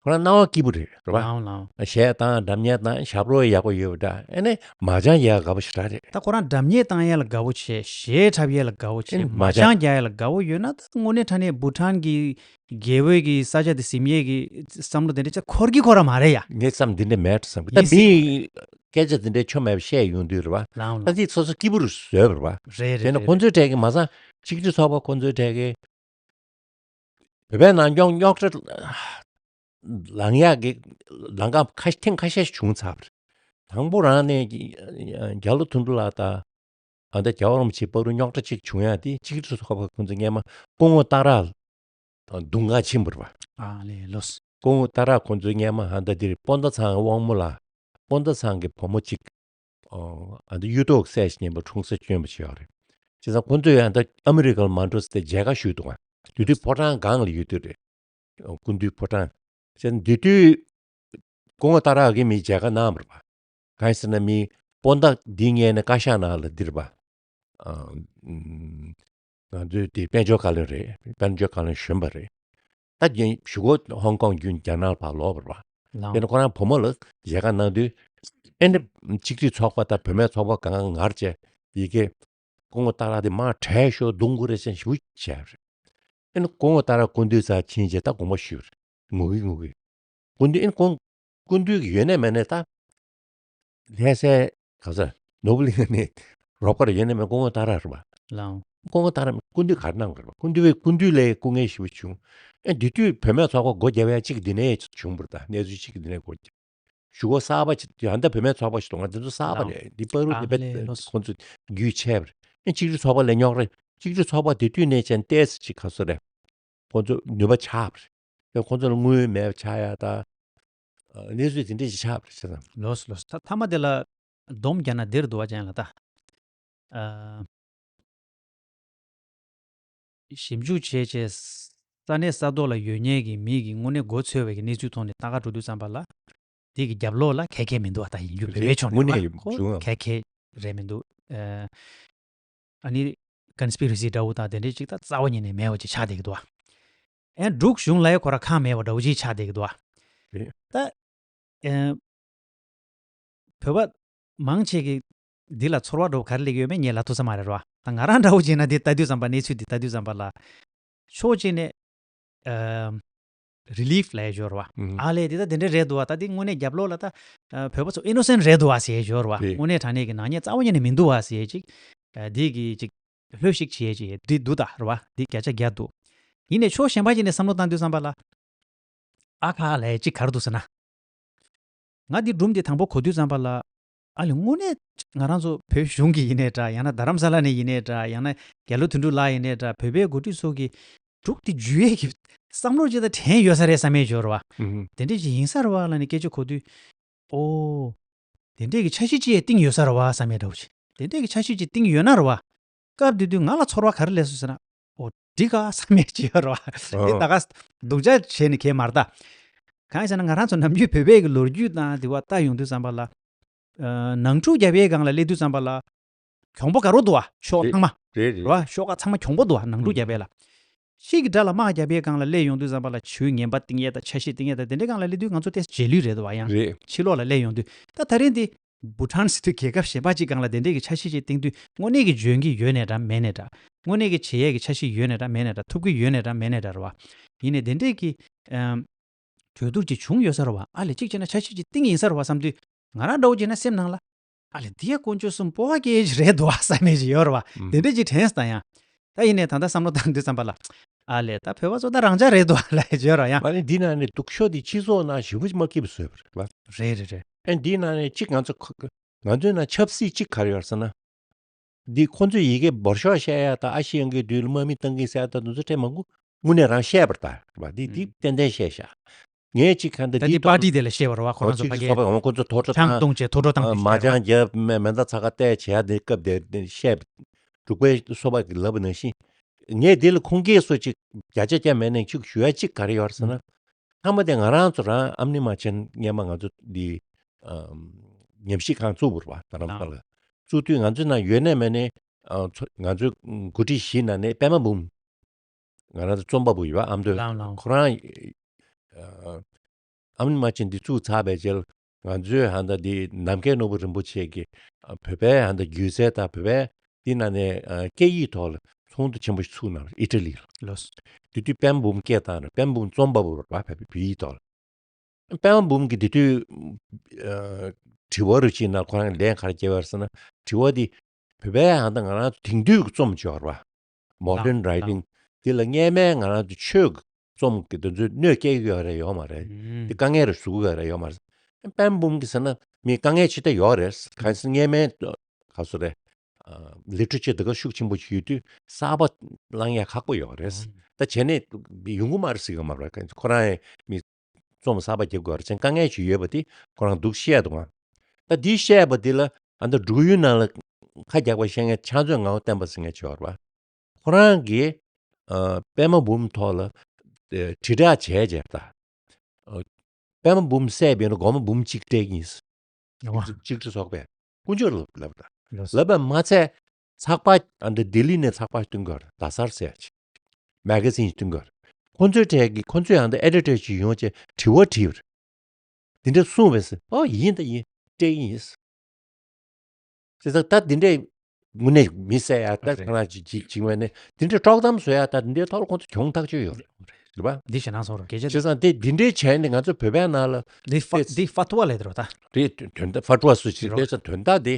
ཁོ་རང་སྣང་བ་སྐྱིད་པོ་རེད། རེད་པ། ལའང་ལའང་། གཞས་བཏང་། སྒྲ་སྙན་བཏང་། ཞབས་བྲོ་ཡག་པོ་ཡོད་པ་འདྲ། ཨེ་ནས་མ་སྦྱང་ཡག་དགའ་པོ་ཞེ་དྲག་རེད། ད་ཁོ་རང་སྒྲ་སྙན་བཏང་ཡ་ལ་དགའ་པོ་བྱས། གཞས་འཁྲབ་ཡ་ལ་དགའ་པོ་བྱས། ཨེ་མ་མ་སྦྱང་སྦྱང་རྒྱག་ཡ་ལ་དགའ་པོ་ཡོད་ན་ད་དངོས་གནས་དྲང་གནས་བྷུ་ཊན་གྱི་རྒྱལ་པོའི་གི་ས་ཆ་དེ་ཟིན་ཡས་ཀྱི་བསམ་བློ་དེ་འདྲ་ཅིག་འཁོར་གྱི་ཁོ་རང་མ་རེད་ཡ། ངས་བསམ་འདི་འདྲ་མེད་བསམ་གི། ད་ཡིན་སྲིད། མིའི་སྐད་ཆ་འདི་འདྲའི་ཆོ་མེད་པ་བཤད་ཡོང་དུས་རེད་པ། ལའང་ལའང་། ད་ཅིག་སོ་སོ་སྐྱིད་པོ་རུ་བཟོས་པ་རེད་པ། རེད་རེད། དེ་ནས་རེད་ཁོང་ཚོའི་རེད། གྲས་ཀྱི་མ་ཚང་གཅིག་སྒྲིལ་ཚོགས་པ་ཁོང་ཚོའི་གྲས་ཀྱི་བོད་པའི་ནང་རྙོག་རྙོག་དྲ་ལངས་ཡག་གི་ལམ་ཁ་ཁ་ཐེངས་ཁ་ཤས་ཤིག་བྱུང་ཚར་བ་རེད། དང་པོ་རང་ནས་རྒྱ་ལོ་དོན་གྲུབ་ལགས་དང་ཨ་ད་རྒྱལ་བ་རིན་པོ་ཆེའི་བར་དུ་རྙོག་དྲ་གཅིག་བྱུང་ཡག་དེ་གཅིག་སྒྲིལ་ཚོགས་པ་ཁོང་ཚོ་སྔོན་མ་སྐུ་ངོ་སྟག་ར་ལ་རྡུང་ཁ་ཕྱིན་པ་རེད་པ། ཨ་ལེ་ལོས། སྐུ་ངོ་སྟག་ར་ཁོང་ཚོ་སྔོན་མ་ཨ་ད་འདིར་སྤོན་ཟླ་ཚང་དབང་མོ་ལགས། སྤོན་ཟླ་ཚང་གི་བུ་མོ་གཅིག་ཨ་ད་གཡུ་ཐོག་སྲས་གཉིས་པ་འཁྲུངས་ས་བསྐྱོན་པ་ཞིག་ཡོད་རེད། བྱས་ཙང་ཁོང་ཚོས་ཡང་ད་ཨ་མི་རི་ཀར་མ་འགྲོ་ཟེར་ཏེ་མཇལ་ཁ་ཞུས་འདུག་ག་དེ་དུས་ཕོ་བྲང་སྒང་ལ་ཡོད་དུས་རེད། སྐུ་མདུན་ཕོ་བྲང་། བྱས་ཙང་དེ་དུས་སྐུ་ངོ་སྟག་ར་གིས་མི་མཇལ་ཁ་གནང་བ་རེད་པ། གང་ཡིན་ཟེར་ན་མི་སྤོན་ཟླ་འདི་སྔོན་ནས་བཀའ་ཤག་ནང་ལ་འདིར་པ། ཨ་ང་ཚོའི་དེ་དཔལ་འབྱོར་བཀའ་བློན་རེད། དཔལ་འབྱོར་བཀའ་བློན་གཞོན་པ་རེད། ད་རྒྱུན་གཞུག་གུ་ཧོང་ཀོང་བརྒྱུད་རྒྱ་ནག་ལ་ཕར་ལོག་པ་རེད་པ། ལའང་། དེ་ནས་ཁོ་རང་བུ་མོ་ལ་མཇལ་ཁ་གནང་དུས་ཨེ་ནི་གཅིག་སྒྲིལ་ཚོགས་པ་དང་བུད་མེད་ཚོགས་པ་གང་ག་ངར་བྱས་ཡི་གེ་སྐུ་ངོ་སྟག་ར་དེ་མར་བྲལ་ཤོག་རྡུང་དགོས་རེད་ཟེར་ཞུ་བྱས་པ་རེད། ཨེ་ནི་སྐུ་ངོ་སྟག་ར་སྐུ་མདུན་སར་ཕྱིན་རྗེས་ད་དགོངས་པ་ཞུས་པ་རེད། ངུ་གི་ངུ་གི། སྐུ་མདུན་ཨེ་ནི་ཁོང་སྐུ་མདུན་གྱི་ཡོད་ནས་མེད་ནས་ད། ལྷ་སའི་ག་ས་ནོར་བུ་གླིང་ནས་རོགས་པ་རེ་ཡོད་ནས་མེད། སྐུ་ངོ་སྟག་ར་རེད་པ། ལའང་། སྐུ་ངོ་སྟག་ར་སྐུ་མདུན་ག་རེ་གནང་དགོས་རེད་པ། སྐུ་མདུན་པའི་སྐུ་མདུན་ལ་སྐུ་ངལ་ཞེ་པོ་བྱུང་། ཨེ་དེ་དུས་བུད་མེད་ཚོགས་པ་སྒོ་བརྒྱབ་ཡ་གཅིག་འདི་ནས་བྱུང་བ་རེད། ད་གནས་ཚུལ་གཅིག་འདི་ནས་སྒོ་བརྒྱབ། གཞུག་གུ་གསར་པ་ཅིག་ཡང་ད་བུད་མེད་ཚོགས་པ་ཞིག་འདུག་ང་དེ་ཚོ་གསར་པ་ལའང་། རེད། འདི་བར་དུ་ཨ་དེ་བས་ལེ་ལོས། ཁོང་ཚོ་རྒྱུས་ཆེ་བ་རེད། ཨེ་གཅིག་སྒྲིལ་ཚོགས་པ་ལ་རྙོག་དྲ། གཅིག་སྒྲིལ་ཚོགས་པ་དེ་དུས་ནས་ཅན་ཏོག་ཙམ་ཅིག་ག་ཚོད་རེད། ཁོང་ཚོ་ནུས་པ་ཆག་པ་རེད། ཁོང་ཚོ་ལ་དངུལ་མེད་པ་ཆགས་ཡ་ད། ཨ་གནས་ཚུལ་དེ་འདྲས་ཅིག་ཆགས་པ་རེད་བྱས་ཙང་། ལོས་ལོས། ད་མཐའ་མ་དེ་ལ་སྡོམ་རྒྱག་ན་འདིར་འདུག་བ་ཅན་ལ་ད། ཨ་ཞིབ་འཇུག་བྱས་བྱས་ས་གནས་ས་ཐོག་ལ་ཡོད་མཁན་གྱི་མི་གི་དངོས་གནས་མགོ་ཚོས་པའི་གི་གནས་ཚུལ་ཐོག་ནས་ལྟ་ག་འགྲོ་དུས་ཙམ་པ་ལ། དེ་གི་རྒྱབ་ལོགས་ལ་ཁེ་ཁེ་མི་འདུག་བ། ད་ཡིན་རྒྱུ་བོད་པའི་ཕྱོགས་ནས་དངོས་གནས་ཁོ་བྱུང་ཁེ་ཁེ་རེད་མི་འདུག་ཨ་ཨ་ནི་ཀོན་སི་པི་རེ་སི་འདྲ་བོ་དང་དེ་འདྲས་ཅིག་ད་རྩ་བ་ཉིད་ནས་མེད་པ་ཅིག་ཆགས་བསྡད་ཀྱི་འདུག་བ། ཨེ་འབྲུག་གཞུང་ལ་ཡང་ཁོ་རང་ཁག་མེད་པ་འདྲ་བོ་ཅིག་ཆགས་བསྡད་ཀྱི་འདུག་བ། རེད། ད་ཨེ་བོད་པ་མང་ཆེ་གི་འདི་ལ་ཚོར་བ་འདྲ་བོ་ག་རེ་སླེབས་ཡོད་མེད་ངས་ལབ་ཐུབ་ས་མ་རེད་ར་བ། ད་ང་རང་འདྲ་བོ་བྱས་ན་འདི་ལྟ་དུས་ཙམ་པ་གནས་ཚུལ་འདི་ལྟ་དུས་ཙམ་པ་ལ་ཕྱོགས་གཅིག་ནས་ཨ་ རི་ལིཕ་ལབ་ཡ་ཅིག་ཡོད་རེད་བ། ཨུམ། ཨ་ལས་དེ་ད་དེ་འདྲ་རེད་འདུག་བ། ད་དེ་དངོས་གནས་རྒྱབ་ལོགས་ལ་ད་ཨ་བོད་པ་ཚོ་ཨི་ནོ་སེན་ཊི་རེད་འདུག་བ་ཟེར་ཡ་ཅིག་ཡོད་རེད་བ། རེད། དངོས་གནས་དྲང་གནས་ཀྱི་ནག་ཉེས་རྩ་བ་ཉིད་ནས་མི་འདུག་བ་ཟེར་ཡ་ཅིག་ཨ་དེ་གི་ཅིག་ལྷོད་ཞིག་བྱེད་ཡ་ཅིག་དེ་འདུག་ད་རེད་བ། དེ་བརྒྱ་ཆ་བརྒྱ་འདུག། ཡིན་ནའི་ཕྱོགས་གཞན་པ་ཅིག་ནས་བསམ་བློ་བཏང་དུས་ཙམ་པ་ལ། ཨ་ཁ་ལབ་ཡ་ཅིག་ག་རེ་འདུག་ཟེར་ན། ང་འདི་སྒྲུང་འདི་དང་པོ་གོ་དུས་ཙམ་པ་ལ། ཨ་ལས་དངོས་གནས་ང་རང་ཚོ་བོད་གཞུང་གི་ཡིན་ནའི་འདྲ། ཡང་ན་རྡ་རམ་ས་ལ་ནས་ཡིན་ནའི་འདྲ། ཡང་ན་རྒྱ་ལོ་དོན་གྲུབ་ལགས་ཡིན་ནའི་འདྲ། བོད་པའི་འགོ་ཁྲིད་ཚོ་གི་འབྲུག་འདི་འཇུ་ཡས་ཀྱི་བསམ་བློ་ཅིག་ད་དྲན་ཡོད་ས་རེད་བསམ་ཡས་ཅིག་ཡོད་རེད་བ། ཨུམ། དེ་འདྲས་ཅིག་ཡིན་ས་རེད་བ་ལབ་ནས་སྐད་ཆ་གོ་དུས། ཨོ། དེ་འདྲས་ཀྱི་འཆར་གཞི་ཅིག་ཡང་བཏིང་ཡོད་ས་རེད་བ་བསམ་ཡས་འདྲ་བོ་ཅིག། དེ་འདྲས་ཀྱི་འཆར་གཞི་ཅིག་བཏིང་ཡོད་ན་རེད་བ། སྐབས་དེ་དུས་ང་ལ་ཚོར་བ་ག་རེ་སླེབས་སོང་ཟེར་ན། ཨོ་འགྲིག་ག་བསམ་ཡས་ཅིག་ཡོད་རེད་བ། དེ་ཨོ། ད་ག་སྡུག་ཅག་བྱས་ནས་གས་མ་རེད་ད། གང་ཡིན་ཟེར་ན་ང་རང་ཚོ་ནམ་རྒྱུན་བོད་པའི་གི་ལོ་རྒྱུས་དང་དེ་བ་ལྟ་ཡོང་དུས་ཙམ་པ་ལ། ཨ་ནང་འཁྲུག་རྒྱབ་ཡས་སྒང་ལ་སླེབས་དུས་ཙམ་པ་ལ། གྱོང་པོ་དགའ་རབ་འདུག་བ། ཕྱོགས་རེད་ཚང་མ། རེད་རེད། རེད་བ། ཕྱོགས་ཁག་ཚང་མ་གྱོང་པོ་འདུག་བ། ནང་འཁྲུག་ཨུམ། རྒྱབ་ཡས་ལ། ཤིག་གི་དགྲ་ལ་དམག་རྒྱབ་ཡས་སྒང་ལ་སླེབས་ཡོང་དུས་ཙམ་པ་ལ་ཇུས་ངན་པ་བཏིང་ཡས་དང་འཆར་གཞི་བཏིང་ཡས་དང་དེ་འདྲའི་སྒང་ལ་སླེབས་དུས་ང་ཚོ་ཏོག་ཙམ་རྗེས་ལུས་རེད་འདུག་བ། ཡང་རེད། ཕྱི་ལོགས་ལ་སླེབས་ཡོང་དུས་ད་ད་རིང་འདི་བྷུ་ཊཱན་ཟེར་དུས་རྒྱལ་ཁབ་གཞན་པ་ཅིག་སྒང་ལ་དེ་འདྲའི་གི་འཆར་གཞི་ཅིག་བཏིང་དུས་དངོས་གནས་ཀྱི་འཇོན་གྱི་ཡོད་ནའི་འདྲ་མེད་ནའི་འདྲ། དངོས་གནས་ཀྱི་བྱེད་ཡས་ཀྱི་འཆར་གཞི་ཡོད་ནའི་འདྲ་མེད་ནའི་འདྲ། ཐུབ་ཀྱི་ཡོད་ནའི་འདྲ་མེད་ནའི་འདྲ་རེད་བ། ཡིན་ནའི་དེ་འདྲའི་གི་ཨམ། གྲོས་བསྡུར་ཅིག་བྱུང་ཡོད་ས་རེད་བ། ཨ་ལས་གཅིག་བྱས་ན་འཆར་གཞི་ཅིག་བཏིང་ཡིན་ས་རེད་བ་བསམ་དུས། ང་རང་འདྲ་བོ་བྱས་ན་སེམས་ནང་ལ། ཨ་ལས་འདི་ཡ་དཀོན་མཆོག་གསུམ་སྤོབས་པ་སྐྱེ་ཡས་རེད་འདུག་བ་བསམ་ཡས་ཅིག་ཡོད་རེད་བ། ཨུམ། དེ་འདྲ་ཅིག་དྲན་སོང་ད་ཡང་། ད་ཡིན་ནའི་ད་ལྟ་བསམ་བློ་བཏང་དུས་ཙམ་པ་ལ། ཨ་ལས་ད་བོད་པ་ཚོ་ད་རང་ཅག་རེད་འདུག་བ་ལབ་ཡས་ཅིག་ཡོད་རེད་བ་ཡང་། མ་ནི་འདི་ནང་ནས་སྡུག་ཤོས་དེ་སྤྱི་ཚོགས་ནང་ཞེ་པོ་ཅིག་མ་སྐྱིད་པ་བཟོས་པ་རེད་བ། རེད་རེད་རེད། ཨ་འདི་ནང་ནས་གཅིག་ང་ཚོ་ཁ་ང་ཚོའི་ནང་ཆབ་སྲིད་གཅིག་ག་རེ་ཡོད་རེད་ཟེར་ན། འདི་ཁོ་ཚོས་ཡི་གེ་འབོར་ཤོག་བཤད་ཡ་དང་ཨ་ཤི་ཡང་གི་དུས་ལ་དམག་མི་བཏང་གི་ཟེར་ཡ་དང་དེ་ཚོ་ཁྲལ་མང་པོ་དངོས་གནས་རང་བཤད་པར་ད་རེད་བ། འདི་འདི་ཨུམ། ཏན་ཏན་བཤད་ཤག་ངས་གཅིག་ག་འདི་ད་འདི་འདི་པར་ཊི་དེ་ལ་བཤད་པ་རེད་བ། ཁོ་རང་ཚོ་ཕ་གིའི་ཁོ་ཚོ་ཐོ་ཁྲོ་ཆང་བཏུང་བྱས་ཐོ་ཁྲོ་བཏང་ཨ་བྱས་མ་བཤད་པ། ཅང་རྒྱབ་མེ་མེ་མདའ་ཚ་ཁ་གཏད་བྱས་ཡ་འདི་སྐབས་དེ་བཤད་འབྲུག་པའི་སོ་པ་གི་ལབ་པ་ནང་བཞིན། ངས་འདི་ལ་ཁུངས་སྐྱེལ་སོ་གཅིག་བརྒྱ་ཆ་བརྒྱ་མེད་ནས་གཅིག་ཞུ་ཡ་གཅིག་ག་རེ་ཡོད་རེད་ཟེར་ན། ཨུམ། ཐ་མ་དེ་ང་རང་ཚོ་རང་ཨ་མྱེས་རྨ་ཆེན་སྔས་མ་ང་ཚོ་འདི་ཨམ་ཉམས་ཞིབ་ཁང་བཙུགས་པ་རེད་བ། རྡ་རམ་ས་ལ་བཙུགས་དུས་ང་ཚོའི་ནང་ཡོད་ནའི་མེད་ནའི་ཨ་ཚོ་ང་ཚོའི་འགོ་ཁྲིད་བཞི་ནང་ནས་པད་མ་འབུམ། ང་རང་ཚོ་རྩོམ་པ་པོ་ཡོད་བ། ཨ་མདོའི། ལགས་ལགས། ཁོ་རང་ཨ་ཨ་མྱེས་རྨ་ཆེན་འདི་བཙུགས་ཚར་བའི་རྗེས་ལ་ང་ཚོའི་ཧ་ད་འདི་ནམ་མཁའི་ནོར་བུ་རིན་པོ་ཆེ་གིས་ཨ་བོད་པའི་ཧ་ད་སྒྱུ་རྩལ་དང་བོད་པའི་འདི་ནང་ནས་ཨ་སྐད་ཡིག་ཐོག་ལ་ཚོགས་འདུ་ཆེན་པོ་ཞིག་ཚུགས་གནང་བ་རེད། ཨི་ཊ་ལི་ལ། ལགས་སོ། དེ་དུས་པད་མ་འབུམ་སྐད་བཏང་རེད། པད་མ་འབུམ་རྩོམ་པ་པོ་རེད་བ། བོད་པའི་བོད་ཡིག་ཐོག་ལ། པད་མ་འབུམ་གྱིས་དེ་དུས་ཨ་དྲི་བ་རུ་ཅིག་ནང་ཁོ་རང་ལན་ག་རེ་བརྒྱབ་པ་རེད་ཟེར་ན། དྲི་བ་འདི་བོད་པའི་ཧ་ད་ང་རང་ཚོ་དེང་དུས་ཀྱི་རྩོམ་སྦྱོར་བ། མོ་ཌན་རའི་ཊིང་། འདི་ལ་སྔས་མའི་ང་རང་ཚོ་ཆོས་ཀྱི་རྩོམ་གྱི་དེ་ཚོས་གནོད་སྐྱེལ་གྱི་ཡོད་རེད་ཡོད་མ་རེད། ཨུམ། དེ་དཀའ་ངལ་རེ་བཟོ་གི་ཡོད་རེད་ཡོད་མ་རེད། པད་མ་འབུམ་གྱིས་ཟེར་ན་མི་དཀའ་ངལ་ཅི་ལྟར་ཡོད་རེད། གང་ཟེར་སྔས་མའི་ག་ཚོད་རེད། ལི་ཊ་རེ་ཅར་དེ་ག་ཤུགས་ཆེན་པོ་ཞིག་ཡོད་དུས་གསར་པ་བླང་ཡ་ཁག་པོ་ཡོད་རེད། ཨུམ། ད་བྱས་ནས་ཡོང་གི་མ་རེད་ཟེར་གི་མ་རེད། ཁོ་རང་ཡང་མི་རྩོམ་གསར་པ་རྒྱབ་དགོས་རེད། ཅང་དཀའ་ངལ་ཞིག་ཡོད་པ་དེ་ཁོ་རང་འདུག་བཤད་འདུག་ཨང་། ད་འདི་བཤད་པ་འདི་ལ་ཨ་ད་འབྲུག་ཡུལ་ནང་ལ་ཁ་རྒྱག་པ་བཤད་མཁན་ཕྱག་མཛོད་ངག་དབང་བསྟན་པ་ཟེར་མཁན་ཅིག་ཡོད་རེད་པ། ཁོ་རང་གིས་ཨ་པད་མ་འབུམ་ཐོག་ལ་ཨ་དྲིལ་བསྒྲགས་བྱས་བྱས་ད། ཨ་པད་མ་འབུམ་བསད་པ་ཡིན་ན་སྒོར་མོ་འབུམ་གཅིག་སྤྲད་ཀྱི་ཡིན། ཡོང་བ། གཅིག་སྒྲིལ་ཚོགས་པས་དཀོན་མཆོག་ལབ་ལབ་ད། ལགས། ལབ་པ་མ་ཚད་ཚགས་པར་ཨ་འདི་ལྡི་ལི་ནས་ཚགས་པར་སྟོན་གི་ཡོད་རེད། རྡ་སར་ཟེར་ཡ་ཅིག་མེ་ག་ཛིན་སྟོན་གི་ཡོད་རེད། ཁོ་ཚོའི་གྲས་ཀྱི་ཁོ་ཚོས་ཨ་འདི་ཨེ་ཌི་ཊར་ཅིག་ཡོང་བྱས་དྲི་བ་དྲིས་པ་རེད། འདི་འདྲ་གསུངས་པས་ཟེར། ཨོ་ཡིན་ད་ཡིན་སྤྲད་ཀྱི་ཡིན་ཟེར། བྱས་ཙང་ད་འདི་འདྲའི་དངོས་གནས་མི་བསད་ཡ་ད་རེད། ཁོ་རང་ཅིག་ཅིག་ཅིག་མ་ནས་འདི་འདྲའི་དཀྲོག་གཏམ་བཟོ་ཡ་ད་འདི་འདྲའི་ཐོག་ལ་ཁོ་ཚོ་གྱོང་ཐག་ཆོད་ཡོད་རེད། རེད་པ། འདི་ཞེད་སྣང་ཚོར་བ་སྐད་ཆ་བྱས་ཙང་དེ་འདི་འདྲའི་བྱས་ནས་ང་ཚོ་བོད་པའི་ནང་ལ་འདི་ཧྥ་དེ་འདི་ཧྥ་ཏུ་བ་ལབ་དེ་རེད་པ་ད། རེད། དོན་དག་ཧྥ་ཏུ་བ་སུ་ཅིག་རེད། བྱས་ཙང་དོན་དག་དེ་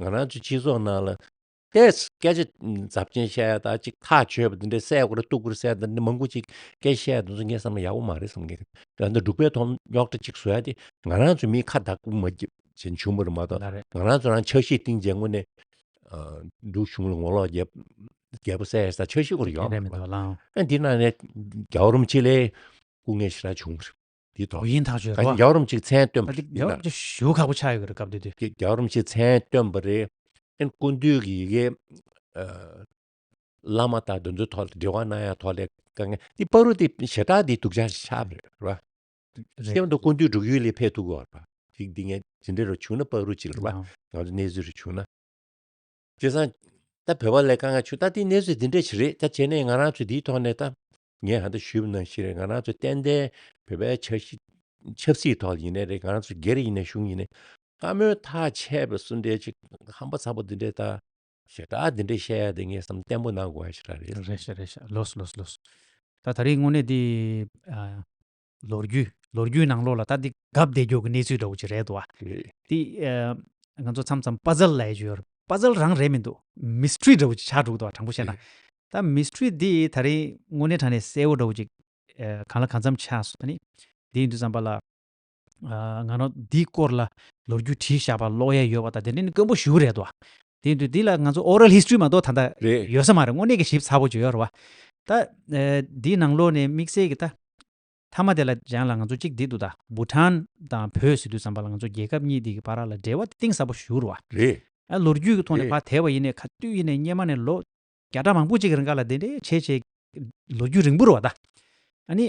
ང་རང་ཚོ་སྤྱི་ཚོགས་ནང་ལ་ཏེས་སྐད་ཆ་ཚབས་ཆེན་བཤད་ཡ་ད་ཅིག་ཐག་ཆོད་པ་འདི་འདྲའི་བསད་དགོས་རེད་གཏུབ་དགོས་རེད་ཟེར་ཡ་ད་འདི་མང་པོ་ཅིག་སྐད་བཤད་ཡ་དེ་ཚོ་ངས་བསམ་ན་ཡག་པོ་མ་རེད་བསམ་གི། ད་འདི་འབྲུག་པའི་ཐོག་རྙོག་དྲ་ཅིག་བཟོ་ཡ་དེ་ང་རང་ཚོ་མི་ཁ་བདག་པོ་མ་བྱེད་བྱེད་བྱུང་བ་རེད་མ་གཏོགས། ད་རེད། ང་རང་ཚོ་རང་འཆར་གཞི་བཏིང་བྱས་དངོས་གནས་ཨ་འབྲུག་གཞུང་ལ་ངོ་ལོག་རྒྱབ་རྒྱལ་པོ་བསད་ཡ་ས་འཆར་གཞི་སྐོར་ཡོད་དེ་འདྲ་མི་འདུག་ལགས། ཨ་འདི་ནང་ནས་རྒྱལ་བ་རིན་པོ་ཆེ་ལ་སྐུ་ངལ་ཞེ་དྲག་བྱུང་བ་རེད། འདི་ཐོག་དོ་ཡིན་ཐག་ཆོད་ད་རེད་པ། རྒྱལ་བ་རིན་པོ་ཆེ་མཚན་བཏོན་པ་ད་འདི་རྒྱལ་བ་རིན་པོ་ཆེ་ཞེ་པོ་ཁག་པོ་ཆགས་ཡོད་རེད་སྐབས་དེ་དུས། རྒྱལ་བ་རིན་པོ་ཆེ་མཚན་བཏོན་པ་རེད། ཨན་སྐུ་མདུན་གྱི་ཡི་གེ་ཨ་བླ་མ་དང་དེ་ཚོའི་ཐོག་ལ་འབྲེལ་བ་གནང་ཡ་ཐོག་ལ་དཀའ་ངལ་འདི་བར་དུ་དེ་ཞེ་དྲག་འདི་སྡུག་ཅག་ཆགས་པ་རེད་པ། རེད། སེམས་དུ་སྐུ་མདུན་འབྲུག་ཡུལ་ལ་ཕེབས་ཐུབ་ཀྱི་ཡོད་རེད་པ། ཅིག་འདི་ངས་ཇི་འདྲ་རུ་བྱུང་ན་བར་དུ་ཅིག་རེད་པ། ཨང་། ང་ཚོ་གནས་ཚུལ་རེ་བྱུང་ན། བྱས་ཙང་ད་བོད་པ་ལ་དཀའ་ངལ་བྱུང་། ད་དེ་གནས་ཚུལ་འདི་འདྲ་ཞིག་རེད། ད་བྱས་ནས་ང་རང་ཚོ་འདིའི་ཐོག་ནས་ད་ངས་ཧ་ད་ཞུས་པ་ནང་བཞིན་རེད། ང་རང་ཚོ་ཏན་ཏན་བོད་པའི་ཆབ་སྲིད་ཆབ་སྲིད་ཐོག་ཡིན་ནའི་རེད། ང་རང་ཚོ་སྒེར་ཡིན་ནའི་གཞུང་ཡིན་ནའི་བཀའ་མོལ་ཐག་ཆད་པ་སུ་འདྲའི་ཅིག་ཧམ་པ་ཚ་པོ་འདི་འདྲའི་ད་ཞེ་དྲག་འདི་འདྲའི་བཤད་ཡ་དེ་ངས་བསམ་བརྟན་པོ་གནང་དགོས་ཡ་ཞིག་རང་རེད། རེད་ཤག་རེད་ཤག་ལགས་སོ་ལགས་སོ་ལགས་སོ། ད་ད་རེས་དངོས་གནས་འདི་ཨ་ ལོ་རྒྱུས་ལོ་རྒྱུས་ནང་ལོགས་ལ་ད་འདི་གབ་བསྡད་རྒྱུ་གི་གནས་ཚུལ་འདྲ་བོ་ཅིག་རེད་འདུག་བ། རེད། དེ་ཨ་ང་ཚོ་མཚམས་མཚམས་པ་ཛལ་ལབ་ཡ་ཅིག་ཡོད་རེད། པ་ཛལ་རང་རེད་མི་འདུག་མི་སི་ཊི་རི་འདྲ་བོ་ཅིག་ཆགས་འགྲོ་གི་འདུག་བ། དྲང་པོ་བཤད་ན། རེད། ད་མི་སི་ཊི་རི་འདི་ད་རིང་དངོས་གནས་དྲང་གནས་གསལ་བོ་འདྲ་བོ་ཅིག་ཨ་གང་ལ་གང་འཚམ་ཆགས་སོང་། ཨ་ནི་འདི་ཡིན་དུས་ཙམ་པ་ལ། ཨ་ང་རང་འདིའི་སྐོར་ལ་ལོ་རྒྱུས་བྲིས་བཞག་པ་ཀློག་ཡས་ཡོད་པ་དང་དེ་འདྲ་ནི་དཀོན་པོ་ཞེ་པོ་རེད་དོ། དེ་ཡིན་དུས་འདི་ལ་ང་ཚོ་ཨོ་རལ་ཧི་སི་ཊི་རི་མ་གཏོགས་ད་ལྟ་རེད། ཡོད་ས་མ་རེད། དངོས་གནས་ཀྱི་ཞིབ་ཚགས་པོ་ཅིག་ཡོད་རེད་བ། ད་ཨ་འདིའི་ནང་ལོགས་ནས་དམིགས་བསལ་གྱི་ད་མཐའ་མ་དེ་ལ་སྦྱངས་ལ་ང་ཚོ་གཅིག་འདི་འདུག་ད་བྷུ་ཊན་དང་བོད་ཟེར་དུས་ཙམ་པ་ལ་ང་ཚོ་རྒྱལ་ཁབ་གཉིས་འདི་གི་བར་ལ་འབྲེལ་བ་དེ་གཏིང་ཟབ་པོ་ཞེ་པོ་རེད་བ། རེད། ཨ་ལོ་རྒྱུས་ཀྱི་ཐོག་ནས་རེད། ཕར་དེད་པ་ཡིན་ནའི་ག་དུས་ཡིན་ནའི་སྔོན་མ་ནས་ལོ་བརྒྱ་ཕྲག་མང་པོ་ཅིག་གི་རིང་ག་ལ་དེ་འདྲའི་བྱས་བྱས་ལོ་རྒྱུས་རིང་པོ་རེད་བ་ད། ཨ་ནི།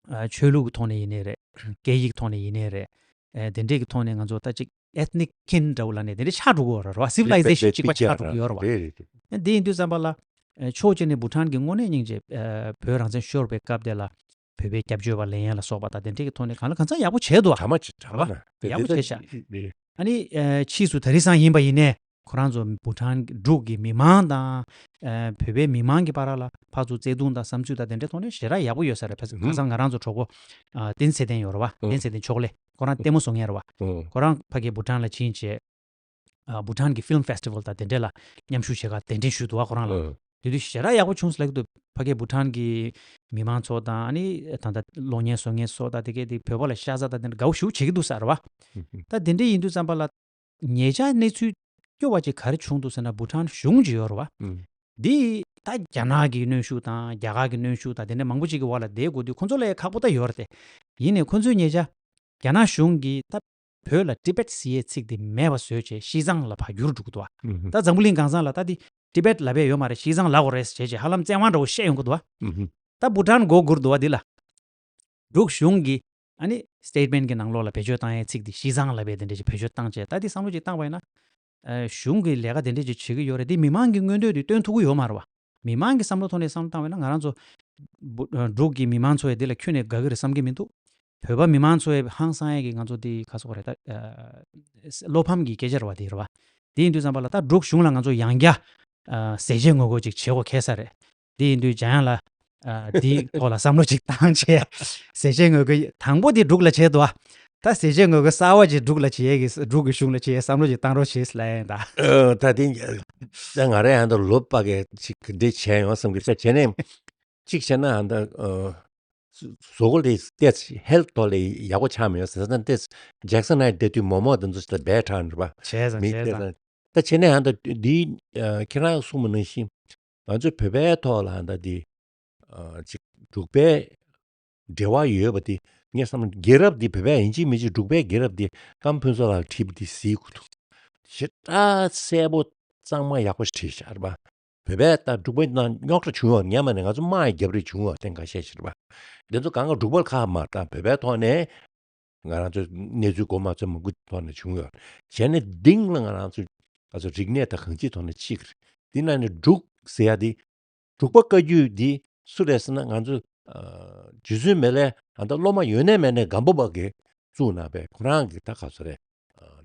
ཨ་ཆོས་ལུགས་ཀྱི་ཐོག་ནས་ཡིན་ནའི་རེད། སྐད་ཡིག་ཐོག་ནས་ཡིན་ནའི་རེད། ཨ་དེ་འདྲས་ཀྱི་ཐོག་ནས་ང་ཚོ་ད་ཅིག་ཨེཐ་ནིག་ཀིན་འདྲ་བོ་ལ་ནས་དེ་འདྲས་ཆགས་འགྲོ་གི་ཡོད་རེད་བ། སི་ཝི་ལའི་ཟེ་ཤན་གཅིག་པ་ཆགས་འགྲོ་གི་ཡོད་རེད་བ། རེད་རེད་རེད། ཨ་དེ་ཡིན་དུས་ཙམ་པ་ལ་ཨ་ཕྱོགས་གཅིག་ནས་བྷུ་ཊན་གྱི་དངོས་གནས་སྙིང་རྗེ། ཨ་བོད་རང་བཙན་ཤོར་བའི་སྐབས་དེ་ལ་བོད་པའི་སྐྱབས་བཅོལ་བ་ལེན་ཡ་ལ་སོགས་པ་དང་དེ་འདྲས་ཀྱི་ཐོག་ནས་གང་ལ་གང་འཚམ་ཡག་པོ་བྱས་འདུག་བ། གྲ་མ་ཆེ་གྲ་མ་ན་དེ་ཡག་པོ་དེ་བྱས་ཤག་རེད། ཨ་ནི་ཨ་ཕྱིས་སུ་དེ་རིང་སང་ཡིན་པ་ཡིན་ནའི། ཁོ་རང་ཚོ་བྷུ་ཊན་འབྲུག་གི་མི་མང་དང་། ཨ་བོད་པའི་མི་མང་གི་བར་ལ་ཕར་ཚུར་བརྩེ་དུང་དང་བསམ་ཚུལ་དང་དེ་འདྲའི་ཐོག་ནས་ཞེ་དྲག་ཡག་པོ་ཡོད་ས་རེད། ཕ་ཧུམ། ཁ་སང་ང་རང་ཚོ་གྲོགས་པོ་ཨ་བསྟན་ཚེ་བརྟན་ཡོད་རེད་བ། ཨོ། བསྟན་ཚེ་བརྟན་ཕྱོགས་ལས་ཁོ་རང་ལྟད་མོ་བཟོ་མཁན་རེད་བ། ཨོ། ཁོ་རང་ཕ་གི་བྷུ་ཊན་ལ་ཕྱིན་བྱས། ཨ་བྷུ་ཊན་གི་ཕིལམ་ཕེ་སི་ཊི་ཝལ་དང་དེ་འདྲས་ལ་མཉམ་ཞུགས་བྱེད་ག་གདན་འདྲེན་ཞུས་འདུག་བ་ཁོ་རང་ལ། ཨོ། དེ་དུས་ཞེ་དྲག་ཡག་པོ་བྱུང་སོང་ལབ་ཀྱི་འདུག་ཕ་གི་བྷུ་ཊན་གི་མི་མང་ཚོ་དང་ཨ་ནི་ད་ལྟ་གློག་བརྙན་བཟོ་མཁན་ཚོ་དང་དེ་གས་དེ་བོད་པ་ལ་ཤ་ཚ་དང་དེ་འདྲ་དགའ་པོ་ཞེ་པོ་བྱེད་ཀྱི་འདུག་ས་རེད་བ། ཧུམ་ཧུམ། ད་དེ་འདྲས་ཡིན་དུས་ཙམ་པ་ལ། ཉེ་ཆར་གནས་ཚུལ་སྐྱོ་བ་ཅིག་ག་རེ་བྱུང་འདུག་ཟེར་ན་བྷུ་ཊན་གཞུང་ཅིག་ཡོད་རེད་བ། ཨུམ། འདི་ད་རྒྱ་ནག་གི་གནོན་ཤུགས་དང་རྒྱ་གར་གྱི་གནོན་ཤུགས་དང་དེ་འདྲ་མང་པོ་ཅིག་གི་འོག་ལ་བསྡད་དགོས་དུས་ཁོ་ཚོ་ལ་ཡང་ཁག་པོ་ད་ཡོད་རེད་དེ། ཡིན་ནའི་ཁོ་ཚོས་ཉེ་ཆར་རྒྱ་ནག་གཞུང་གིས་ད་བོད་ལ་ཊི་བེཊ་ཟེར་ཡའི་ཚིག་དེ་མེད་པ་བཟོས་བྱས་ཤི་ཙང་ལ་ཕར་བསྒྱུར་འགྲོ་གི་འདུག་བ། ཨུམ། ད་འཛམ་བུ་གླིང་གང་ས་ལ་ད་འདི་ཊི་བེཊ་ལབ་ཡ་ཡོད་མ་རེད། ཤི་ཙང་ལབ་དགོས་རེད་ཟེར་བྱས་བྱས་ཧ་ལམ་བཙན་དབང་འདྲ་བོ་བཤད་ཡོང་གི་འདུག་བ། ཨུམ། ད་བྷུ་ཊན་མགོ་སྒུར་འདུག་བ་འདི་ལ། འབྲུག་གཞུང་གིས་ཨ་ནི་སི་ཊེཊ་མེན་ཊི་གི་ནང་ལོགས་ལ་བེད་སྤྱོད་བཏང་ཡའི་ཚིག་དེ་ཤི་ཙང་ལབ་པའི་དེ་འདྲ་ཞིག་བེད་སྤྱོད་བཏང་བྱས། ད་དེ་བསམ་བློ་ཅིག་བཏང་བ་ཡིན་ན། ཨ་གཞུང་གིས་ལས་ཀ་དེ་འདྲ་ཅིག་བྱེད་ཀྱི་ཡོད་རེད་དེ་མི་མང་གི་མངོན་འདོད་དེ་སྟོན་ཐུབ་ཀྱི་ཡོད་མ་རེད་བ། མི་མང་གི་བསམ་བློ་ཐོག་ནས་བསམ་བློ་བཏང་བ་ཡིན་ན་ང་རང་ཚོ་འབུ་ཨ་འབྲུག་གི་མི་མང་ཚོ་ཡང་འདི་ལ་ཁྱོན་ནས་དགའ་གི་རེད་བསམ་གྱི་མི་འདུག་བོད་པ་མི་མང་ཚོ་ཡང་ཧང་སང་ཡས་ཀྱི་ང་ཚོ་འདི་ག་ཟེར་དགོས་རེད་ད། ཨ་བློ་ཕམ་གྱི་སྐད་ཆ་རེད་བ་དེ་རེད་བ། དེ་ཡིན་དུས་ཙམ་པ་ལ་ད་འབྲུག་གཞུང་ལ་ང་ཚོ་ཡང་བསྐྱར་ཨ་ཟས་བཅད་ངོ་རྒོལ་ཅིག་བྱེད་དགོས་ཁེལ་ས་རེད། དེ་ཡིན་དུས་འཇམ་དབྱངས་ལགས། ཨ་དེའི་ཐོག་ལ་བསམ་བློ་ཅིག་བཏང་བྱས། ཟས་བཅད་ངོ་རྒོལ་དང་པོ་དེ་འབྲུག་ལ་བྱས་འདུག་བ། ད་ཟས་བཅད་ངོ་རྒོལ་གསར་བ་ཅིག་འབྲུག་ལ་བྱེད་ཡས་ཀྱི་འབྲུག་གི་གཞུང་ལ་བྱེད་ཡས་བསམ་བློ་ཅིག་བཏང་རོགས་བྱེད་ལབ་ཡ་ཡིན་ད། ཨ་ད་དེ་ད་ང་རང་ཡང་ད་ལོ་པ་གས་ཅིག་གི་འདྲེ་བྱས་ཡོང་བསམ་གི་ད་བྱས་ནས་གཅིག་བྱས་ན་ད་ཨ་བཟོ་བཀོད་དེ་ཏེས་ཧེལ་ཐོག་ལ་ཡག་པོ་ཆགས་མེད་ཟེར་ན་ཏེས་ཇེག་སན་ནའི་བསྡད་དུས་མོག་མོག་དེ་ཚོ་ཞིག་ལ་སྦས་དྲགས་འགྲོ་བ། བྱས་ཙང་མི་བྱས་ཏེ་ཙང་། ད་བྱས་ནས་ཨ་ད་འདི་ཨ་ཁྱེད་རང་གསུངས་པ་ནང་བཞིན། ང་ཚོ་བོད་པའི་ཐོག་ལ་ད་འདི་ཨ་ཅིག་འབྲུག་པའི་འབྲེལ་བ་ཡོད་པ་འདི་ངས་བསམ་རྒྱལ་རབས་འདི་བོད་པའི་ཡིན་གཅིག་མིན་གཅིག་འབྲུག་པའི་རྒྱལ་རབས་འདི་ཀམ་ཕུན་ཚོགས་ལགས་བྲིས་པ་འདི་གཟིགས་དགོས་འདུག་ཞེ་དྲག་གསལ་པོ་གཙང་མ་ཡག་པོ་ཞིག་བྲིས་ཤག་རེད་པ། བོད་པའི་ད་འབྲུག་པའི་ནང་རྙོག་དྲ་བྱུང་བ་ཉམས་མ་ནས་ང་ཚོ་དམག་ཡང་རྒྱབ་རེས་བྱུང་བ་དེ་འགའ་ཤས་ཤིག་རེད་པ། འདི་ཚོ་གང་ག་འབྲུག་པར་ཁག་མ་བཏང་བོད་པའི་ཐོག་ནས། ང་རང་ཚོའི་གནས་ཚུལ་གོ་མ་ཚོད་མང་པོ་ཐོག་ནས་བྱུང་ཡོད། བྱས་ནས་འདིང་ལ་ང་རང་ཚོ་ང་ཚོ་རིག་གནས་དང་གང་ཅིའི་ཐོག་ནས་གཅིག་རེད། འདི་ནང་ནས་འབྲུག་ཟེར་ཡ་འདི་འབྲུག་པ་བཀའ་བརྒྱུད་འདི་སུ་རེད་ཟེར་ན་ང་ཚོ་རྗེ་བཙུན་མི་ལས་ད་ལྟ་སློབ་མ་ཡོད་ནས་མེད་ནས་སྒམ་པོ་པ་གིས་བཙུགས་གནང་བའི་ཁོ་རང་གི་ད་ག་ཚོད་རེད།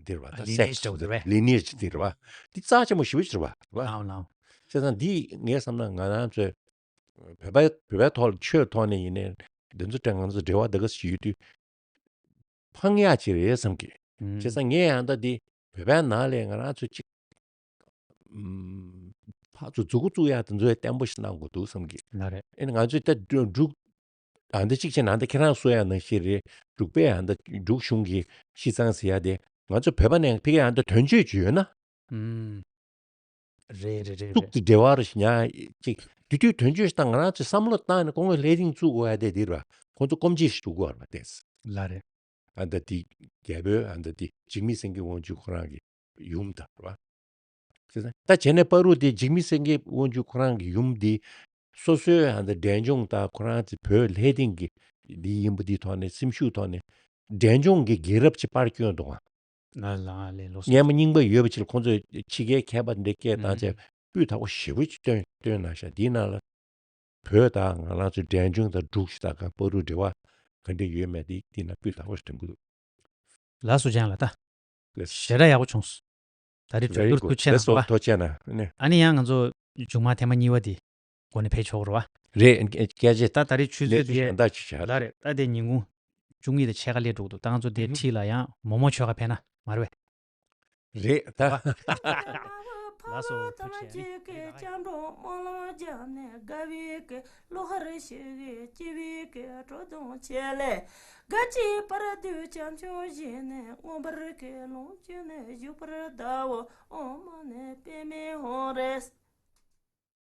འདི་རེད་བ་ད་ལི་ནེ་ཇི་འདྲ་བོ་འདི་རེད་བ། ལི་ནེ་ཇི་འདི་རེད་བ། འདི་རྩ་ཆེན་པོ་ཞེ་པོ་ཅིག་རེད་བ། ལའོ་ལའོ། བྱས་ཙང་འདི་ངས་བསམ་ན་ང་རང་ཚོའི་བོད་པའི་བོད་པའི་ཐོག་ཆོས་ཐོག་ནས་ཡིན་ནའི་འདི་ཚོ་དྲན་ང་ཚོ་འབྲེལ་བ་འདི་ག་ཞིག་ཡོད་དུས་ཕངས་ཡག་ཅིག་རེད་བསམ་གི། ཨུམ། བྱས་ཙང་ངས་ཡང་ད་འདི་བོད་པའི་ནང་ལ་ང་རང་ཚོ་གཅིག་ཨུམ། ཕར་ཚུར་མཛུབ་གུ་བཙུགས་ཡག་དེ་ཚོ་བརྟན་པོ་ཞིག་གནང་དགོས་འདུག་བསམ་གི། ལགས་རེད། ཨེ་ང་ཚོས་ད་འབྲུག་ཨ་འདི་གཅིག་བྱས་ན་ད་ཁྱེད་རང་གསུང་ཡག་ནང་བཞིན་རེད། འབྲུག་པས་ཨ་ད་འབྲུག་གཞུང་གིས་ཤི་ཙང་ཟེར་ཡག་དེ་ང་ཚོ་བོད་པ་ནས་ཕ་གིར་ཨ་ད་དོན་གཅོད་ཅིག་ཡོད་ན། ཨུམ། རེད་རེད་རེད་གཙུག་རེད། གི་འབྲེལ་བ་རུ་ཉག་ཅིག་དེ་དུས་དོན་གཅོད་ཞིག་དང་ང་རང་ཚོས་བསམ་བློ་བཏང་ནས་སྐུ་ངོ་ལྷས་སྡིངས་བཙུགས་དགོས་ཡ་དེ་འདི་ར་ཁོང་ཚོ་སྐོམ་ཆེད་ཞིག་བཙུགས་དགོས་ར་བ་བལྟས། ལགས་རེད། ཨ་ད་དེ་རྒྱལ་པོའི་ཨ་ད་དེ་འཇིགས་མེད་སེང་གེ་དབང་ཕྱུག་ཁོ་རང་གི་ཡུམ་དང་ར་བ། ད་བྱས་ནས་བར་དུ་དེ་འཇིགས་མེད་སེང་གེ་དབང་ཕྱུག་ཁོ་རང་གི་ཡུམ་དེ་སོ་སོའི་ཨ་ད་འབྲས་ལྗོངས་དང་ཁོ་རང་ཚོ་བོད་ལྷས་སྡིངས་ཀྱི་འདི་ཡིན་པ་འདི་ཐོག་ནས་སེམས་ཤུགས་ཐོག་ནས་འབྲས་ལྗོངས་ཀྱི་རྒྱལ་རབས་ཅིག་པར་བསྐྱོན་འདུག་ཨ། ལ་ལ་ལས་ལོ་སོ། སྙན་མ་རྙིང་པ་ཡོད་པ་ཅིག་ལ་ཁོང་ཚོས་ཕྱི་རྒྱལ་མཁས་པ་འདི་སྐད་བཏང་བྱས་ཨུམ། སྤུས་དག་པོ་ཞེ་པོ་ཅིག་བཏོན་བཏོན་གནང་ཤག་འདིའི་ནང་ལ་བོད་དང་ང་རང་ཚོའི་འབྲས་ལྗོངས་དང་འབྲུག་ཞིག་དང་གང་བར་དུ་འབྲེལ་བ་ག་འདྲ་ཡོད་མེད་འདི་འདིའི་ནང་སྤུས་དག་པོ་ཞིག་སྟོན་གྱི་འདུག་ལགས་སོ་ལྕམ་ལགས་ད། ལགས། ཞེ་དྲག་ཡག་པོ་བྱུང་སོང་། ད་རེས་གྲོས་བསྡུར་ཐུགས་ཆེ་གནང་ལགས་སོ་བ། ཐུགས་ཆེ་གནང་། ཨ་ནི་ཡང་ང་ཚོ་མཇུག་མ་ཐེངས་མ་གཉིས་པ་འདི་སྒོ་ནས་ཕེབས་ཆོག་རོ་བ། རེད། སྐད་ཆ་ད་ད་རེས་ཆུ་ཚོད་ལས་དེ་གཞན་དག་ཅིག་བྱ། ལ་རེད། ད་དེ་ཉིན་གུང་བཅུ་གཉིས་དང་ཕྱེད་ཀ་སླེབས་འགྲོ་གི་འདུག་ད་ང་ཚོ་དེ་ཁྲིད་ལ་ཡང་མོག་མོག་མཆོད་ག་ཕེབས་ན་མ་རེད་པས། རེད་ད། ལགས་སོ། ཐུགས་རྗེ་ཆེ། ལྕམ་གྲོགས་སྨོན་ལམ་རྒྱབ་ནས་དགའ་བའི་སྐད། བློ་ཁར་ཞུ་གི་སྐྱིད་པའི་སྐད། སྤྲོ་སྟོན་བྱེད་ལས་དགའ་སྐྱིད་བར་དུ་བྱམས་སྐྱོང་བཞེས་ནས། མངོན་པར་སྐྱོད་ལོངས་སྤྱོད་ནས། བཞུགས་པར་གདའ་འོ། ཨོཾ་མ་ཎི་པདྨེ་ཧཱུྃ་རེ།